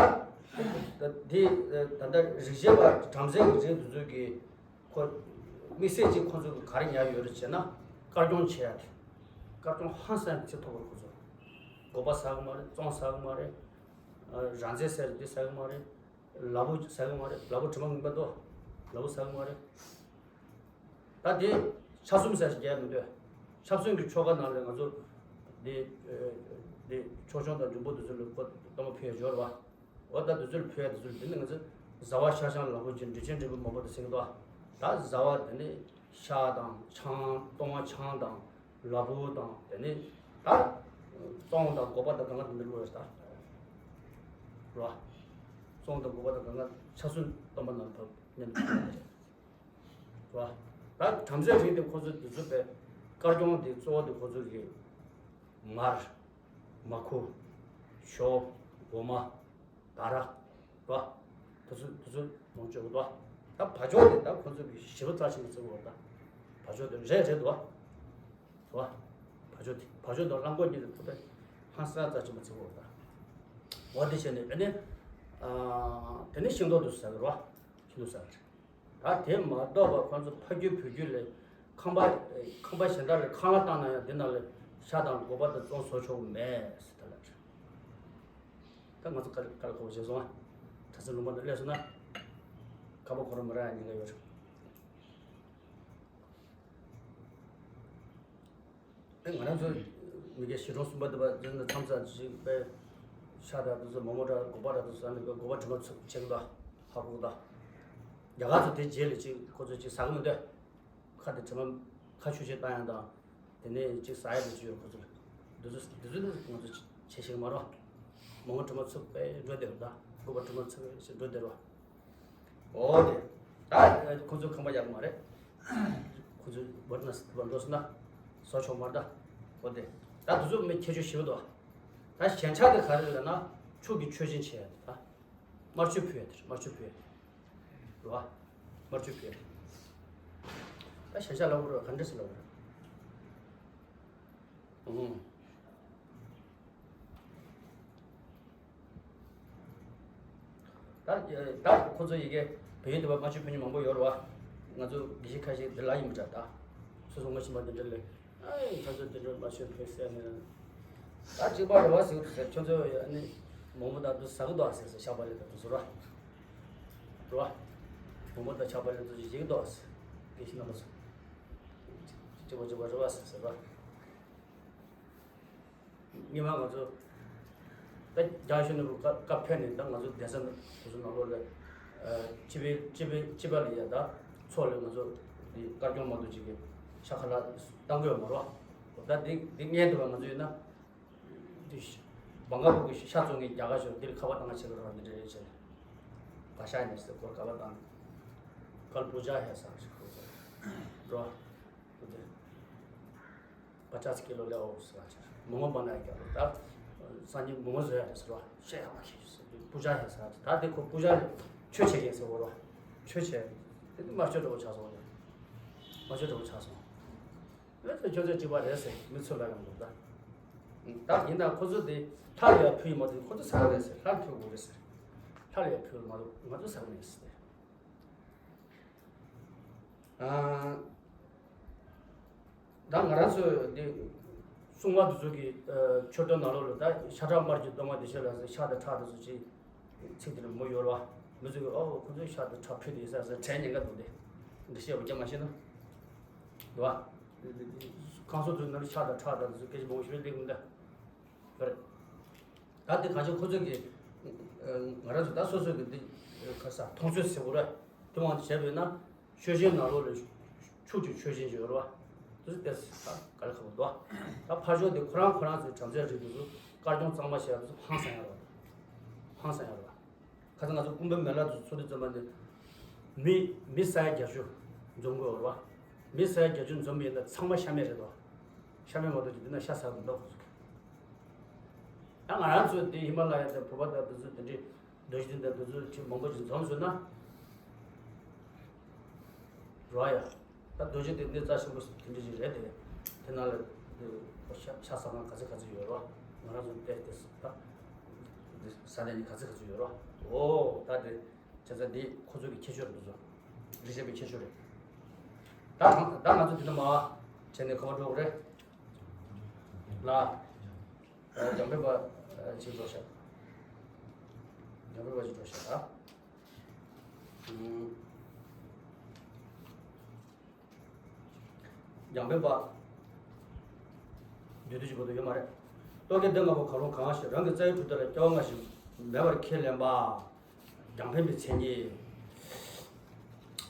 ད་འདི་ད་ལྟ་རིག་བྱེད་པ་བྲམ་ཟེ་གི་རིགས་འདི་ཚོ་གིས། ཁོ། དམིགས་བསལ་གྱིས་ཁོ་ཚོ་གིས་ག་རེ་ཉར་ཡོད་རེད་ཟེར་ན། དཀར་སྐྱོང་བྱེད་ཡ་དེ། དཀར་སྐྱོང་ཧང་སང་ཚད་མཐོ་པོར་ཁོ་ཚོ། དགོས་པ་ཟ་གི་མ་རེད། བཙོང་ཟ་གི་མ་རེད། ཨ། ར་མཛེ་ཟེར་འདི་ཟ་གི་མ་རེད། ལ་ཕུག་ཟ་གི་མ་རེད། ལ་ཕུག་དྲི་མ་ངན་པ་དོ། ལ་ཕུག་ཟ་གི་མ་རེད། ད་དེ་ཆབ་གསུམ་ཟེར་རྒྱག་མི་འདོད། ཆབ་གསུམ་གྱི་ཆོ་ག་ནང་ལ་ང་ཚོ་དེ་དེ་ཆོས་སྐྱོང་དང་འབྱུང་པོ་དེ་ཚོ་ལ་ཁོ་གཏོར་མ་ཕུལ་ཡ་འབྱོར་བ། འོ་ད་དེ་ཚོ་ལ་ཕུལ་ཡ་དེ་ཚོ་ལ་དེ་ནི་ང་ཚོ་བཟའ་བ་ཤ་ཆང་ལ་ཕུག་ཅིང་འབྲས་ཆན་འབྲས་བུ་མང་པོ་དེ་ཟེར་གི་འདུག་ད་བཟའ་བ་དེ་ནི་ཤ་དང་ཆང་གཏོར་མ་ཆང་དང་ལ་ཕུག་དང་དེ་ནི་ད་བཙོང་དང་དགོས་པ་དང་གང་ག་དེ་འདྲ་ལོས་ད་ར། བཙོང་དང་དགོས་པ་དང་གང་ག་ཆབ་གསུམ་གཏོར་མ་ནང་ཕབ་ཉན། རེད་བ། ད་བྲམ་ཟེ་རིགས་དེ་ཁོ་ཚོ་དེ་ཚོ་པའི་དཀར་སྐྱོང་དེ་གཙོ་བོ་དེ་ཁོ་ཚོ་གི་མར། མར་ཁུ། ཞོ། འོ་མ། དར་ར། བ། དེ་ཚོ་དེ་ཚོ་མང་ཆེ་བ། ད་བ་ཅོ་དེ་ད་ཁོ་ཚོ་གི་ཞེ་པོ་རྩ་ཆེན་པོ་བརྩི་གི་ཡོད་རེད་ད། བ་ཅོ་དེ་རེད་རེད་དོ། བ། བ་ཅོ་དེ་བ་ཅོ་དང་རླངས་འཁོར་གཉིས་དེ་ཁོ་ད་ཧང་སང་རྩ་ཆེན་པོ་བརྩི་གི་ཡོད་རེད་ད། འོ་དེ་བྱས་ནས་དེ་ནས། ཨ། དེ་ནས་ཤིང་ཏོག་དེ་ཚོ་ཟ་གི་རེད་བ། ཤིང་ཏོག་ཟ་གི་རེད། ད་དེ་མ་གཏོགས་པ་ཁོང་ཚོ་ཕ་རྒྱུད་བུ་རྒྱུད་ལས་ཁང་པ། ཁང་པ་གཞན་དག་ལ་ཁང་གླ་བཏང་ན་ཡང་འདི་ནང་ལ་ཤ་དང་སྒོག་པ་དང་བཙོང་བཟོ་ཆོག་གི་མེད་ཟེར་ད་ལབ་རེད། ད་ང་ཚོ་དཀར་དཀར་ཁ་བོ་བྱས་སོང་ཨ། གྲྭ་ས་ལུང་པ་ནང་སླེབས་སོང་ན། ཁ་པར་ཁོ་རང་མི་རག་ཉེན་ཁ་ཡོད་རེད། ཨེ། ང་རང་ཚོ་མི་སྐྱ་གཞིས་གྲོང་གསུམ་པ་འདི་པ་འདི་ནི་མཚམས་མཚམས་ཅིག་པའི་ཤ་དང་དེ་ཚོ་མོག་མོག་འདྲ་སྒོག་པ་འདྲ་དེ་ཚོ་ཟ་ནས་པའི་སྒོག་པ་དྲི་མ་ཚུགས་བྱེད་ཀྱི་འདུག་ཧ་གོ་གི་འདུག་རྒྱ་གར་ཚོ་དེ་རྗེས་ལ་ཅིག་ཁོ་ཚོ་ཅིག་ཟ་གི་མི་འདུག་ཁ་དེ་དྲི་མ་ཁ་ཆུ་ཆེ་བཏང་ཡ་དང་། དེ་ནས་ཅིག་ཟ་ཡ་དེ་ཅིག་ཡོད་ཁོ་ཚོ་ལ། དེ་ཚོ་དེ་ཚོ་ནི་ང་ཚོ་བྱེད་ཤེས་ཀྱི་མ་རེད། མོག་མོག་དྲི་མ་ཚུགས་པའི་འགྲོ་བསྡད་རེད་ད། སྒོག་པ་དྲི་མ་ཚུགས་པའི་འགྲོ་བསྡད་རེད། འོ་དེ། ད་ཁོ་ཚོའི་ཁང་པ་ཡག་མ་རེད། ཁོ་ཚོའི་བར་ན་བར་འགྲོ་སོང་ན་བཟོ་ཆོག་མ་རེད་ད། འོ་དེ། ད་དེ་ཚོ་མི་ཁྱད་ཆོས་ཞེ་པོ་འདུག་ད་ཞན་ཆ་དེ་ག་རེ་ལབ་ན་ཕྱུགས་ཀྱི་མཆོད་སྦྱིན་བྱེད་ཡ་དེ་ད། དམར་མཆོད་ཕུལ་ཡ་དེ་རེད། དམར་མཆོད་ཕུལ་ཡ་དེ་རེད་བ། དམར་མཆོད་ཕུལ་ཡ་དེ། ད་ཞན་ཆ་ལབ་དགོས་རེད། ག་འདྲ་སེ་ལབ་དགོས་རེད། ཨང་། ད་ད་ཁོ་ཚོ་ཡི་གེ་བལ་ཡུལ་དུ་བ་དམར་མཆོད་ཕུལ་མཁན་མང་པོ་ཡོད་རེད་བ། ང་ཚོ་དགེ་བཤེས་ཁ་ཤས་འདི་ལ་ཡིན་མི་འདྲ་ད། སོ་སོ་ངོ་ཤེས་པ་འདི་འདྲ་ལས། ཨེ། ཁྱོད་ཚོ་འདི་འདྲ་དམར་མཆོད་ཕུལ་ཟེར་ནས། ད་གཅིག་པ་རེད་བ་ཟེར་ཟེར། ཁྱོད་ཚོ་ཨ་ནི་མོག་མོག་དང་དུ་ཟ་གི་འདུག་ཟེར་ཟེར། ཤ་བག་ལེབ་དང་དུ་ཟེར་བ། རེད་བ། མོག་མོག་དང་ཤ་བག་ལེབ་དུ་ཟ་གི་འདུག་ཟེར། དགེ་བཤེས་རྣམ་པ་ཚོ། གཅིག་པ་གཅིག་པ་རེད་བ་ཟེར་ཟེར་བ། སྔོན་མ་ང་ཚོ་ད་རྒྱ་གཞུང་ནས་བཀའ་བཀའ་ཕེབས་ནས། ད་ང་ཚོ་གདན་ས་དེ་ཚོ་ནང་ལོགས་ལ་ཨ་སྤྱི་པའི་སྤྱི་པའི་སྤྱི་པ་ལ་ཡ་ད་ཚོགས་ལ་ང་ཚོ་འདི་དཀར་སྐྱོང་མ་གཏོགས་ཅིག་གི་ཤ་ཁ་ལག་བཏང་གི་ཡོད་མ་རེད། ད་འདི་འདི་སྔོན་དུ་བ་ང་ཚོ་ཡིན་ན་འདི་བང་ག་པོ་གི་ཤ་བཙོང་མཁན་རྒྱ་གར་ཞོག་འདིར་ཁ་པར་བཏང་ང་བྱེད་ཀྱི་རེད། འདི་འདྲ་རེད་བྱས་ནས་བ་ཤ་ཡིན་ནས་ཟེར་སྐོར་ཁ་པར་བཏང་། ཀལ་པུ་ཇ་ཧེ་ས་ཞིག་ཁོ་ཚོ་རེད་བ། འདི། पचास किलो ले आओ ཟེར་བ་ཅིག་མོག་མོག་बनाना क्या ལོ། ད་སང་ཉིན་མོག་མོག་བཟོ་ཡ་རེད་ཟེར་བ། བཤད་ཡག་མ་ཁྱེད་ཟེར། पूजा है ཟེར་བ་ཅིག་ད་དེ་ཁོ་पूजा ལས་ཆོས་བྱེད་མཁན་ཟེར་བ་རེད་བ། ཆོས་བྱེད། དེ་དེ་དམར་མཆོད་འདྲ་བོ་ཆགས་སོང་བ། དམར་མཆོད་འདྲ་བོ་ཆགས་སོང་། ཨེ་ཚོ་ཁྱོད་ཚོ་གཅིག་པ་རེད་ཟེར་མི་ཚོ་ལ་ཡང་འདུག་ད། ད་ཡིན་ན་ཁོ་ཚོ་དེ་ལྷ་ལ་ཡང་ཕུལ་ཡོད་མ་གཏོགས་ཁོ་ཚོ་ཟ་གི་རེད་ཟེར། ལྷ་ལ་ཕུལ་དགོས་རེད་ཟེར། ལྷ་ལ་ཡང་ཕུལ་མ་གཏོགས་ང་ཚོ་ཟ་གི་མེད་ཟེར། ཨ། ད་ང་རང་ཚོ་འདི་སྲུང་མ་དེ་ཚོ་གི་ཨ་མཆོད་རྟེན་ནང་ལོགས་ལ་ད་ཤ་ཁྲག་དམར་གྱི་གཏོར་མ་དེ་ཤ་ལ་ཤ་དང་ཁྲག་དེ་ཚོ་ཅིག་ཚིག་དེ་ལ་མོ་ཡོད་རེད་བ། མི་ཚོ་གི་ཨོ་ཁོ་ཚོས་ཤ་དང་ཁྲག་ཕུལ་དེ་ཡིན་ས་ཟེར་དྲན་ཉེན་ཁ་འདུག་སྟེ། འདི་བཤད་པ་རྒྱ་མ་ཤེས་ན། རེད་བ། ཁང་བཟོ་དེ་ནང་ལ་ཤ་དང་ཁྲག་དང་དེ་ཚོ་སྐད་ཆ་མང་པོ་ཞིག་སླེབས་གི་མི་འདུག་ག་རེད། ད་དེ་གང་ཅི་ཁོ་ཚོས་ཀྱི་ང་རང་ཚོ་ད་སོ་སོ་གི་འདི་ཁ་ས་མཐོང་ཚོད་ཟེར་དགོས་ར། དེ་དབང་དུ་བྱས་པས་ན་ཆོས་ཅན་ནང་ལོགས་ལ་ཕྱུག་ཅིག་ཆོས་ཅན་ཅིག་ཡོད་ར་བ། དེ་ཚོ་དེ་ད་ག་ལ་ཁ་བ་འདུག་ད་ཕར་ཕྱོགས་དེ་ཁོ་རང་ཁོ་རང་ཚོའི་བྲམ་ཟེ་རིགས་དེ་ཚོ་དཀར་གྱོང་གཙང་མ་བྱས་དེ་ཚོ་ཧང་སང་ཡ་ར་བ། ཧང་སང་ཡ་ར་བ། ཁ་ཚ་ང་ཚོ་ཀུན་ཕན་མེ་ལ་དུ་ཚོ་དུ་ཙམ་པ་ནི་མི་མི་ས་ཡ་བརྒྱད་ཅུ་འཛོམས་དགོས་རེད་བ། མི་ས་ཡ་བརྒྱད་ཅུ་འཛོམས་ཡིན་ན་ཚང་མ་ཤ་མེད་རེད་དོ། ཤ་མེད་མ་གཏོགས་ཀྱི་འདི་ན་ཤ་ཟ་དུ་འདུག་ད་ང་རང་ཚོ་འདི་ཧི་མ་ལ་ཡ་དང་བོད་པ་དང་འདི་ཚོ་འདི་འདྲའི་རྡོ་རྗེ་གདན་དང་འདི་ཚོ་ཅིག་མང་པོ་ཅིག་འཛོམས་སོང་ན་རོ་ཡ། ད་རྡོ་རྗེ་གདན་གནས་རྩ་ཆེན་པོ་དེ་འདྲ་ཞིག་རེད་དེ། དེ་ནང་ལ་ཤ་ཤ་ཟ་ཁང་ག་ཚོད་ག་ཚོད་ཡོད་རོ། ང་རང་ཚོ་བལྟས་ཏེ་ད་ཟ་ལེ་ནི་ག་ཚོད་ག་ཚོད་ཡོད་རོ། ཨོ་ད་དེ་བྱས་ཙང་འདི་ཁོ་ཚོ་གི་ཁྱད་ཆོས་རེད་འདུག་རི་བྱེད་པའི་ཁྱད་ཆོས་རེད། ད་ད་ང་ཚོ་དེ་ནས་མ་བྱས་ནས་ག་པར་འགྲོ་དགོས་རེད། ལ་རྒྱང་འཕེན་པ་ཅིག་འགྲོ་ཤག་རྒྱང་འཕེན་པ་ཅིག་འགྲོ་ཤག་ཨ། རྒྱང་འཕེན་པ། བདུད་བདུད་ཀྱི་བར་དུ་ཡོད་མ་རེད། རྟོག་གེ་སྡེ་ལྔ་པོ་གང་རུང་གང་ཞིག་རང་གི་རྩ་བའི་གྲུབ་མཐའ་ལ་སྐྱེ་བ་སྔ་ཕྱི་མེད་པར་ཁས་ལེན་པ། རྒྱང་འཕེན་པའི་མཚན་ཉིད།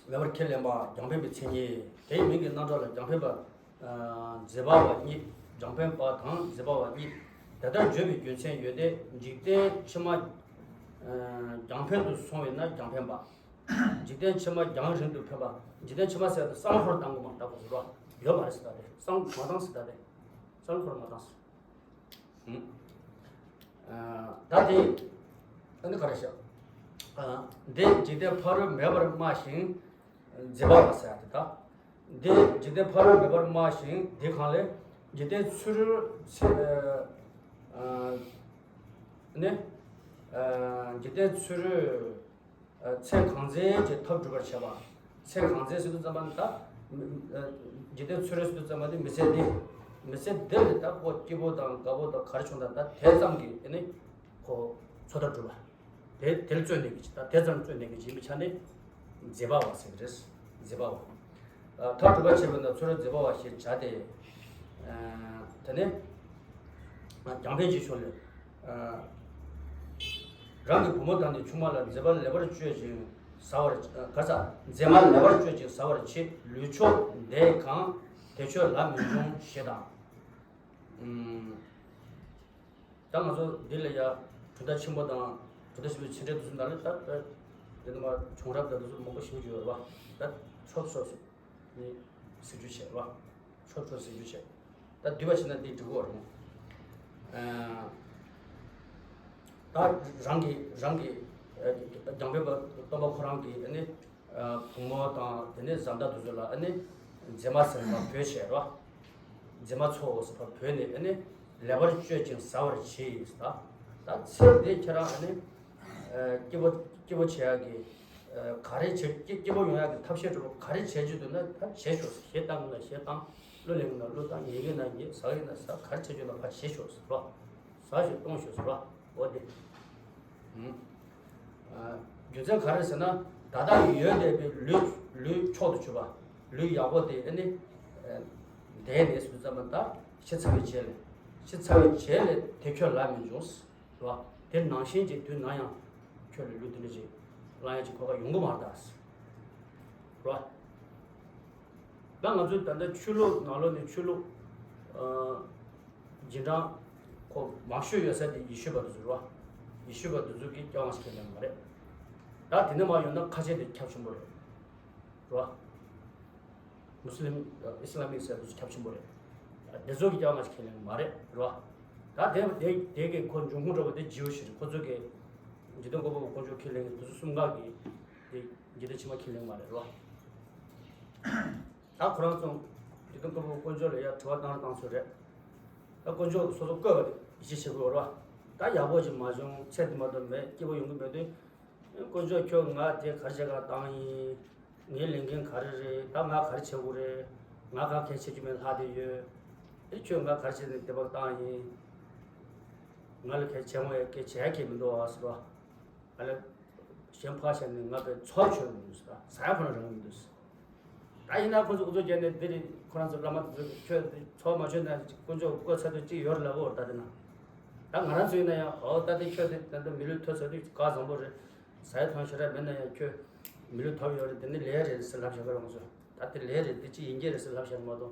མེད་པར་ཁས་ལེན་པ་རྒྱང་འཕེན་པའི་མཚན་ཉིད། དེའི་མིང་གི་རྣམ་གྲངས་ལ་རྒྱང་འཕེན་པ། མཛད་པ་བ་གཉིས། རྒྱང་འཕེན་པ་དང་མཛད་པ་བ་གཉིས། དེ་ལྟར་བརྗོད་པའི་རྒྱུ་མཚན་ཡོད་དེ། འཇིག་རྟེན་ཕྱི་མ་རྒྱང་འཕེན་དུ་སོང་བས་ན་རྒྱང་འཕེན་པ། འཇིག་རྟེན་ཕྱི་མ་རྒྱང་རིང་དུ་འཕེན་པ། འཇིག་རྟེན་ཕྱི་མ་ཟེར་དུས་གསང་སྔགས་འཁོར་བཏང་དགོས་མ་ད་གོ་ཟེར་རོ། ཡོད་མ་རེད་ཟེར་ད་དེ་གསང་མ་བཏང་ཟེར་ད་དེ། གསང་སྔགས་འཁོར་མ་བཏང་ཟེར། ད་དེ་ཨ་ནི་ག་རེ་བཤད། འདི་འཇིག་རྟེན་ཕ་རོལ་མེད་པར་སྨྲ་ཞིང་། མཛད་པ་བ་ཟེར་ཡ་དེ་དག་འདི་འཇིག་རྟེན་ཕ་རོལ་མེད་པར་སྨྲ་ཞིང་། འདི་གང་ལས་འཇིག་རྟེན་ཚུ་རོལ་ཚེ་ནི་འཇིག་རྟེན་ཚུ་རོལ་ཚེ་གང་ཚེ་གི་ཐབས་སྒྲུབ་པར་བྱེད་པ། ཚེ་གང་ཚེ་ཟེར་དུས་ཙམ་པ་ནི་ད་འཇིག་རྟེན་ཚུ་རོལ་ཟེར་དུས་ཙམ་པ་ནི་མི་ཚེ་འདི་མི་ཚེ་འདི་ལ་ད་ཁོ་སྐྱིད་པོ་དང་དགའ་པོ་དང་ག་རེ་བྱུང་དང་ད་དེ་ཙམ་གྱི་ཨ་ནི་ཁོ་འཚོ་ཐབས་སྒྲུབ་པ། དེ་དེར་བརྩོན་ནས་ཀྱི་ད་དེ་ཙམ་བརྩོན་ནས་ཀྱི་བྱེད་མི་ཆ་ནས་མཛད་པ་བ་ཟེར་གྱི་རེད། མཛད་པ་བ། ཐབས་སྒྲུབ་པ་བྱེད་པ་ན་ཚུ་རོལ་མཛད་པ་བ་ཞེས་བྱ་སྟེ། དེ་ནས་རྒྱང་འཕེན་གྱི་ཕྱོགས་ལས། རང་གི་བུ་མོ་དང་ནི་ཆུང་མ་ལ་མཛེས་མ་ལེགས་པར་སྤྱོད་ཅིང་ཟ་བར་ག་ས་མཛེས་མ་ལེགས་པར་སྤྱོད་ཅིང་ཟ་བར་བྱེད། ལུས་ཆོག་འདས་གང་དེ་ཁྱོད་ལ་མི་འབྱུང་ཞེས་དང་། ད་ང་ཚོ་འདི་ལ་ཡ་གྲུབ་མཐའ་ཆེན་པོ་དང་གྲུབ་མཐའ་ཆེན་པོའི་ཚད་འབྲས་དུ་གསུམ་དང་ལ་ད་ད་འདི་ནི་མ་བྱུང་རབས་དང་འདི་ཚོ་མང་པོ་ཞིག་ཡོད་རེད་བ། ད་ཕྱོགས་ཕྱོགས་སུ་ནི་ཟེར་རྒྱུ་བྱས་རེད་བ། ཕྱོགས་ཕྱོགས་ཟེར་རྒྱུ་བྱས། ད་འདུས་པ་བྱས་ན་འདི་འགྲིག་གི་རེད། ད་རང་གི་རང་གི་རྒྱང་འཕེན་པ་སྟོན་པ་ཁོ་རང་གི་ནི། བུ་མོ་དང་དེ་ནས་བཟའ་ཟླ་དེ་ཚོ་ལ་ཨ་ནི་མཛེས་མ་ཟེར་བ་བོས་བྱས་རོ། མཛེས་མ་ཚོ་ཟེར་བ་བོས་ནས་ཨ་ནི་ལེགས་པར་སྤྱོད་ཅིང་ཟ་བར་བྱེད་ཡིན་ཟེར། ད་ཚེ་འདི་ཁྱེད་རང་ཨ་ནི་སྐྱིད་པོ་སྐྱིད་པོ་བྱེད་ཡག་གི་ག་རེ་བྱེད་སྐྱིད་སྐྱིད་པོ་ཡོང་ཡག་གི་ཐབས་ཤེས་འགྲོ་ག་རེ་བྱེད་རྒྱུ་འདུག་ན་ད་བྱེད་ཤོག་ཟེར། གཞས་བཏང་ན་གཞས་བཏང་། གླུ་ལེན་ན་གླུ་བཏང་། ཉལ་གི་ན་ཉལ། ཟ་གི་ན་ཟ། ག་རེ་བྱེད་རྒྱུ་ན་ཕར་བྱེད་ཤོག་ཟེར་རོ། ཟ་ཞིག་གཏོང་ཤོག་ཟེར་རོ། འོ་དེ། རྒྱུ་མཚན་ག་རེ་ཟེར་ན། ད་ལྟ་ཡོད་བསྡད་པའི་ལུས་ལུས་མཆོག་ཏུ་གྱུར་པ། ལུས་ཡག་པོ་དེ་ཨ་ནི། འདས་ནས་སུ་ཙམ་པ་ད་ཤི་ཚར་བའི་རྗེས་ལ། ཤི་ཚར་བའི་རྗེས་ལ་དེ་ཁྱོད་ལ་མི་འབྱུང་། རེད་བ། དེ་ནང་བཞིན་གྱི་དུས་ནམ་ཡང་ཁྱོད་ལ་ལུས་དེ་འདྲ་ཅིག་བླང་ཡ་ཅིག་གོ་སྐབས་ཡོང་གི་མ་རེད་ད། རེད་བ། ད་ང་ཚོའི་ད་ལྟ་ཆོས་ལུགས་ནང་ལོགས་ནས་ཆོས་ལུགས། རྗེས་འབྲང་ཁོ་མང་ཤོས་ཡོད་ས་དེ་ཡེ་ཤུ་པ་དེ་ཚོ་རེད་བ། ཡེ་ཤུ་པ་དེ་ཚོ་གིས་སྐྱོང་བ་ཞིག་ཁས་ལེན་མ་རེད། ད་དེ་ནས་མར་ཡོང་ན་ཁ་ཆེ་དེ་ཁྱབ་ཆེན་པོ་རེད། རེད་བ། མུ་སི་ལིམ་ཨི་སི་ལ་མིག་ཟེར་དེ་ཚོ་ཁྱབ་ཆེན་པོ་རེད། དེ་ཚོ་གིས་སྐྱོང་བ་ཞིག་ཁས་ལེན་མ་རེད། རེད་བ། ད་དེ་དེ་དེ་གི་ཁོ་འབྱུང་ཁུངས་འདྲ་བོ་དེ་ཇིའུ་ཞིག་རེད། ཁོ་ཚོ་གིས་འཇིག་རྟེན་བཀོད་པ་པོ་དཀོན་མཆོག་ཁས་ལེན་གི་དེ་ཚོ་གསུམ་ཀ་གི་དེ་འཇིག་རྟེན་ཕྱི་མ་ཁས་ལེན་མ་རེད། རེད་བ། ད་ཁོ་རང་ཚོ་འཇིག་རྟེན་བཀོད་པ་པོ་དཀོན་མཆོག་ལ་ཡ་དྲི་བ་བཏང་ར་བཏང་ཚོད་རེད། ད་དཀོན་མཆོག་སོ་སོ་བཀོད་པ་དེ་ཡིད་ཆེས་བྱེད་དགོས་རེད་བ། ད་ཡག་པོ་ཅིག་མ་བྱུང་། ཚེ་འདི་མ་གཏོགས་མེད། སྐྱིད་པོ་ཡོང་གི་མེད་དུས། དཀོན་མཆོག་ཁྱོད་ང་དེ་ག་རེ་བྱེད་ག་བཏང་ཡིན། ངའི་ལས་འགན་ག་རེ་རེད། ད་ང་ག་རེ་བྱེད་དགོས་རེད། ང་ག་གལ་ཆེ་རྒྱུ་མེད་ལྷག་བསྡད་ཡོད། ཨེ་ཁྱོད་ང་ག་རེ་བྱེད་ནས་དེ་བར་བཏང་ཡིན། ང་ལ་གལ་ཆེ་བ་ཡ་གལ་ཆེ་ཡ་གལ་མི་འདུག་ཨ་ཟེར་བ། ང་ལ་གཞན་ཕར་བཞག་ནས་ང་པའི་ཚོར་ཆོད་མི་འདུག་ཟེར། ཟ་ཡ་ཁོ་རང་རང་མི་འདུག་ཟེར། ད་ཡིན་ན་ཁོ་ཚོ་ཨུ་ཚུགས་བརྒྱབ་ནས་འདི་རེད། ཁོ་རང་ཚོ་བླ་མ་དེ་ཚོ་ཁྱོད་འདི་ཚོར་མ་ཆོད་ན་དཀོན་མཆོག་བཀོད་ཚར་དུས་གཅིག་ཡོད་རེད་ལབ་གོ་ད་དེ་ན། ད་ང་རང་ཚོ་ཡིན་ན་ཡང་ཨོ་ད་དེ་ཁྱོད་དེ་ད་ལྟ་མི་ལུས་ཐོབ་ཚར་དུས་ག་བཟང་པོ་རེད། ཟ་ཡ་འཐུང་ཡ་ཞེ་དྲག་མེད་ན་ཡང་ཁྱོད་མི་ལུས་ཐོབ་ཡོད་རེད། དེ་ནི་ལས་རེད་ཟེར་ལབ་བཞག་གི་རེད་ང་ཚོ། ད་དེ་ལས་རེད། དེ་ཅི་ཡིན་གྱི་རེད་ཟེར་ལབ་བཞག་མ་གཏོགས།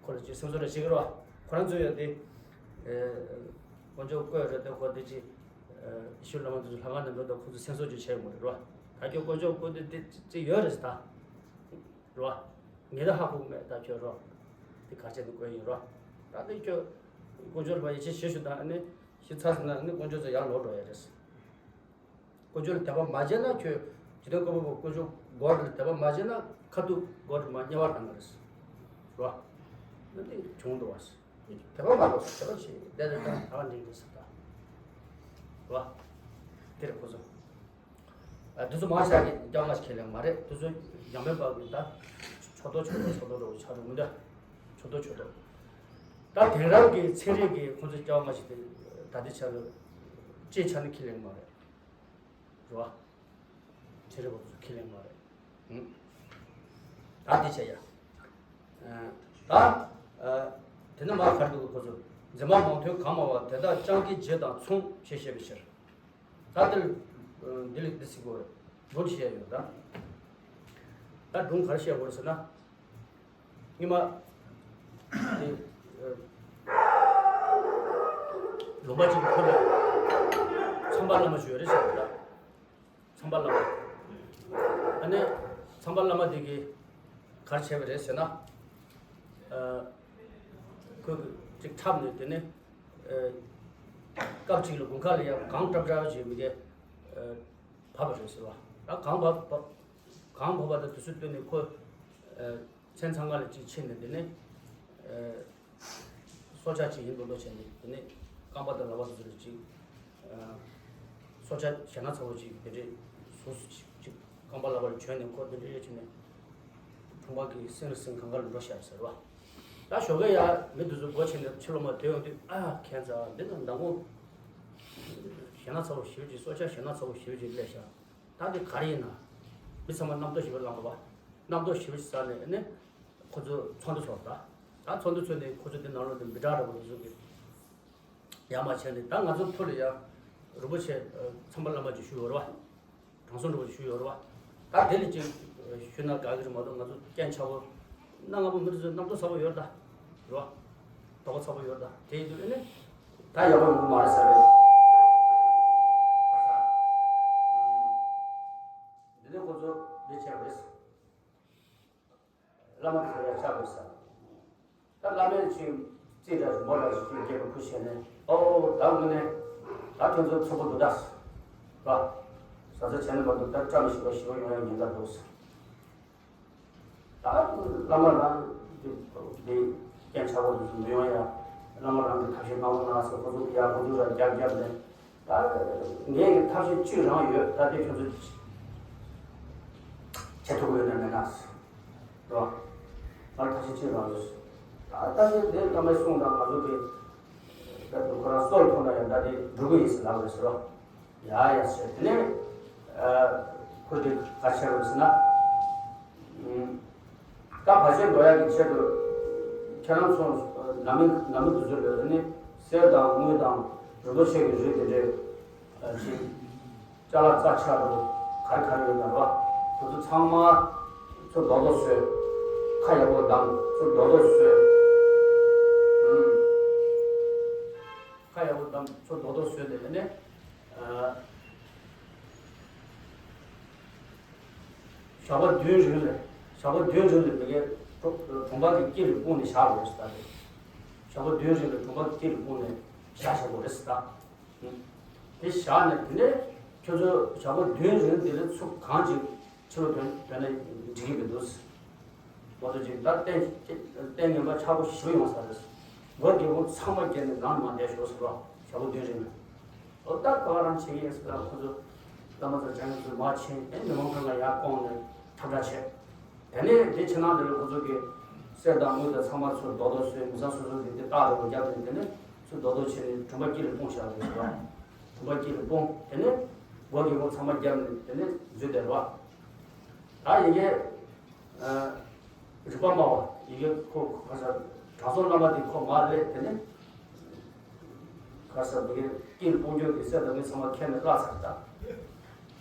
ཁོ་ལ་ཅི་སེམས་ཚོར་རེ་བྱེད་ཀྱི་རེད་བ། ཁོ་རང་ཚོ་ཡང་དེ་དཀོན་མཆོག་བསྐོས་རེད་དེ། ཁོ་དེ་ཅི་ཡེ་ཤུ་བླ་མ་དེ་ཚོ་ལྷ་ཁང་ནང་འགྲོ་དང་ཁོ་ཚོ་སེམས་ཚོར་ཅིག་བྱེད་དགོས་རེད་བ། ད་ཁྱོད་དཀོན་མཆོག་བསྐོས་དེ་དེ་ཅི་ཡོད་རེད་ཟེར་ད། རེད་བ། ངས་ད་ཧ་གོ་གི་མེད་ད་ཁྱོད་རོ། དེ་ག་བྱས་ནས་བསྐོས་ཡིན་རོ། ད་དེ་ཁྱོད་དཀོན་མཆོག་ལ་ཡིད་ཆེས་བྱེད་ཤོག་ད་ཨ་ནི་ཤི་ཚར་ཟིན་ན་ཨ་ནི་དཀོན་མཆོག་ཚོ་ཡར་ལོག་འགྲོ་ཡ་རེད། དཀོན་མཆོག་ལ་དད་པ་མ་བྱས་ན་ཁྱོད་འཇིག་རྟེན་བཀོད་པ་པོ་དཀོན་མཆོག་སྒོ་རེ་ལ་དད་པ་མ་བྱས་ན་ཁ་ཐུག་སྒོ་རེ་མ་དམྱལ་བ་ལྷུང་གི་རེད། རོ། ཨ་ནི་བྱུང་འགྲོ་བ་ཟེར། དད་པ་མ་ལོག་ཟེར་དད་པ་བྱེད་དེ་རེད་ད་ད་འགྲིག་རེད་ཟེར་ད། རོ། དེ་རེད་ཁོ་ཚོ། ཨ་དེ་ཚོ་མང་ཆེ་གིས་སྐྱབས་མ་ཁས་ལེན་མ་རེད། དེ་ཚོ་འཇམ་དཔལ་དཔལ་གྱིས་ད་ཆོས་རྡོར་ཆོས་རྡོར་ཆོས་རྡོར་འགྲོ་བའི་ཆ་རུ་མི་འདུག་ཆོས་རྡོར་ཆོས་རྡོར། ད་དེང་རབས་ཀྱི་ཚན་རིག་གིས་ཁོང་ཚོ་སྐྱབས་མ་ཞིག་དེ་ད་ལྟའི་ཆ་ལ་ཅིའི་ཆ་ནས་ཁས་ལེན་མ་རེད། རེད་བ། ཚན་རིག་པ་ཚོ་ཁས་ལེན་མ་རེད། ཨང་། ད་དེ་བྱས་ཡ། ཨ་ད་ཨ་དེ་ནས་མར་ག་རེ་འདུག་ཁོ་ཚོ་འཛིན་པ་མང་ཐོས་གང་སྨྲ་བ་དེ་དག་སྤྱང་ཀིའི་རྗེ་དང་མཚུངས་ཞེས་བཤད་པའི་ཕྱིར། ད་འདིར་འདི་ལ་འདི་ཟེར་དགོས་རེད། སྒྲུང་བཤད་ཡོད་ད། ད་སྒྲུང་ག་རེ་བཤད་དགོས་རེད་ཟེར་ན། སྔོན་མ་དེ་ལུང་པ་གཅིག་གི་ཁུལ་ལ་ཚངས་པ་བླ་མ་ཞིག་ཡོད་རེད་ཟེར་ད། ཚངས་པ་བླ་མ། ཨ་ནི་ཚངས་པ་བླ་མ་དེ་གིས་ག་རེ་བྱས་པ་རེད་ཟེར་ན། ཁོས་ཅིག་འཁྲབ་ནས་དེ་ནས། སྐབས་གཅིག་ལ་དགུན་ཁ་ལ་ཡང་གངས་ཀྲབ་ཀྲབ་ཅིག་མི་དེ་བབས་པ་རེད་ཟེར་བ། ད་གངས་བབས་བབས་གངས་བབས་པ་དང་དུས་ཚོད་བསྟུན་ནས་ཁོ་མཚན་ཚང་ཁ་ལ་ཅིག་ཕྱིན་ནས་དེ་ནས་སྲོག་ཆགས་ཅིག་ཡིན་མདོག་མདོག་བྱས་ནས་དེ་ནས་རྐང་པ་དང་ལག་པ་དེ་ཚོ་ལ་ཅིག་སྲོག་ཆགས་ཞེ་ན་ཚ་བོ་ཅིག་དེ་འདྲའི་གཟུགས་སུ་ཅིག་ཅིག་རྐང་པ་ལག་པ་ལ་གྱོན་ནས་ཁོ་དེ་འདྲའི་བྱས་ནས་གྲོང་པ་གི་སེང་རི་སེང་གང་ག་ལ་འགྲོ་ཤག་ཟེར་བ། ད་ཞོགས་ཀས་ཡ་མི་དེ་ཚོ་སྒོ་ཕྱེ་ནས་ཕྱི་ལོགས་མར་སྡོད་ཡོང་དུས། ཨ་ཁྱད་མཚར་འདི་ན་མདང་དགོང་ཞེ་ན་ཚ་བོ་ཞེ་པོ་ཅིག་སྲོག་ཆགས་ཞེ་ན་ཚ་བོ་ཞེ་པོ་ཅིག་སླེབས་ཤག་ད་འདི་ག་རེ་ཡིན་ན། མི་ཚང་མ་རྣམ་རྟོག་ཞེ་པོ་ལངས་པ། རྣམ་རྟོག་ཞེ་པོ་ཟ་ནས་ནི་ཁོ་ཚོ་ཚོགས་འདུ་ཚོགས་ད། ད་ཚོགས་འདུ་ཚོགས་ནས་ཁོ་ཚོ་འདི་ནང་ལོགས་ནས་མི་དྲག་འདྲ་བོ་དེ་ཚོ་གི་ཡར་མར་བྱས་ནས། ད་ང་ཚོ་ཐུགས་ལ་ཡ་རིན་པོ་ཆེ་ཚངས་པ་བླ་མ་ཅིག་བཞུགས་ཡོད་རེད་བ། དྲང་སྲོང་རིན་པོ་ཆེ་བཞུགས་ཡོད་རེད་བ། ད་དེ་ལ་ཅིག་ཞུས་ན་དགའ་གི་རེད་མ་གཏོགས། ང་ཚོ་སྐད་ཆ་བོ་གནའ་སྔ་མོ་མི་དེ་ཚོ་རྣམ་རྟོག་ཚ་བོ་ཡོད་རེད་ད། རེད་བ། དོགས་པ་ཚ་བོ་ཡོད་རེད་ད། དེ་ཡིན་དུས་ཨ་ནི་ད་ཡག་པོ་ཡོང་གི་མ་རེད་ཟེར་བས། འདི་ནས་ཁོ་ཚོ་འདི་བྱས་པ་རེད། བླ་མ་དེ་ཚོ་ཡར་ཆགས་དགོས་ས། ད་བླ་མས་ཅིག་རྩིས་འདྲ་མོ་འདྲ་ཞིག་ཅིག་རྒྱབ་ཁུ་བྱས་ནས། ཨོ་ད་དངོས་གནས་ད་ཁྱོད་ཚོ་ཚོགས་པ་འདུག་ད་ཟེར་བ། ཟ་ཟ་བྱས་ནས་མ་འདུག་ད་བཀྲ་མི་ཤིས་པ་ཞི་བ་ཡོང་ཡ་ཉེན་ཁ་འདུག་ཟེར། ད་བླ་མ་རང་འདི་འདི་སྐྱོན་ཆག་པོ་འདི་ཚོ་མི་ཡོང་ཡ། བླ་མ་རང་གི་ཐབས་ཤེས་གནང་རོགས་གནང་ཟེར། ཁོ་ཚོ་ཡར་ཁོ་ཚོ་ར་རྒྱབ་རྒྱབ་ནས། ད་ངས་ཀྱི་ཐབས་ཤེས་གཅིག་རང་ཡོད། ད་དེ་ཁྱོད་ཚོ་བྱེད་ཐུབ་ཀྱི་ཡོད་ན་མེད་ན་ཟེར། རོ། ང་ལ་ཐབས་ཤེས་གཅིག་རང་ཡོད་ཟེར། ད་ད་ནི་དེ་བླ་མའི་གསུང་དང་ང་ཚོ་གི་ད་དུ་ཁོ་རང་སྲོག་ཐོག་ན་ཡང་ད་དེ་འགྲུབ་ཀྱི་ཡིན་ཟེར་ལབ་རེད་ཟེར་རོ། ཡ་ཡ་ཟེར། དེ་ནས་ཁོ་དེ་ག་བྱས་རེད་ཟེར་ན། ད་བར་ཆད་འགྲོ་ཡག་གི་ཆེད་དུ་ཁྱེད་རང་ཚོ་ནང་མི་ནང་མི་དེ་ཚོ་ལ་ནི་གསེར་དང་དངུལ་དང་རིན་པོ་ཆེ་གི་རིགས་དེ་འདྲའི་ཅ་ལག་རྩ་ཆག་རུ་ག་རེ་ག་རེ་ཡོད་ན་ར་དེ་ཚོ་ཚང་མ་ཚུར་རྡོག་རྡོག་བཟོས། ཁ་ཡག་པོ་བསྡམས་ཚུར་རྡོག་རྡོག་བཟོས། ཁ་ཡག་པོ་བསྡམས་ཚུར་རྡོག་རྡོག་བཟོས་ནས་ནི། ཞག་པོ་བདུན་རིང་ལ། ཞག་པོ་བདུན་རིང་ལ་མི་དགེ་གྲོང་པ་གི་དཀྱིལ་ལ་སྤུངས་ནས་བཞག་དགོས་རེད་ཟེར་ད། ཞག་པོ་བདུན་རིང་ལ་གྲོང་པ་གི་དཀྱིལ་ལ་སྤུངས་ནས་བཞག་བཞག་དགོས་རེད་ཟེར་ད། དེ་བཞག་ནས་དེ་ནས་ཁྱོད་ཚོ་ཞག་པོ་བདུན་རིང་དེ་ལ་ཚུར་གང་ཅིག་ཕྱི་ལོགས་ཐོན་ཐོན་ན་འགྲིག་གི་མི་འདུག་ཟེར། ང་ཚོ་ཅིག་ད་ལྟས་ལྟས་ངན་པ་ཆགས་པོ་ཞིག་ཡོང་ས་རེད། མགོ་སྒེའུ་ཁུང་ཚང་མ་བརྒྱབ་ནས་ནང་ལ་མ་བསྡད་ཤོག་ཟེར་བ། ཞག་པོ་བདུན་རིང་ལ། ཨོ་ད་ག་རང་བྱེད་ཀྱི་ཡིན་ཟེར་ལ། ཁོ་ཚོ་བླ་མ་ཚོ་བྱང་ཆུབ་མ་ཕྱིན་ནས་མི་མང་ཁང་ལ་ཡར་བསྐོངས་ནས་ཁྲབ་ཁྲ་བྱས། དེ་ནས་དེ་ཕྱི་ནང་དེ་ལ་ཁོ་ཚོ་གིས་གསེར་དང་དངུལ་དང་ཚང་མ་ཚུར་རྡོག་རྡོག་བཟོས། མི་ཚང་སོ་སོ་གིས་དེ་སྟག་རེ་བ་བརྒྱབ་ནས་དེ་ནས་ཚུར་རྡོག་རྡོག་བྱས་ནས་གྲོང་པ་དཀྱིལ་ལ་སྤུངས་བཞག་རེད་ཟེར་བ། གྲོང་པ་དཀྱིལ་ལ་སྤུངས། དེ་ནས་སྒོ་སྒེའུ་ཁུང་ཚང་མ་བརྒྱབ་ནས་དེ་ནས་འཛུལ་བསྡད་རེད་བ། ད་ཡི་གེ་རིག་པ་སྨྲ་བ་ཡི་གེ་ཁོ་ཁ་ས་དྲང་སྲོང་བླ་མ་དེ་ཁོ་མར་སླེབས། དེ་ནས་ ག་ས་བུ་གའི་དཀྱིལ་སྤོང་རྒྱུ་གི་གསེར་དང་དངུལ་ཚང་མ་ཁྱེར་ནས་བརླག་ཚར་ད།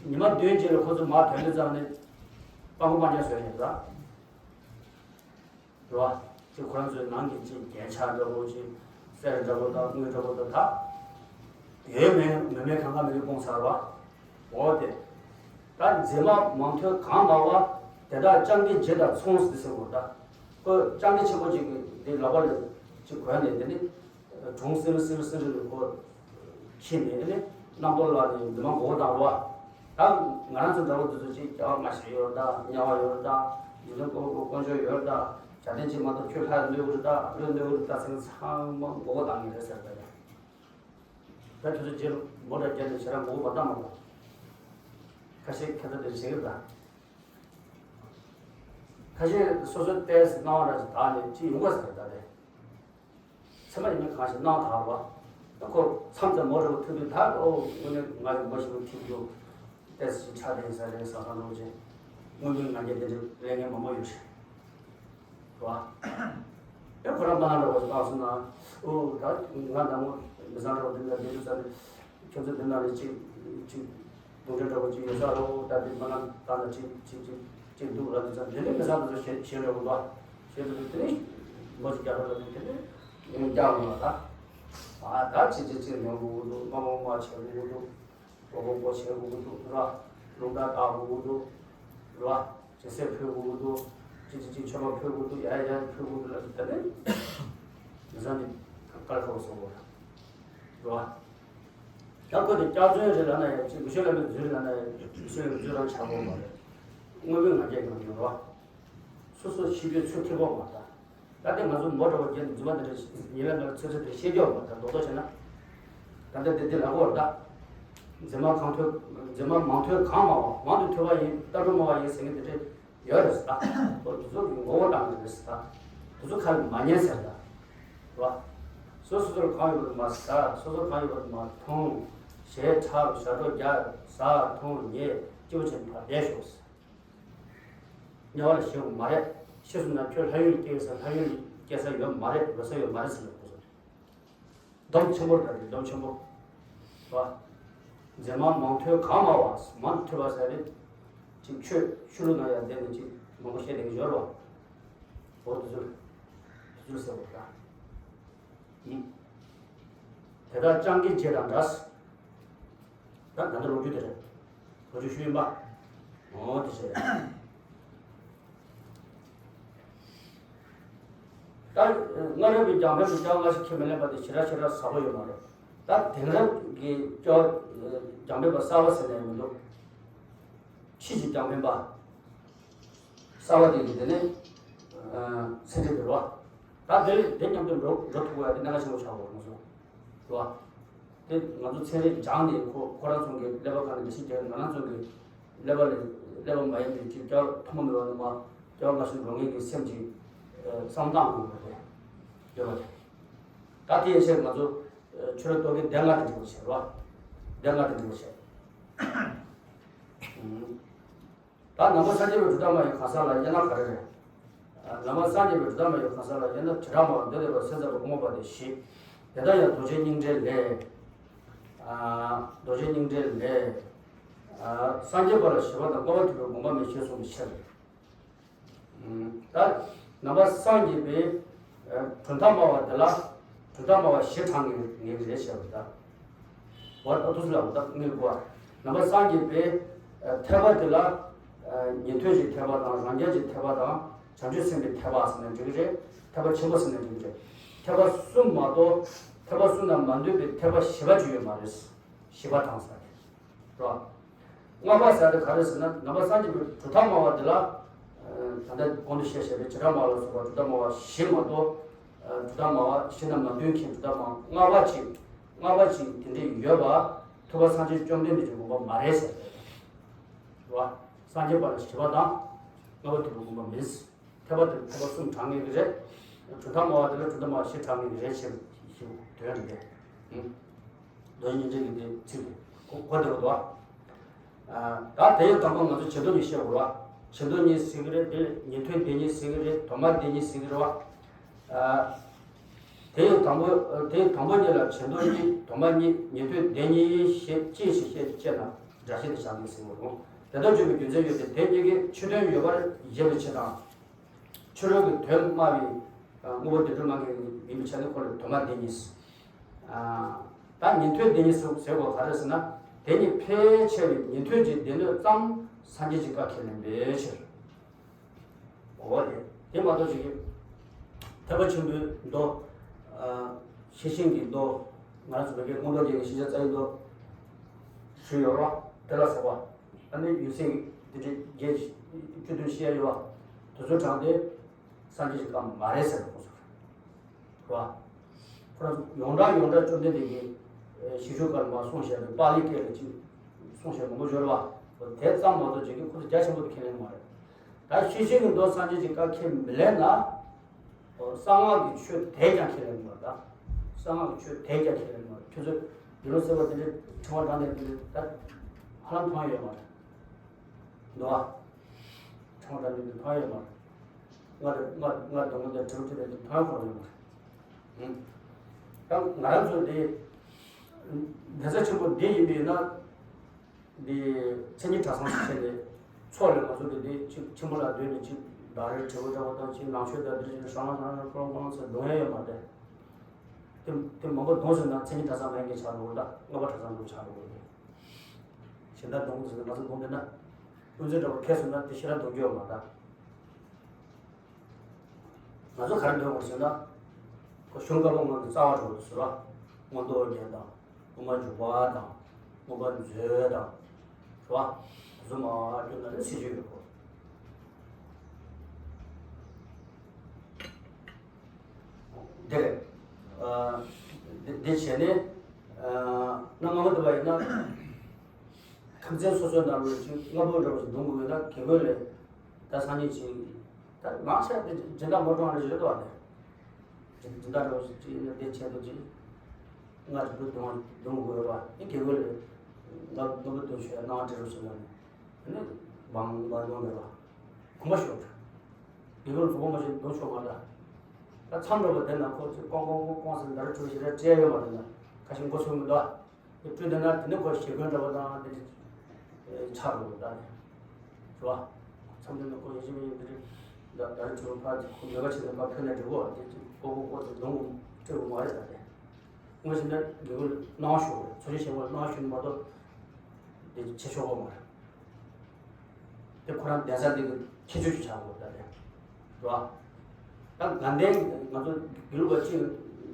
ཉི་མ་བདུན་རྗེས་ལ་ཁོ་ཚོ་མར་ཐོན་དུས་ཙང་ནས་སྤང་པོ་སྤང་རྒྱ་བཟོས་ཡིན་ད། རེད་བ། ཅིག་ཁོ་རང་ཚོའི་ནང་གི་ཅིག་རྒྱན་ཆ་འདྲ་པོ་ཅིག་གསེར་འདྲ་པོ་དང་དངུལ་འདྲ་པོ་དང་ད། ཡོད་མེད་མེད་མེད་གང་ག་མེད་མེད་སྤུངས་ཚར་བ། འོ་དེ། ད་མཛེས་མ་མང་ཐོས་གང་མང་བ་དེ་དག་སྤྱང་ཀི་རྗེ་དང་མཚུངས་ཟེར་གོ་ད། ཁོ་སྤྱང་ཀི་ཆེན་པོ་ཅིག་གིས་འདི་ལག་པ་ལ་ཅིག་གོན་ནས་འདི་ནི། གྲོང་སིལ་སིལ་སིལ་རེ་ལ་ཁོ་ཁྱེར་ནས་ནི་རྣམ་རྟོག་ལ་ནི་འདི་མ་མགོ་བོ་བཏང་རོགས། ད་ང་རང་ཚོ་འདྲ་བོ་འདི་ཚོ་ཅིག་སྐྱ་བ་མ་ཞིག་ཡོད་རེད་ད། དམྱལ་བ་ཡོད་རེད་ད། འཇིག་རྟེན་དཀོན་དཀོན་མཆོག་ཡོད་རེད་ད། བྱ་དན་ཅིག་མ་གཏོགས་ཁྱོད་ལྷ་གནོད་གི་རེད་ད། བློན་གནོད་གི་རེད་ད་ཟེར་ན་ཚང་མ་མགོ་བོ་བཏང་གི་རེད་ཟེར་ད་ཡ། ད་ཁྱོད་ཚོ་རྗེས་ལ་མོ་འདྲ་བརྒྱབ་ནས་ཞེ་དྲག་མགོ་བོ་མ་བཏང་མ་གོ། ཁ་ཤས་ཁྱད་མཚར་དེ་བྱེད་གི་རེད་ད། ཁ་ཤས་སོ་སོའི་ཏོག་ཙམ་སྣང་བ་འདྲ་ཞིག་དག་ནས་ཅིག་ཡོང་གི་ཟེར་ད་དེ། ཚད་མ་ཡིན་ན་གང་ཞིག་སྣང་དག་པ། ཁོ་མཚམས་ཙམ་མོ་འདྲ་པོ་ཐུག་དུས་ད་ཨོ་དངོས་གནས་ང་ཡི་མོ་ཞིག་ཐིག་འདུག་ཏོག་ཙམ་ཞིག་ཆགས་བསྡད་ས་རེད་བསམ་བསམ་འདྲ་པོ་ཅིག་དངོས་པོའི་ང་རྒྱལ་དེ་འདྲ་ལས་ངན་མང་པོ་ཡོད་རེད། རེད་བ། ཨེ་ཁོ་རང་མ་ལ་འདྲ་པོ་ཞིག་བཏང་སོང་ན་ཨོ་ད་ང་ནང་མོ་མི་བཟང་འདྲ་པོ་འདི་འདྲ་བསྡད་འདུག་ས་རེད། ཁྱོད་ཚོ་འདི་ན་ནི་གཅིག་གཅིག་གདོན་འདྲེ་འདྲ་པོ་གཅིག་ཡོད་ས་རོ། ད་འདི་མ་ན་ད་ན་གཅིག་གཅིག་གཅིག་གཅིག་འདུག་ལབ་དུས་ཙང་དེ་ནི་མི་ཚང་དུ་ཞེ་ཞེ་འདྲ་པོ་འདུག་ཞེ་འདྲ་པོ་དེ་ནི་མོ་གཅིག་རྒྱག་རོགས་ལབ་དུས་དེ་ནི་ཡང་རྒྱག་འོང་ལ་ད། ཨ་ད་གཅིག་གཅིག་གཅིག་ཉོ་དགོས་ཀྱི་འདུག་མ་མོ་མ་བྱེད་དགོས་ཀྱི་འདུག་མགོ་མགོ་མགོ་བྱེད་དགོས་ཀྱི་འདུག་ར། རླུང་རྟ་བཏགས་དགོས་ཀྱི་འདུག་ར། ཅིག་གསེར་ཕུལ་དགོས་ཀྱི་འདུག་གཅིག་གཅིག་གཅིག་མཆོད་པ་ཕུལ་དགོས་ཀྱི་འདུག་ཡ་ཡ་ཕུལ་དགོས་ཀྱི་འདུག་ལབ་དུས་དེ་ནི་མི་ཚང་དེ་དཀར་ཁ་བ་སོང་བ་ར། ར། ད་ཁོ་དེ་སྐྱག་རྫུན་རེད་ལབ་ན་ཡང་ཅིག་མི་ཤོད་ལ་མི་རྫུན་རེད་ལབ་ན་ཡང་མི་ཤོད་ལ་རྫུན་རང་ཆགས་པོ་མ་རེད། དངོས་པོའི་ང་རྒྱལ་གང་ཡོད་རོ། སོ་སོ་ཤི་རྒྱུའི་ཚུལ་ཐིག་པོ་མ་རེད། ད་ལྟ་ང་ཚོ་མོ་འདྲ་བ་རྒྱན་རྫུན་མ་དེ་འདྲ་ཡིན་ལ་ང་ཚོ་ཚེ་ཚེ་དེ་ཤེས་རྒྱུ་མ་རེད། རྡོག་རྡོག་བྱས་ན། ད་ལྟ་དེ་དེ་ལ་གོ་ར་ད། མཛེས་མ་གང་ཐོས་མཛེས་མ་མང་ཐོས་གང་མང་བ་མང་དུ་ཐོས་པ་ཡིན། ལྟ་གྲུབ་སྨྲ་བ་ཡིན་ཟེར་མཁན་དེ་འདྲ་ཡོད་རེད་ཟེར་ད། ཁོ་དེ་ཚོ་གི་ངོ་བོ་བཏང་གི་རེད་ཟེར་ད། དེ་ཚོ་ཁ་ལ་མ་ཉན་ཟེར་ད། རེད་བ། སོ་སོ་སོར་གང་ཡོད་པ་དེ་མ་ཟ། སོ་སོར་གང་ཡོད་པ་དེ་མ་འཐུང་། ཞེས་ཁྲག་ཞག་སྒྲོ་རྒྱག་ཟ་འཐུང་ཉལ་སྐྱིད་པོ་བྱས་ནས་ཕར་བསྡད་ཤོག་ཟེར། དམྱལ་བ་ལ་ཞེན་དགོས་མ་རེད། ཤི་སོང་ན་ཁྱོད་ལྷ་ཡུལ་ལ་སྐྱེ་ས་ལྷ་ཡུལ་ལ་སྐྱེ་ས་ཡོད་མ་རེད། འགྲོ་ས་ཡོད་མ་རེད་ཟེར་ལབ་དགོས་སོ། སྡོམ་ཆེན་པོ་རེད་ད་དེ་སྡོམ་ཆེན་པོ། བ། མཛེས་མ་མང་ཐོས་གང་མང་བ་མང་དུ་ཐོས་པ་ཟེར་རེད། ཅིག་ཆོས་ཆོས་ལུགས་ནང་ཡང་བསྡད་ནས་ཅིག་མང་པོ་བཤད་བསྡད་ཀྱི་ཡོད་རེད་བ། འོ་དེ་ཚོ་དེ་ཚོ་ཟེར་བ་ད། ཡིན། དེ་དག་སྤྱང་ཀི་རྗེ་དང་འདྲ། ད་ད་ལྟ་ལོ་རྒྱུས་དེ་རེད། ལོ་རྒྱུས་ཤུལ་ཡིན་པ། འོ་དེ་བྱས། ད་སྔ་རབས་པའི་རྒྱང་འཕེན་དུ་སྐྱབས་སྔ་ཕྱི་ཁས་མི་ལེན་པ་དེ་ཞེ་དྲག་ཞེ་དྲག་ཟབ་པོ་ཡོད་མ་རེད། ད་དེང་རབས་ཀྱི་སྐྱབས་རྒྱང་འཕེན་པ་གསར་པ་ཟེར་ནས་མི་འདུག་ཕྱིས་ཀྱི་རྒྱང་འཕེན་པ་གསར་པ་དེ་གི་དེ་ནས་ཚན་རིག་དེ་རེད་བ། ད་དེ་དེ་མཉམ་དུ་འགྲོ་འགྲོ་ཐུབ་པ་དེ་གནད་འགག་ཆེན་པོ་ཆགས་པ་ང་ཚོ་རེད་བ། དེ་ང་ཚོ་ཚན་རིག་སྦྱངས་ནས་ཁོ་ཁོ་རང་ཚོ་གི་ཀླད་པ་གང་ནས་འདྲ་ཤེས་རྒྱག་ང་རང་ཚོ་གི་ཀླད་པ་ལས་ཀླད་པ་མ་ཡིན་པའི་ཅིག་སྐྱབས་ཐོག་མ་མེད་པ་ནས་མ་སྐྱབས་སྔ་ཕྱི་འགྲོ་མཁན་གྱི་སེམས་ཀྱི་བསམ་སྟངས་དགོས་པ་དེ་ཡོད་པ་དེ། ད་དེ་ཡན་ཆད་ང་ཚོ་ཆོས་ར་རྟོག་གེ་སྡེ་ལྔ་དེ་འགྲིག་པ་བྱས་རེད་བ། སྡེ་ལྔ་དེ་འགྲིག་པ་བྱས། ད་ནང་པ་སངས་རྒྱས་པའི་གྲུབ་མཐའ་སྨྲ་བའི་གང་ཟག་ལ་དབྱེ་ན་ག་རེ་རེད། ནང་པ་སངས་རྒྱས་པའི་གྲུབ་མཐའ་སྨྲ་བའི་གང་ཟག་ལ་དབྱེ་ན་བྱེ་བྲག་སྨྲ་བ་འདོད་ལྡན་པ་སེམས་ཙམ་པ་དབུ་མ་པ་སྟེ་བཞི། དེ་ལྟར་ཡང་རྡོ་རྗེ་སྙིང་འགྲེལ་ལས། རྡོ་རྗེ་སྙིང་འགྲེལ་ལས། སངས་རྒྱས་པ་ལ་ཞི་བ་དང་བསྔོ་བ་མཐུན་པའི་དགོངས་པ་མེད་ཅེས་གསུངས་པའི་ཕྱིར། ད་ནང་པ་སངས་རྒྱས་པའི་གྲུབ་མཐའ་སྨྲ་བ་འདི་ལ་གྲུབ་མཐའ་སྨྲ་བ་བཞི་གྲངས་ངེས་ངེས་ཀྱི་རེད་ཞེས་པ་ད། འོ་ད་དུས་ལ་འོ་ད་དངོས་པོ། ནང་པ་སངས་རྒྱས་པའི་ཐེག་པ་འདི་ལ་ཉན་ཐོས་ཀྱི་ཐེག་པ་དང་རང་རྒྱལ་གྱི་ཐེག་པ་དང་བྱང་ཆུབ་སེམས་དཔའི་ཐེག་པ་ཟེར་ནས་འགྲིག་གི་རེད། ཐེག་པ་ཆེན་པོ་ཟེར་ནས་འགྲིག་གི་རེད། ཐེག་པ་གསུམ་མ་གཏོགས་ཐེག་པ་གསུམ་ལ་མ་འདུས་པའི་ཐེག་པ་བཞི་པ་ཅིག་ཡོད་མ་རེད། བཞི་པ་དང་ཟེར་ཏེ། རོ། ལྔ་པ་ཟེར་ཏེ་ག་རེ་ཟེར་ན་ནང་པ་སངས་རྒྱས་པའི་གྲུབ་མཐའ་སྨྲ་བ་འདི་ལ། ད་ལྟ་གོང་དུ་བཤད་བཤད་པའི་བྱེ་བྲག་སྨྲ་བ་ལ་སོགས་པ་གྲུབ་མཐའ་སྨྲ་བ་བཞི་མ་གཏོགས། གྲུབ་མཐའ་སྨྲ་བ་བཞི་རྣམས་མ་འདུས་མཁན་གྲུབ་མཐའ་སྨྲ་ལྔ་པ་ཅིག་ལྔ་པ་ཅིག་དེ་འདྲས་ཡོད་པ་ཐུབ་པ་སངས་རྒྱས་བཅོམ་ལྡན་འདས་ཀྱི་དགོངས་པ་མ་རེད་ཟེར་ཏེ། རོ། སངས་རྒྱས་པ་ལ་ཞི་བ་དང་། ལྔ་པ་ཐུབ་པའི་དགོངས་པ་མིན། ཐེག་པ་དེ་ཐེག་པ་གསུམ་གྲངས་ངེས་ཀྱི་རེད། གྲུབ་མཐའ་སྨྲ་བ་དེ་ལ་གྲུབ་མཐའ་སྨྲ་བ་བཞི་གྲངས་ངེས་ཀྱི་རེད་ཞེས་ཞེས་དོན་རེད་དེ། རྡོ་རྗེ་སྙིང་འགྲེལ་གྱི་དེ་ཚིག་དེ་གོ་གོ་བདེ་བོ་འདུག་ཨ། ད་དེ་ཡི་དང་པོ་ང་ཚོ་བྱེ་མདོ་གཉིས་བཤད་དགོས་ར། བྱེ་མདོ་གཉིས་ཟེར་གྱི་རེད་དེ་ཉན་ཐོས་སྡེ་གཉིས་ཟེར་གྱི་རེད་དོན་སྨྲ་སྡེ་གཉིས་ཟེར་གྱི་རེད་བ། དེ་ཡི་དང་པོ་དེ་ཡི་དང་པོ་ཉིད་ལ་བྱེ་མདོ་གཉིས། དོན་པ་གཉིས། ཉན་ཐོས་སྡེ་གཉིས་ཞེས་ཅི་ཞིག་བཤད་ཅེ་ན་སྒྲ་བཤད་དུ་བཞག་ནས་ཟེར་བ་རུང་། དེ་ལྟར་བརྗོད་པའི་རྒྱུ་མཚན་ཡོད་དེ། དེ་གཉིས་ཀྱི་ཕྱི་དོན་ཡོད་པར་བཞེད་པའི་ཕྱིར་དང་། ཕྱི་རོལ་གྱི་དོན་སྨྲ་བའི་དངོས་པོ་བདེན་གྲུབ་སྨྲ་མཁན་ཡིན་པའི་ཆ་ནས་ཁོ་ལ་དོན་སྨྲ་སྡེ་གཉིས། ད་ཉན་ཐོས་སྡེ་གཉིས་སུ་ཟེར་བ་ག་རེ་ཟེར་ན། དེ་ཉིད་ཕལ་ཆེ་བའི་ཉན་ཐོས་ཀྱི་སྡེ་སྣོད་ཙམ་སངས་རྒྱས་ཀྱི་བཀའ་ཁས་ལེན་པའི་ཕྱིར། འོ་དེ་དེ་མ་གཏོགས་ཅིག་ཐེག་པ་ཆེན་པོའི་མདོ། ཤེར་ཕྱིན་གྱི་མདོ། ང་རང་ཚོ་བོད་སྐད་སྔོན་འགྲོ་རྒྱན་གྱི་ཤེས་བྱ་རྩ་བའི་མདོ་ཞུས་ཡོད་རོ། དེ་ལ་ཟེར་བ། ཨ་ནི་ཡོད་ཚད་དེ་འདྲའི་བརྒྱད་བཅུ་བདུན་བཤད་ཡོད་བ། དེ་ཚོ་དྲངས་ཏེ་སངས་རྒྱས་ཀྱི་བཀའ་མ་རེད་ཟེར་བ་ཁོ་ཚོ་རེད་བ། ཁོ་རང་ཚོ་ཡོངས་གྲགས་ཡོངས་གྲགས་བཅོམ་ལྡན་འདས་ཀྱིས་ཤིང་བྱུ་ཀ་ལ་མར་གསུངས་བཞག་པའི་པཱ་ལིའི་སྐད་ལ་ཅིག་གསུངས་བཞག་མང་པོ་ཡོད་རེད་བ། དེ་ཙམ་མ་གཏོགས་ཅིག་གིས་ཁོ་ཚོ་རྒྱ་ཆེན་པོ་དེ་ཁས་ལེན་མ་རེད། ད་ཤེར་ཕྱིན་གྱི་མདོ་སངས་རྒྱས་ཀྱི་བཀའ་ཁས་མི་ལེན་ན། གསང་སྔགས་ཀྱི་ཆོས་དེས་ཀྱང་ཁས་ལེན་མ་རེད་ད། གསང་སྔགས་ཀྱི་ཆོས་དེས་ཀྱང་ཁས་ལེན་མ་རེད། ཁྱོད་ཚོས་འདི་ལོ་ཟེར་བ་དེ་འདྲའི་ཕྲེང་བ་དྲངས་ནས་དེ་འདྲའི་ད་ཧ་ལམ་མཐོང་ཡ་ཡོད་མ་རེད། འདུག་བ། ཕྲེང་བ་དྲངས་ནས་དེ་མཐོང་ཡ་ཡོད་མ་རེད། ང་དང་ང་ང་དང་ང་དང་དྲི་བ་དྲིས་པའི་དེ་མཐོང་ཡ་ཁོ་རང་ཡོད་མ་རེད། ད་ང་རང་ཚོ་འདི་གདན་ས་ཆེན་པོ་འདི་ཡིན་པས་ན། འདི་མཚན་ཉིད་གྲྭ་ཚང་ཞིག་བྱས་ཏེ། ཚོགས་ལ་ང་ཚོ་གི་འདི་ཅིག་ཆེན་པོ་ལ་སྡོད་ནས་ཅིག་བདག་རེ་དྲི་བ་འདྲ་བ་དང་ཅིག་ནང་ཆོས་དང་འདིར་ཅིག་ཧྲང་ཧྲང་ཧྲང་ཀྲོང་ཀྲོང་ཟེར་གཏོང་ཡ་ཡོད་མ་རེད། དེ་དེ་མང་པོ་གཏོང་ཟིན་ན་མཚན་ཉིད་གྲྭ་ཚང་མེད་མཁན་ཆགས་འགྲོ་གི་རེད། ལྔ་པ་གྲྭ་ཚང་འགྲོ་ཆགས་འགྲོ་གི་རེད། གཞན་དག་གཏོང་ཟིན་ན་ང་ཚོ་གཏོང་བསྡད་ན། དབུ་མཛད་འདྲ་བ་ཁས་སོང་ན་དེ་ཞེ་དྲག་གཏོང་རྒྱུ་ཡོད་མ་རེད། ང་ཚོ་ག་རེ་འདོན་དགོས་ཟེར་ན། ཁོ་གཞུང་བཀའ་པོད་ལྔ་གི་རྩ་བ་འགྲོ་དགོས་ཟེར་བ། མངོན་རྟོགས་རྒྱན་དང་། དབུ་མ་འཇུག་པ་དང་། མངོན་པ་མཛོད་དང་། རེད་བ། དེ་ཚོ་མར་བསྐྱུར་ན་ནི་སྲིད་ཇུས་ཡོད་གོ། དེ་རེད། ཨ། དེ་དེ་བྱས་ནས། ཨ། གནའ་སྔ་མོ་དུ་བ་ཡིན་ན། ཁམས་ཚན་སོ་སོའི་ནང་ལ་ཅིག་སྔ་པོ་འདྲ་བོ་ཞིག་འདོན་དགོས་ཡོད་ན་དགེ་བསྐོས་ལས། ད་སང་ཉིན་ཅིག་ད་མང་ཆེ་བ་དེ་སྦྱིན་བདག་མ་གཏོང་བ་ཞིག་རེད་དོ་བ་དེ། སྦྱིན་བདག་འདྲ་བོ་ཞིག་ཅིག་ཡིན་ན་དེ་ཆེད་དུ་ཅིག་སྔ་དྲི་བ་འདོན་འདོན་དགོས་ཡོད་པ་ཨེ་དགེ་བསྐོས་ལས། ང་འདོན་པ་འདོན་ཆོག་ཡ་གནང་བ་འདྲ་བོ་ཞིག་ལ་ནི། དེ་ནི་བང་བང་འདོན་མེད་པ། གོམས་པ་ཤོར། དགེ་བསྐོས་ལ་གོམས་པ་མ་ཤོར་འདོན་ཆོག་མ་ད། ད་མཚམས་འདྲ་བོ་དེ་ན་ཁོ་ཚོས་ཀོང་ཀོང་ཀོང་ཀོང་ཟེར་འདར་ཁྲོད་ཞིག་རེ་སྤྲད་ཡོད་མ་རེད་ན་ཁ་ཤས་མགོ་ཚོས་མི་འདུག་ཨ། དེ་སྤྲོད་བསྡད་ན་དེ་ནི་ཁོ་ཞེ་འཁོན་འདྲ་བོ་དང་དེ་འདྲ་ཆགས་འགྲོ་གི་ད་ནི། རེད་བ། མཚམས་འདི་ནི་ཁོ་ཡིན་གཅིག་མིན་གཅིག་འདི་འདྲ་ད་ད་རེས་ཚོ་ཕར་ཁོ་མེད་པ་བྱས་ནས་ཕར་ཕེབས་ནས་འགྲོ་གོ་དེ་ཅིག་ཀོ་ཀོ་ཀོ་དེ་གདོང་སྤྲད་དགོས་མ་རེད་ད་དེ། དངོས་གཞི་ནི་འདི་གུ་སྣང་ཤོར་རེད། འཚོ་བྱེད་བྱེད་པ་སྣང་ཤོར་ནི་མ་གཏོགས་དེ་བྱེད་ཆོག་གོ་མ་རེད། དེ་ཁོ་རང་གདན་ས་འདི་གི་ཁྱད་ཆོས་ཅིག་ཆགས་དགོས་ད་དེ། རེད་བ། ད་དགའ་ལྡན་ང་ཚོ་དགེ་ལུགས་པ་གཅིག་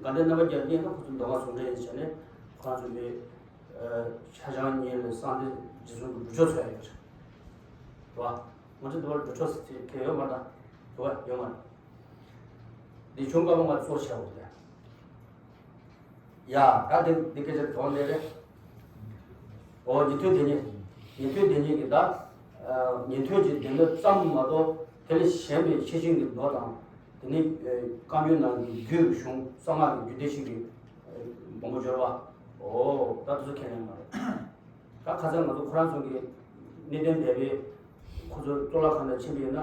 དགའ་ལྡན་རྣམ་པ་བརྒྱད་གཉིས་ལ་ཁོ་ཚོ་མདོ་སྔགས་ཟུང་འབྲེལ་ཡིན་བྱས་ནས་ཁོ་རང་ཚོ་འདི་ཤ་ཆང་གཉིས་ལས་གསང་བདེ་རྗེ་བཙུན་གྱི་སྒྲུབ་ཆོག་ཚོད་ཡོད་རེད། རེད་བ། ང་ཚོ་འདི་བར་སྒྲུབ་ཆོག་ཟེར་གྱི་ཡོད་མ་རེད་ད། རེད་བ་ཡོད་མ་རེད། འདི་གཞུང་བཀའ་པོད་ལྔ་གཙོ་ཆེ་བ་རེད། ཡ། ད་དེ་འདི་སྐད་ཆ་དོན་ལས་རེད། འོ་ཉན་ཐོས་སྡེ་གཉིས། ཉན་ཐོས་སྡེ་གཉིས་ཀྱི་ད། ཉན་ཐོས་ཀྱི་སྡེ་སྣོད་ཙམ་མ་གཏོགས་དེ་ལས་གཞན་པའི་ཤེར་ཕྱིན་གྱི་མདོ་དང་། དེ་ནི་བཀའ་འགྱུར་ནང་གི་རྒྱུད་ཀྱི་གཞུང་གསང་སྔགས་ཀྱི་རྒྱུད་སྡེ་ཞིག་གི་མང་པོ་འབྱོར་བ། འོ་ད་དེ་ཚོ་ཁས་ལེན་མ་རེད། ད་ཁ་སང་ང་ཚོ་ཁོ་རང་ཚོ་གི་གནས་བརྟན་སྡེ་པའི་ཁོ་ཚོ་གཙུག་ལག་ཁང་དུ་ཕྱིན་པ་ཡིན་ན།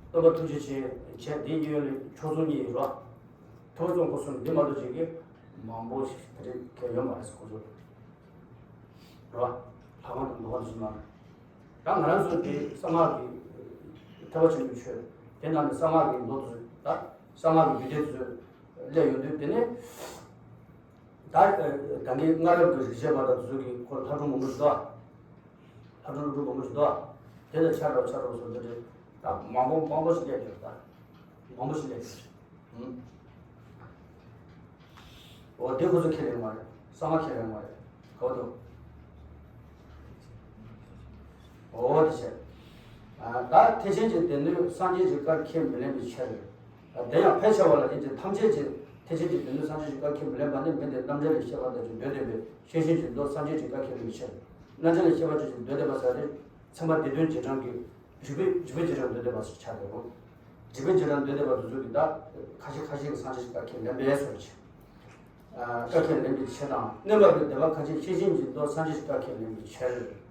སྟོན་པ་ཐུགས་རྗེ་ཆེ་བྱས་འདི་གཡོན་ལ་ཕྱོགས་མཚུངས་གཉིས་ཡོད་རེད་བ། ཐུགས་བརྩོན་ཁོ་གསུམ་འདི་མ་གཏོགས་བྱེད་མཁན་མང་པོ་ཞིག་དེ་འདྲའི་གལ་ཡོད་མ་རེད་ཁོ་ཚོ། རེད་བ། ལྷ་ཁང་དང་འདུ་ཁང་དེ་ཚོ་མ་རེད། ད་ང་རང་ཚོ་འདི་གསང་སྔགས་ཀྱི་ཐེག་པ་ཆེན་པོའི་ཆོས་དེ་ནང་ནས་གསང་སྔགས་ཀྱི་མདོ་དེ་ཚོ་ད་གསང་སྔགས་ཀྱི་རྒྱུད་སྡེ་དེ་ཚོ་སླེབས་ཡོང་དུས་དེ་ནས། ད་ད་གིན་སྔ་རབས་ཀྱི་རིག་བྱེད་པ་དང་དེ་ཚོ་གིས་ཁོ་ལྷ་སྒྲུང་མང་པོ་ཞིག་འདུག་ཨ། ལྷ་སྒྲུང་སྒྲུང་མང་པོ་ཞིག་འདུག་ཨ། དེ་ལ་ཆ་རོགས་ཆ་རོགས་སོགས་འདི་འདྲའི་ད་མང་པོ་མང་པོ་ཞིག་སླེབས་ཡོད་ད། མང་པོ་ཞིག་སླེབས་ཡོད། ཨུམ། འོ་དེ་ཁོ་ཚོ་ཁས་ལེན་མ་རེད། གསང་སྔགས་ཁས་ལེན་མ་རེད། ག་བ་འདུག་འོ་དེ་བྱས། ད་ཐེག་ཆེན་གྱི་སྡེ་སྣོད་སངས་རྒྱས་ཀྱི་བཀའ་ཁས་མི་ལེན་པའི་ཕྱིར། དེ་ཡང་ཕལ་ཆེ་བ་ལ་ཡིན་གྱི་ཐམས་ཅད་ཀྱིས་ཐེག་ཆེན་གྱི་སྡེ་སྣོད་སངས་རྒྱས་ཀྱི་བཀའ་ཁས་མི་ལེན་པ་ནི་མི་འདི་རྣམ་འགྲེལ་ལས་བཤད་པ་ལྟར་གྱི་མདོ་སྡེ་པའི་ཤེར་ཕྱིན་གྱི་མདོ་སངས་རྒྱས་ཀྱི་བཀའ་ཁས་ལེན་པའི་ཕྱིར། རྣམ་འགྲེལ་ལས་བཤད་པ་ཅན་གྱི་མདོ་སྡེ་པ་ཟེར་ཏེ། ཚན་པ་སྡེ་བདུན་རྗེས་འབྲང་གི་རིགས་པའི་རིགས་པའི་རྗེས་འབྲང་མདོ་སྡེ་པ་ཟེར་ཆགས་པའི་རུང་། རིགས་པའི་རྗེས་འབྲང་མདོ་སྡེ་པ་དེ་ཚོ་གིས་ད་ཁ་ཤས་ཁ་ཤས་ཀྱིས་སངས་རྒྱས་ཀྱི་བཀའ་ཁས་ལེན་པའི་ཟེར་བ་ཅིག་བཀའ་ཁས་ལེན་པའི་ཕྱིར་དང་། གནོད་པ་པའི་སྡེ་པ་ཁ་ཅིག་ཤེར་ཕྱིན་གྱི་མདོ་སངས་རྒྱས་ཀྱི་བཀའ་ཁས་ལེན་པའི་ཕྱིར།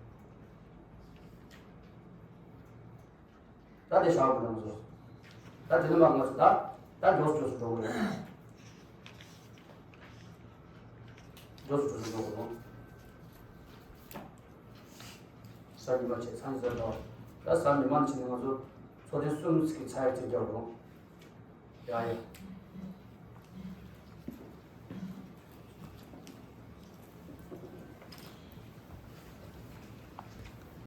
ད་དེ་བཞག་དགོས་ན་ང་ཚོ། ད་དེ་ནི་མ་ང་ཚོ་ད། ད་མགྱོགས་སུ་མགྱོགས་སུ་འགྲོ་དགོས་རེད། མགྱོགས་སུ་མགྱོགས་སུ་འགྲོ་དགོས་རེད། གཟའ་ཉི་མ་བྱས་ཚང་གཟའ་འདྲ་བ། ད་གཟའ་ཉི་མ་ཕྱིན་ནས་ང་ཚོ་ཚོགས་ཐེངས་གསུམ་ཙམ་གྱི་ཚར་ཡག་ཅིག་རྒྱག་རོགས། ཡ་ཡ།